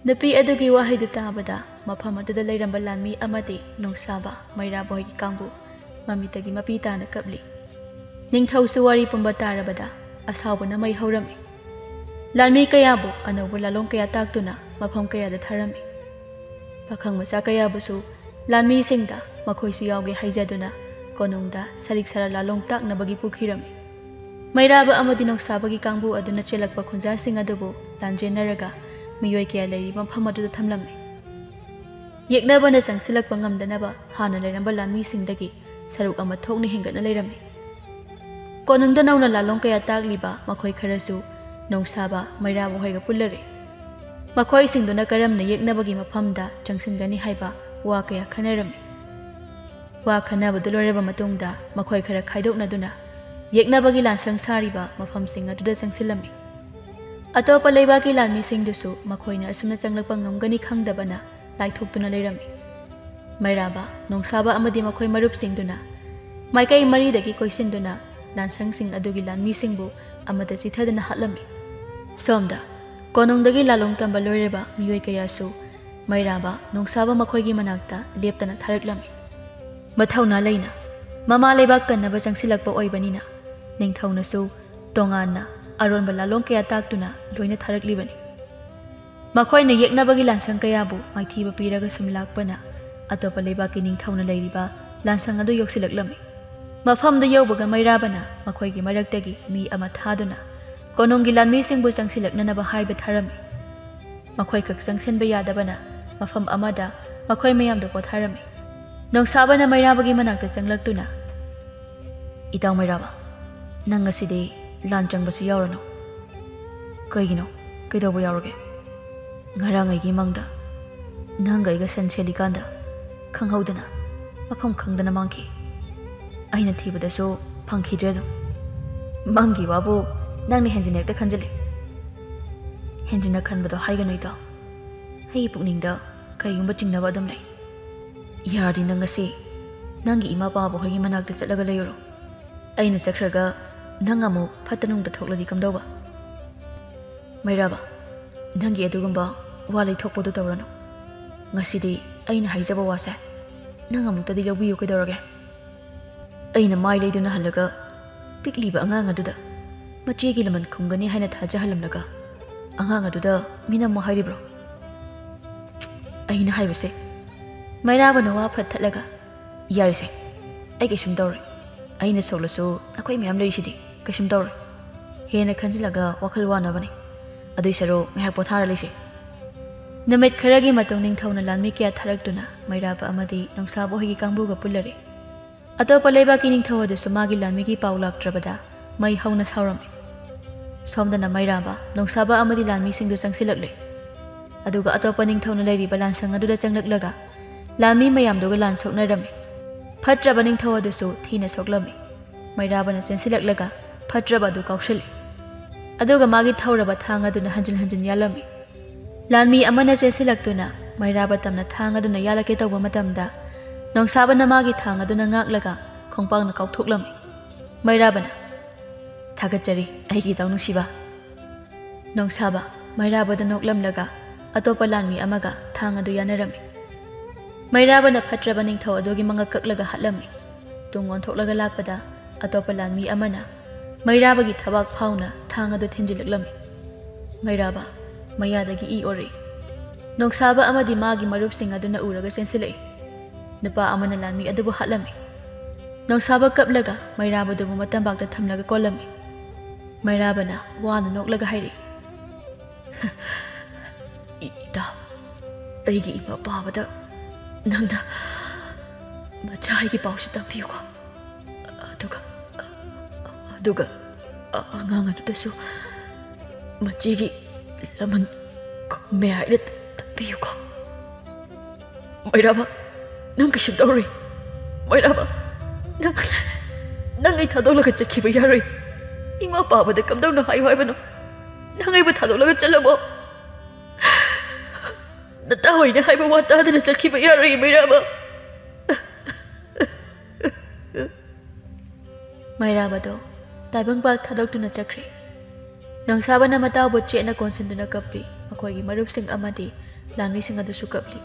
ꯅꯨꯄꯤ ꯑꯗꯨꯒꯤ ꯋꯥꯍꯩꯗꯨ ꯇꯥꯕꯗ ꯃꯐꯝ ꯑꯗꯨꯗ ꯂꯩꯔꯝꯕ ꯂꯥꯟꯃꯤ ꯑꯃꯗꯤ ꯅꯣꯡꯁꯥꯕ ꯃꯩꯔꯥꯕ ꯍꯣꯏꯒꯤ ꯀꯥꯡꯕꯨ ꯃꯃꯤꯠꯇꯒꯤ ꯃꯄꯤ ꯇꯥꯅ ꯀꯞꯂꯤ꯫ ꯅꯤꯡꯊꯧꯁꯨ ꯋꯥꯔꯤ ꯄꯨꯝꯕ ꯇꯥꯔꯕꯗ ꯑꯁꯥꯎꯕꯅ ꯃꯩ ꯍꯧꯔꯝꯃꯤ꯫ ꯂꯥꯟꯃꯤ ꯀꯌꯥꯕꯨ ꯑꯅꯧꯕ ꯂꯥꯂꯣꯡ ꯀꯌꯥ ꯇꯥꯛꯇꯨꯅ ꯃꯐꯝ ꯀꯌꯥꯗ ꯊꯥꯔꯝꯃꯤ꯫ ꯄꯥꯈꯪ ꯃꯆꯥ ꯀꯌꯥꯕꯨꯁꯨ ꯂꯥꯟꯃꯤꯁꯤꯡꯗ ꯃꯈꯣꯏꯁꯨ ꯌꯥꯎꯒꯦ ꯍꯥꯏꯖꯗꯨꯅ ꯀꯣꯅꯨꯡꯗ ꯁꯔꯤꯛ ꯁꯔꯥ ꯂꯥꯂꯣꯡ ꯇꯥꯛꯅꯕꯒꯤ ꯄꯨꯈꯤꯔꯝꯃꯤ꯫ ꯃꯩꯔꯥꯕ ꯑꯃꯗꯤ ꯅꯣꯡꯁꯥꯕꯒꯤ ꯀꯥꯡꯕꯨ ꯑꯗꯨꯅ ꯆꯦꯜꯂꯛꯄ ꯈꯨꯟꯖꯥꯁꯤꯡ ꯑꯗꯨꯕꯨ ꯂꯥꯟꯖꯦꯟꯅꯔꯒ ꯃꯤꯑꯣꯏ ꯀꯌꯥ ꯂꯩꯔꯤꯕ ꯃꯐꯝ ꯑꯗꯨꯗ ꯊꯝꯂꯝꯃꯤ꯫ ꯌꯦꯛꯅꯕꯅ ꯆꯪꯁꯤꯜꯂꯛꯄ ꯉꯝꯗꯅꯕ ꯍꯥꯟꯅ ꯂꯩꯔꯝꯕ ꯂꯥꯟꯃꯤꯁꯤꯡꯗꯒꯤ ꯁꯔꯨꯛ ꯑꯃ ꯊꯣꯛꯅ ꯍꯦꯟꯒꯠꯅ ꯂꯩꯔꯝꯃꯤ꯫ ꯀꯣꯅꯨꯡꯗ ꯅꯧꯅ ꯂꯥꯂꯣꯡ ꯀꯌꯥ ꯇꯥꯛꯂꯤꯕ ꯃꯈꯣꯏ ꯈꯔꯁꯨ ꯅꯣꯡꯁꯥꯕ ꯃꯩꯔꯥꯕ ꯍꯣꯏꯒ ꯄꯨꯜꯂꯔꯦ꯫ ꯃꯈꯣꯏꯁꯤꯡꯗꯨꯅ ꯀꯔꯝꯅ ꯌꯦꯛꯅꯕꯒꯤ ꯃꯐꯝꯗ ꯆꯪꯁꯤꯟꯒꯅꯤ ꯍꯥꯏꯕ ꯋꯥ ꯀꯌꯥ ꯈꯟꯅꯔꯝꯃꯤ꯫ ꯋꯥ ꯈꯟꯅꯕꯗꯨ ꯂꯣꯏꯔꯕ ꯃꯇꯨꯡꯗ ꯃꯈꯣꯏ ꯈꯔ ꯈꯥꯏꯗꯣꯛꯅꯗꯨꯅ ꯌꯦꯛꯅꯕꯒꯤ ꯂꯥꯟꯁꯪ ꯁꯥꯔꯤꯕ ꯃꯐꯝꯁꯤꯡ ꯑꯗꯨꯗ ꯆꯪꯁꯤꯜꯂꯝꯃꯤ꯫ ꯑꯇꯣꯞꯄ ꯂꯩꯕꯥꯛꯀꯤ ꯂꯥꯟꯃꯤꯁꯤꯡꯗꯨꯁꯨ ꯃꯈꯣꯏꯅ ꯑꯁꯨꯝꯅ ꯆꯪꯂꯛꯄ ꯉꯝꯒꯅꯤ ꯈꯪꯗꯕꯅ ꯂꯥꯏꯊꯣꯛꯇꯨꯅ ꯂꯩꯔꯝꯃꯤ꯫ ꯃꯩꯔꯥꯕ, ꯅꯣꯡꯁꯥꯕ ꯑꯃꯗꯤ ꯃꯈꯣꯏ ꯃꯔꯨꯞꯁꯤꯡꯗꯨꯅ ꯃꯥꯏꯀꯩ ꯃꯔꯤꯗꯒꯤ ꯀꯣꯏꯁꯤꯟꯗꯨꯅ ꯂꯥꯟꯁꯪꯁꯤꯡ ꯑꯗꯨꯒꯤ ꯂꯥꯟꯃꯤꯁꯤꯡꯕꯨ ꯑꯃꯠꯇ ꯆꯤꯊꯗꯅ ꯍꯥꯠꯂꯝꯃꯤ꯫ ꯁꯣꯝꯗ ꯀꯣꯅꯨꯡꯗꯒꯤ ꯂꯥꯂꯣꯡ ꯇꯝꯕ ꯂꯣꯏꯔꯕ ꯃꯤꯑꯣꯏ ꯀꯌꯥꯁꯨ ꯃꯩꯔꯥꯕ, ꯅꯣꯡꯁꯥꯕ ꯃꯈꯣꯏꯒꯤ ꯃꯅꯥꯛꯇ ꯂꯦꯞꯇꯅ ꯊꯥꯔꯛꯂꯝꯃꯤ꯫ ꯃꯊꯧꯅꯥ ꯂꯩꯅ ꯃꯃꯥ ꯂꯩꯕꯥꯛ ꯀꯟꯅꯕ ꯆꯪꯁꯤꯜꯂꯛꯄ ꯑꯣꯏꯕꯅꯤꯅ ꯅꯤꯡꯊꯧꯅꯁꯨ ꯇꯣꯉꯥꯟꯅ ꯑꯔꯣꯟꯕ ꯂꯥꯂꯣꯡ ꯀꯌꯥ ꯇꯥꯛꯇꯨꯅ ꯂꯣꯏꯅ ꯊꯥꯔꯛꯂꯤꯕꯅꯤ꯫ ꯃꯈꯣꯏꯅ ꯌꯦꯛꯅꯕꯒꯤ ꯂꯥꯟꯁꯪ ꯀꯌꯥꯕꯨ ꯃꯥꯏꯊꯤꯕ ꯄꯤꯔꯒ ꯁꯨꯝ ꯂꯥꯛꯄꯅ ꯑꯇꯣꯞꯄ ꯂꯩꯕꯥꯛꯀꯤ ꯅꯤꯡꯊꯧꯅ ꯂꯩꯔꯤꯕ ꯂꯥꯟꯁꯪ ꯑꯗꯨ ꯌꯧꯁꯤꯜꯂꯛꯂꯝꯃꯤ꯫ ꯃꯐꯝꯗꯨ ꯌꯧꯕꯒ ꯃꯩꯔꯥꯕꯅ ꯃꯈꯣꯏꯒꯤ ꯃꯔꯛꯇꯒꯤ ꯃꯤ ꯑꯃ ꯊꯥꯗꯨꯅ ꯀꯣꯅꯨꯡꯒꯤ ꯂꯥꯟꯃꯤꯁꯤꯡꯕꯨ ꯆꯪꯁꯤꯜꯂꯛꯅꯅꯕ ꯍꯥꯏꯕ ꯊꯥꯔꯝꯃꯤ꯫ ꯃꯈꯣꯏꯈꯛ ꯆꯪꯁꯤꯟꯕ ꯌꯥꯗꯕꯅ ꯃꯐꯝ ꯑꯃꯗ ꯃꯈꯣꯏ ꯃꯌꯥꯝꯗꯨ ꯄꯣꯊꯥꯔꯝꯃꯤ꯫ ꯅꯣꯡꯁꯥꯕꯅ ꯃꯩꯔꯥꯕꯒꯤ ꯃꯅꯥꯛꯇ ꯆꯪꯂꯛꯇꯨꯅ, "ꯏꯇꯥꯎ ꯃꯩꯔꯥꯕ, ꯅꯪ ꯉꯁꯤꯗꯤ ꯂꯥꯟ ꯆꯪꯕꯁꯨ ꯌꯥꯎꯔꯅꯨ꯫" "ꯀꯩꯒꯤꯅꯣ? ꯀꯩꯗꯧꯕ ꯌꯥꯎꯔꯒꯦ?" "ꯉꯔꯥꯡ ꯑꯩꯒꯤ ꯃꯪꯗ ꯅꯪꯒ ꯑꯩꯒ ꯁꯟ ꯁꯦꯠꯂꯤꯀꯥꯟꯗ ꯈꯪꯍꯧꯗꯅ ꯃꯐꯝ ꯈꯪꯗꯅ ꯃꯥꯡꯈꯤ꯫ ꯑꯩꯅ ꯊꯤꯕꯗꯁꯨ ꯐꯪꯈꯤꯗ꯭ꯔꯦ ꯑꯗꯨꯝ꯫" "ꯃꯪꯒꯤ ꯋꯥꯕꯨ ꯅꯪꯅ ꯍꯦꯟꯖꯤꯟꯅ ꯍꯦꯛꯇ ꯈꯟꯖꯤꯜꯂꯤ꯫" "ꯍꯦꯟꯖꯤꯟꯅ ꯈꯟꯕꯗꯣ ꯍꯥꯏꯒꯅꯨ ꯏꯇꯥꯎ꯫ ꯑꯩꯒꯤ ꯄꯨꯛꯅꯤꯡꯗ ꯀꯩꯒꯨꯝꯕ ꯆꯤꯡꯅꯕ ꯑꯗꯨꯝ ꯂꯩ꯫ ꯌꯥꯔꯗꯤ ꯅꯪ ꯉꯁꯤ ꯅꯪꯒꯤ ꯏꯃꯥ ꯄꯥꯕ ꯍꯣꯏꯒꯤ ꯃꯅꯥꯛꯇ ꯆꯠꯂꯒ ꯂꯩꯔꯨꯔꯣ꯫ ꯑꯩꯅ ꯆꯠꯈ꯭ꯔꯒ ꯅꯪ ꯑꯃꯨꯛ ꯐꯠꯇ ꯅꯨꯡꯗ ꯊꯣꯛꯂꯗꯤ ꯀꯝꯗꯧꯕ?" "ꯃꯩꯔꯥꯕ, ꯅꯪꯒꯤ ꯑꯗꯨꯒꯨꯝꯕ ꯋꯥ ꯂꯩꯊꯣꯛꯄꯗꯨ ꯇꯧꯔꯅꯨ꯫ ꯉꯁꯤꯗꯤ ꯑꯩꯅ ꯍꯥꯏꯖꯕ ꯋꯥꯁꯦ ꯅꯪ ꯑꯃꯨꯛꯇꯗꯤ ꯂꯧꯕꯤꯌꯨ ꯀꯩꯗꯧꯔꯒꯦ?" "ꯑꯩꯅ ꯃꯥꯏ ꯂꯩꯗꯨꯅ ꯍꯜꯂꯒ ꯄꯤꯛꯂꯤꯕ ꯑꯉꯥꯡ ꯑꯗꯨꯗ ꯃꯆꯦꯒꯤ ꯂꯃꯟ ꯈꯨꯝꯒꯅꯤ ꯍꯥꯏꯅ ꯊꯥꯖꯍꯜꯂꯝꯂꯒ ꯑꯉꯥꯡ ꯑꯗꯨꯗ ꯃꯤꯅꯝꯃꯨ ꯍꯥꯏꯔꯤꯕ꯭ꯔꯣ?" "ꯑꯩꯅ ꯍꯥꯏꯕꯁꯦ꯫" ꯃꯩꯔꯥꯕꯅ ꯋꯥ ꯐꯠ ꯊꯠꯂꯒ, "ꯌꯥꯔꯦꯁꯦ, ꯑꯩ ꯀꯩꯁꯨꯝ ꯇꯧꯔꯣꯏ꯫ ꯑꯩꯅ ꯁꯣꯛꯂꯁꯨ ꯑꯩꯈꯣꯏ ꯃꯌꯥꯝ ꯂꯩꯔꯤꯁꯤꯗꯤ, ꯀꯩꯁꯨꯝ ꯇꯧꯔꯣꯏ꯫ ꯍꯦꯟꯅ ꯈꯟꯖꯤꯜꯂꯒ ꯋꯥꯈꯜ ꯋꯥꯅꯕꯅꯤ꯫ ꯑꯗꯨꯏ ꯁꯔꯨꯛ ꯉꯥꯏꯍꯥꯛ ꯄꯣꯊꯥꯔ ꯂꯩꯁꯦ꯫" ꯅꯨꯃꯤꯠ ꯈꯔꯒꯤ ꯃꯇꯨꯡ ꯅꯤꯡꯊꯧꯅ ꯂꯥꯟꯃꯤ ꯀꯌꯥ ꯊꯥꯔꯛꯇꯨꯅ ꯃꯩꯔꯥꯕ ꯑꯃꯗꯤ ꯅꯣꯡꯁꯥꯕ ꯍꯣꯏꯒꯤ ꯀꯥꯡꯕꯨꯒ ꯄꯨꯜꯂꯔꯦ꯫ ꯑꯇꯣꯞꯄ ꯂꯩꯕꯥꯛꯀꯤ ꯅꯤꯡꯊꯧ ꯑꯗꯨꯁꯨ ꯃꯥꯒꯤ ꯂꯥꯟꯃꯤꯒꯤ ꯄꯥꯎ ꯂꯥꯛꯇ꯭ꯔꯕꯗ ꯃꯩ ꯍꯧꯅ ꯁꯥꯎꯔꯝꯃꯤ꯫ ꯁꯣꯝꯗꯅ ꯃꯩꯔꯥꯕ, ꯅꯣꯡꯁꯥꯕ ꯑꯃꯗꯤ ꯂꯥꯟꯃꯤꯁꯤꯡꯗꯨ ꯆꯪꯁꯤꯜꯂꯛꯂꯦ꯫ ꯑꯗꯨꯒ ꯑꯇꯣꯞꯄ ꯅꯤꯡꯊꯧꯅ ꯂꯩꯔꯤꯕ ꯂꯥꯟꯁꯪ ꯑꯗꯨꯗ ꯆꯪꯂꯛꯂꯒ ꯂꯥꯟꯃꯤ ꯃꯌꯥꯝꯗꯨꯒ ꯂꯥꯟ ꯁꯣꯛꯅꯔꯝꯃꯤ꯫ ꯐꯠꯇ꯭ꯔꯕ ꯅꯤꯡꯊꯧ ꯑꯗꯨꯁꯨ ꯊꯤꯅ ꯁꯣꯛꯂꯝꯃꯤ꯫ ꯃꯩꯔꯥꯕꯅ ꯆꯦꯟꯁꯤꯜꯂꯛꯂꯒ ꯐꯠꯇ꯭ꯔꯕ ꯑꯗꯨ ꯀꯥꯎꯁꯤꯜꯂꯤ꯫ ꯑꯗꯨꯒ ꯃꯥꯒꯤ ꯊꯧꯔꯕ ꯊꯥꯡ ꯑꯗꯨꯅ ꯍꯟꯖꯤꯟ ꯍꯟꯖꯤꯟ ꯌꯥꯜꯂꯝꯃꯤ꯫ ꯂꯥꯟꯃꯤ ꯑꯃꯅ ꯆꯦꯟꯁꯤꯜꯂꯛꯇꯨꯅ ꯃꯩꯔꯥꯕ ꯇꯝꯅ ꯊꯥꯡ ꯑꯗꯨꯅ ꯌꯥꯜꯂꯛꯀꯦ ꯇꯧꯕ ꯃꯇꯝꯗ, ꯅꯣꯡꯁꯥꯕꯅ ꯃꯥꯒꯤ ꯊꯥꯡ ꯑꯗꯨꯅ ꯉꯥꯛꯂꯒ ꯈꯣꯡꯄꯥꯛꯅ ꯀꯥꯎꯊꯣꯛꯂꯝꯃꯤ꯫ ꯃꯩꯔꯥꯕꯅ, "ꯊꯥꯒꯠꯆꯔꯤ, ꯑꯩꯒꯤ ꯏꯇꯥꯎ ꯅꯨꯡꯁꯤꯕ"꯫ ꯅꯣꯡꯁꯥꯕ ꯃꯩꯔꯥꯕꯗ ꯅꯣꯛꯂꯝꯂꯒ ꯑꯇꯣꯞꯄ ꯂꯥꯟꯃꯤ ꯑꯃꯒ ꯊꯥꯡ ꯑꯗꯨ ꯌꯥꯅꯔꯝꯃꯤ꯫ ꯃꯩꯔꯥꯕꯅ ꯐꯠꯇ꯭ꯔꯕ ꯅꯤꯡꯊꯧ ꯑꯗꯨꯒꯤ ꯃꯉꯛ ꯀꯛꯂꯒ ꯍꯥꯠꯂꯝꯃꯤ꯫ ꯇꯨꯡ ꯑꯣꯟꯊꯣꯛꯂꯒ ꯂꯥꯛꯄꯗ, ꯑꯇꯣꯞꯄ ꯂꯥꯟꯃꯤ ꯑꯃꯅ ꯃꯩꯔꯥꯕꯒꯤ ꯊꯕꯥꯛ ꯐꯥꯎꯅ ꯊꯥꯡ ꯑꯗꯨ ꯊꯤꯟꯖꯤꯜꯂꯛꯂꯝꯃꯤ꯫ ꯃꯩꯔꯥꯕ ꯃꯌꯥꯗꯒꯤ ꯏ ꯑꯣꯔꯛꯏ꯫ ꯅꯣꯡꯁꯥꯕ ꯑꯃꯗꯤ ꯃꯥꯒꯤ ꯃꯔꯨꯞꯁꯤꯡ ꯑꯗꯨꯅ ꯎꯔꯒ ꯆꯦꯟꯁꯤꯜꯂꯛꯏ꯫ ꯅꯨꯄꯥ ꯑꯃꯅ ꯂꯥꯟꯃꯤ ꯑꯗꯨꯕꯨ ꯍꯥꯠꯂꯝꯃꯤ꯫ ꯅꯣꯡꯁꯥꯕ ꯀꯞꯂꯒ ꯃꯩꯔꯥꯕꯗꯨꯕꯨ ꯃꯇꯝꯕꯥꯛꯇ ꯊꯝꯂꯒ ꯀꯣꯜꯂꯝꯃꯤ꯫ ꯃꯩꯔꯥꯕꯅ ꯋꯥꯅ ꯅꯣꯛꯂꯒ ꯍꯥꯏꯔꯛꯏ, "ꯏ-, ꯏꯇꯥꯎ, ꯑꯩꯒꯤ ꯏꯃꯥ ꯄꯥꯕꯗ ꯅꯪꯅ ꯃꯆꯥ ꯑꯩꯒꯤ ꯄꯥꯎꯁꯤ ꯇꯝꯕꯤꯌꯨꯀꯣ꯫ ꯑꯗꯨꯒ, ꯑꯗꯨꯒ ꯑꯉꯥꯡ ꯑꯗꯨꯗꯁꯨ ꯃꯆꯦꯒꯤ ꯂꯃꯟ ꯈꯨꯝꯃꯦ ꯍꯥꯏꯅ ꯇꯝꯕꯤꯌꯨꯀꯣ꯫ ꯃꯩꯔꯥꯕ, ꯅꯪ ꯀꯩꯁꯨꯝ ꯇꯧꯔꯣꯏ꯫ ꯃꯩꯔꯥꯕ, ꯅꯪ, ꯅꯪ ꯑꯩ ꯊꯥꯗꯣꯛꯂꯒ ꯆꯠꯈꯤꯕ ꯌꯥꯔꯣꯏ꯫ ꯏꯃꯥ ꯄꯥꯕꯗ ꯀꯝꯗꯧꯅ ꯍꯥꯏꯌꯨ ꯍꯥꯏꯕꯅꯣ? ꯅꯪ ꯑꯩꯕꯨ ꯊꯥꯗꯣꯛꯂꯒ ꯆꯠꯂꯕꯣ? ꯅꯇꯥ ꯍꯣꯏꯅ ꯍꯥꯏꯕ ꯋꯥ ꯇꯥꯗꯅ ꯆꯠꯈꯤꯕ ꯌꯥꯔꯣꯏ, ꯃꯩꯔꯥꯕ"꯫ ꯃꯩꯔꯥꯕꯗꯣ ꯇꯥꯏꯕꯪꯄꯥꯛ ꯊꯥꯗꯣꯛꯇꯨꯅ ꯆꯠꯈ꯭ꯔꯦ꯫ ꯅꯣꯡꯁꯥꯕꯅ ꯃꯇꯥꯎꯕꯨ ꯆꯦꯠꯅ ꯀꯣꯟꯁꯤꯟꯗꯨꯅ ꯀꯞꯄꯤ꯫ ꯃꯈꯣꯏꯒꯤ ꯃꯔꯨꯞꯁꯤꯡ ꯑꯃꯗꯤ ꯂꯥꯟꯃꯤꯁꯤꯡ ꯑꯗꯨꯁꯨ ꯀꯞꯂꯤ꯫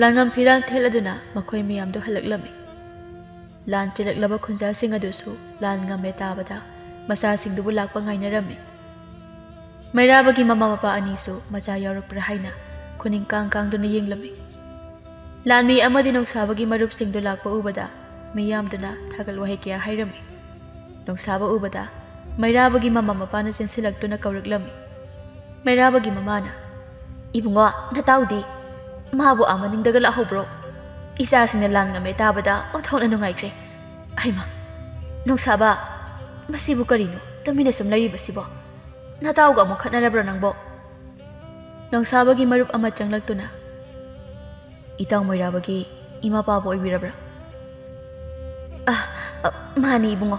ꯂꯥꯟꯉꯝ ꯐꯤꯔꯥꯜ ꯊꯦꯠꯂꯗꯨꯅ ꯃꯈꯣꯏ ꯃꯌꯥꯝꯗꯨ ꯍꯜꯂꯛꯂꯝꯃꯤ꯫ ꯂꯥꯟ ꯆꯦꯜꯂꯛꯂꯕ ꯈꯨꯟꯖꯥꯁꯤꯡ ꯑꯗꯨꯁꯨ ꯂꯥꯟ ꯉꯝꯃꯦ ꯇꯥꯕꯗ ꯃꯆꯥꯁꯤꯡꯗꯨꯕꯨ ꯂꯥꯛꯄ ꯉꯥꯏꯅꯔꯝꯃꯤ꯫ ꯃꯩꯔꯥꯕꯒꯤ ꯃꯃꯥ ꯃꯄꯥ ꯑꯅꯤꯁꯨ ꯃꯆꯥ ꯌꯥꯎꯔꯛꯄ꯭ꯔꯥ ꯍꯥꯏꯅ ꯈꯨꯅꯤꯡ ꯀꯥꯡ ꯀꯥꯡꯗꯨꯅ ꯌꯦꯡꯂꯝꯃꯤ꯫ ꯂꯥꯟꯃꯤ ꯑꯃꯗꯤ ꯅꯣꯡꯁꯥꯕꯒꯤ ꯃꯔꯨꯞꯁꯤꯡꯗꯨ ꯂꯥꯛꯄ ꯎꯕꯗ ꯃꯤꯌꯥꯝꯗꯨꯅ ꯊꯥꯒꯠ ꯋꯥꯍꯩ ꯀꯌꯥ ꯍꯥꯏꯔꯝꯃꯤ꯫ ꯅꯣꯡꯁꯥꯕ ꯎꯕꯗ ꯃꯩꯔꯥꯕꯒꯤ ꯃꯃꯥ ꯃꯄꯥꯅ ꯆꯦꯟꯁꯤꯜꯂꯛꯇꯨꯅ ꯀꯧꯔꯛꯂꯝꯃꯤ꯫ ꯃꯩꯔꯥꯕꯒꯤ ꯃꯃꯥꯅ, "ꯏꯕꯨꯡꯉꯣ, ꯅꯇꯥꯎꯗꯤ? ꯃꯥꯕꯨ ꯑꯥ ꯃꯅꯤꯡꯗꯒ ꯂꯥꯛꯍꯧꯕ꯭ꯔꯣ? ꯏꯆꯥꯁꯤꯡꯅ ꯂꯥꯟ ꯉꯝꯃꯦ ꯇꯥꯕꯗ ꯑꯣꯟꯊꯣꯛꯅ ꯅꯨꯡꯉꯥꯏꯈ꯭ꯔꯦ꯫ ꯍꯩꯃꯥ, ꯅꯣꯡꯁꯥꯕ, ꯃꯁꯤꯕꯨ ꯀꯔꯤꯅꯣ ꯇꯨꯃꯤꯟꯅ ꯁꯨꯝ ꯂꯩꯔꯤꯕꯁꯤꯕꯣ? ꯅꯇꯥꯎꯒ ꯑꯃꯨꯛ ꯈꯠꯅꯔꯕ꯭ꯔꯥ ꯅꯪꯕꯣ?" ꯅꯣꯡꯁꯥꯕꯒꯤ ꯃꯔꯨꯞ ꯑꯃ ꯆꯪꯂꯛꯇꯨꯅ, "ꯏꯇꯥꯎ ꯃꯩꯔꯥꯕꯒꯤ ꯏꯃꯥ ꯄꯥꯕ ꯑꯣꯏꯕꯤꯔꯕ꯭ꯔꯥ?" "ꯑ, ꯑ, ꯃꯥꯅꯤ ꯏꯕꯨꯡꯉꯣ꯫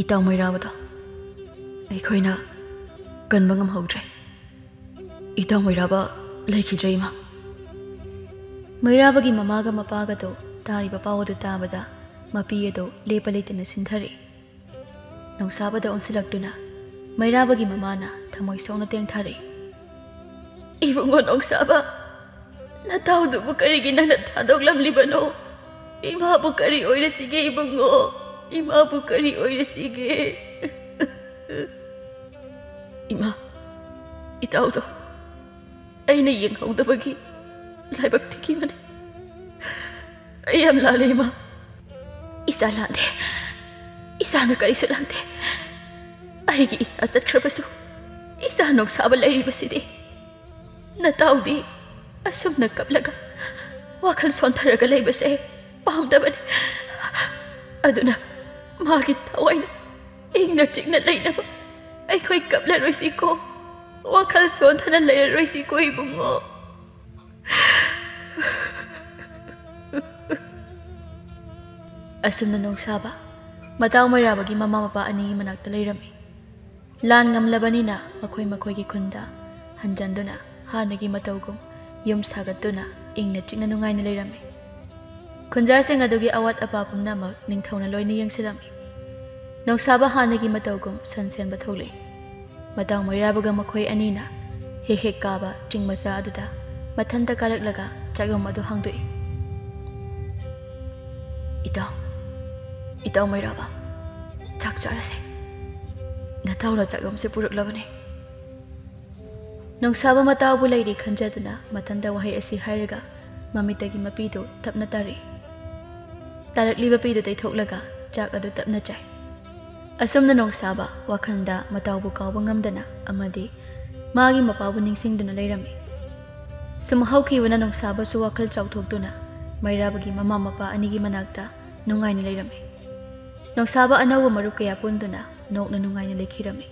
ꯏꯇꯥꯎ ꯃꯩꯔꯥꯕꯗꯣ ꯑꯩꯈꯣꯏꯅ ꯀꯟꯕ ꯉꯝꯍꯧꯗ꯭ꯔꯦ꯫ ꯏꯇꯥꯎ ꯃꯩꯔꯥꯕ ꯂꯩꯈꯤꯗ꯭ꯔꯦ, ꯏꯃꯥ꯫ ꯃꯩꯔꯥꯕꯒꯤ ꯃꯃꯥꯒ ꯃꯄꯥꯒꯗꯣ ꯇꯥꯔꯤꯕ ꯄꯥꯎ ꯑꯗꯨ ꯇꯥꯕꯗ ꯃꯄꯤ ꯑꯗꯣ ꯂꯦꯞꯄ ꯂꯩꯇꯅ ꯁꯤꯟꯊꯔꯛꯏ꯫ ꯅꯣꯡꯁꯥꯕꯗ ꯑꯣꯟꯁꯤꯜꯂꯛꯇꯨꯅ ꯃꯩꯔꯥꯕꯒꯤ ꯃꯃꯥꯅ ꯊꯃꯣꯏ ꯁꯣꯛꯅ ꯇꯦꯡꯊꯥꯔꯛꯏ꯫ "ꯏꯕꯨꯡꯉꯣ ꯅꯣꯡꯁꯥꯕ, ꯅꯇꯥꯎꯗꯨꯕꯨ ꯀꯔꯤꯒꯤ ꯅꯪꯅ ꯊꯥꯗꯣꯛꯂꯝꯂꯤꯕꯅꯣ? ꯏꯃꯥꯕꯨ ꯀꯔꯤ ꯑꯣꯏꯔꯁꯤꯒꯦ ꯏꯕꯨꯡꯉꯣ? ꯏꯃꯥꯕꯨ ꯀꯔꯤ ꯑꯣꯏꯔꯁꯤꯒꯦ?" "ꯏꯃꯥ, ꯏꯇꯥꯎꯗꯣ ꯑꯩꯅ ꯌꯦꯡꯍꯧꯗꯕꯒꯤ ꯂꯥꯏꯕꯛ ꯊꯤꯈꯤꯕꯅꯤ꯫ ꯑꯩ ꯌꯥꯝ ꯂꯥꯜꯂꯦ, ꯏꯃꯥ꯫ ꯏꯆꯥ ꯂꯥꯟꯗꯦ꯫ ꯏꯆꯥꯅ ꯀꯔꯤꯁꯨ ꯂꯥꯟꯗꯦ꯫ ꯑꯩꯒꯤ ꯏꯆꯥ ꯆꯠꯈ꯭ꯔꯕꯁꯨ ꯏꯆꯥ ꯅꯣꯡꯁꯥꯕ ꯂꯩꯔꯤꯕꯁꯤꯗꯤ꯫ ꯅꯇꯥꯎꯗꯤ ꯑꯁꯨꯝꯅ ꯀꯞꯂꯒ ꯋꯥꯈꯜ ꯁꯣꯟꯊꯔꯒ ꯂꯩꯕꯁꯦ ꯄꯥꯝꯗꯕꯅꯤ꯫ ꯑꯗꯨꯅ ꯃꯥꯒꯤ ꯊꯋꯥꯏꯅ ꯏꯪꯅ ꯆꯤꯛꯅ ꯂꯩꯅꯕ ꯑꯩꯈꯣꯏ ꯀꯞꯂꯔꯣꯏꯁꯤꯀꯣ, ꯋꯥꯈꯜ ꯁꯣꯟꯊꯅ ꯂꯩꯔꯔꯣꯏꯁꯤꯀꯣ ꯏꯕꯨꯡꯉꯣ꯫" ꯑꯁꯨꯝꯅ ꯅꯣꯡꯁꯥꯕ ꯃꯇꯥꯎ ꯃꯩꯔꯥꯕꯒꯤ ꯃꯃꯥ ꯃꯄꯥ ꯑꯅꯤꯒꯤ ꯃꯅꯥꯛꯇ ꯂꯩꯔꯝꯃꯤ꯫ ꯂꯥꯟ ꯉꯝꯂꯕꯅꯤꯅ ꯃꯈꯣꯏ ꯃꯈꯣꯏꯒꯤ ꯈꯨꯟꯗ ꯍꯟꯖꯟꯗꯨꯅ ꯍꯥꯟꯅꯒꯤ ꯃꯇꯧꯒꯨꯝ ꯌꯨꯝ ꯁꯥꯒꯠꯇꯨꯅ ꯏꯪꯅ ꯆꯤꯛꯅ ꯅꯨꯡꯉꯥꯏꯅ ꯂꯩꯔꯝꯃꯤ꯫ ꯈꯨꯟꯖꯥꯁꯤꯡ ꯑꯗꯨꯒꯤ ꯑꯋꯥꯠ ꯑꯄꯥ ꯄꯨꯝꯅꯃꯛ ꯅꯤꯡꯊꯧꯅ ꯂꯣꯏꯅ ꯌꯦꯡꯁꯤꯜꯂꯝꯃꯤ꯫ ꯅꯣꯡꯁꯥꯕ ꯍꯥꯟꯅꯒꯤ ꯃꯇꯧꯒꯨꯝ ꯁꯟ ꯁꯦꯟꯕ ꯊꯣꯛꯂꯛꯏ꯫ ꯃꯇꯥꯎ ꯃꯩꯔꯥꯕꯒ ꯃꯈꯣꯏ ꯑꯅꯤꯅ ꯍꯦꯛ ꯍꯦꯛ ꯀꯥꯕ ꯆꯤꯡ ꯃꯆꯥ ꯑꯗꯨꯗ ꯃꯊꯟꯇ ꯀꯥꯔꯛꯂꯒ ꯆꯥꯛꯂꯝ ꯑꯗꯨ ꯍꯥꯡꯗꯣꯛꯏ꯫ "ꯏꯇꯥꯎ, ꯏꯇꯥꯎ ꯃꯩꯔꯥꯕ, ꯆꯥꯛ ꯆꯥꯔꯁꯦ꯫ ꯅꯇꯥꯎꯅ ꯆꯥꯛꯂꯝꯁꯦ ꯄꯨꯔꯛꯂꯕꯅꯤ꯫" ꯅꯣꯡꯁꯥꯕ ꯃꯇꯥꯎꯕꯨ ꯂꯩꯔꯤ ꯈꯟꯖꯗꯨꯅ ꯃꯊꯟꯇ ꯋꯥꯍꯩ ꯑꯁꯤ ꯍꯥꯏꯔꯒ ꯃꯃꯤꯠꯇꯒꯤ ꯃꯄꯤꯗꯨ ꯇꯞꯅ ꯇꯥꯔꯛꯏ꯫ ꯇꯥꯔꯛꯂꯤꯕ ꯄꯤꯗꯨ ꯇꯩꯊꯣꯛꯂꯒ ꯆꯥꯛ ꯑꯗꯨ ꯇꯞꯅ ꯆꯥꯏ꯫ ꯑꯁꯨꯝꯅ ꯅꯣꯡꯁꯥꯕ ꯋꯥꯈꯜꯗ ꯃꯇꯥꯎꯕꯨ ꯀꯥꯎꯕ ꯉꯝꯗꯅ ꯑꯃꯗꯤ ꯃꯥꯒꯤ ꯃꯄꯥꯕꯨ ꯅꯤꯡꯁꯤꯡꯗꯨꯅ ꯂꯩꯔꯝꯃꯤ꯫ ꯁꯨꯝ ꯍꯧꯈꯤꯕꯅ ꯅꯣꯡꯁꯥꯕꯁꯨ ꯋꯥꯈꯜ ꯆꯥꯎꯊꯣꯛꯇꯨꯅ ꯃꯩꯔꯥꯕꯒꯤ ꯃꯃꯥ ꯃꯄꯥ ꯑꯅꯤꯒꯤ ꯃꯅꯥꯛꯇ ꯅꯨꯡꯉꯥꯏꯅ ꯂꯩꯔꯝꯃꯤ꯫ ꯅꯣꯡꯁꯥꯕ ꯑꯅꯧꯕ ꯃꯔꯨꯞ ꯀꯌꯥ ꯄꯨꯟꯗꯨꯅ ꯅꯣꯛꯅ ꯅꯨꯡꯉꯥꯏꯅ ꯂꯩꯈꯤꯔꯝꯃꯤ꯫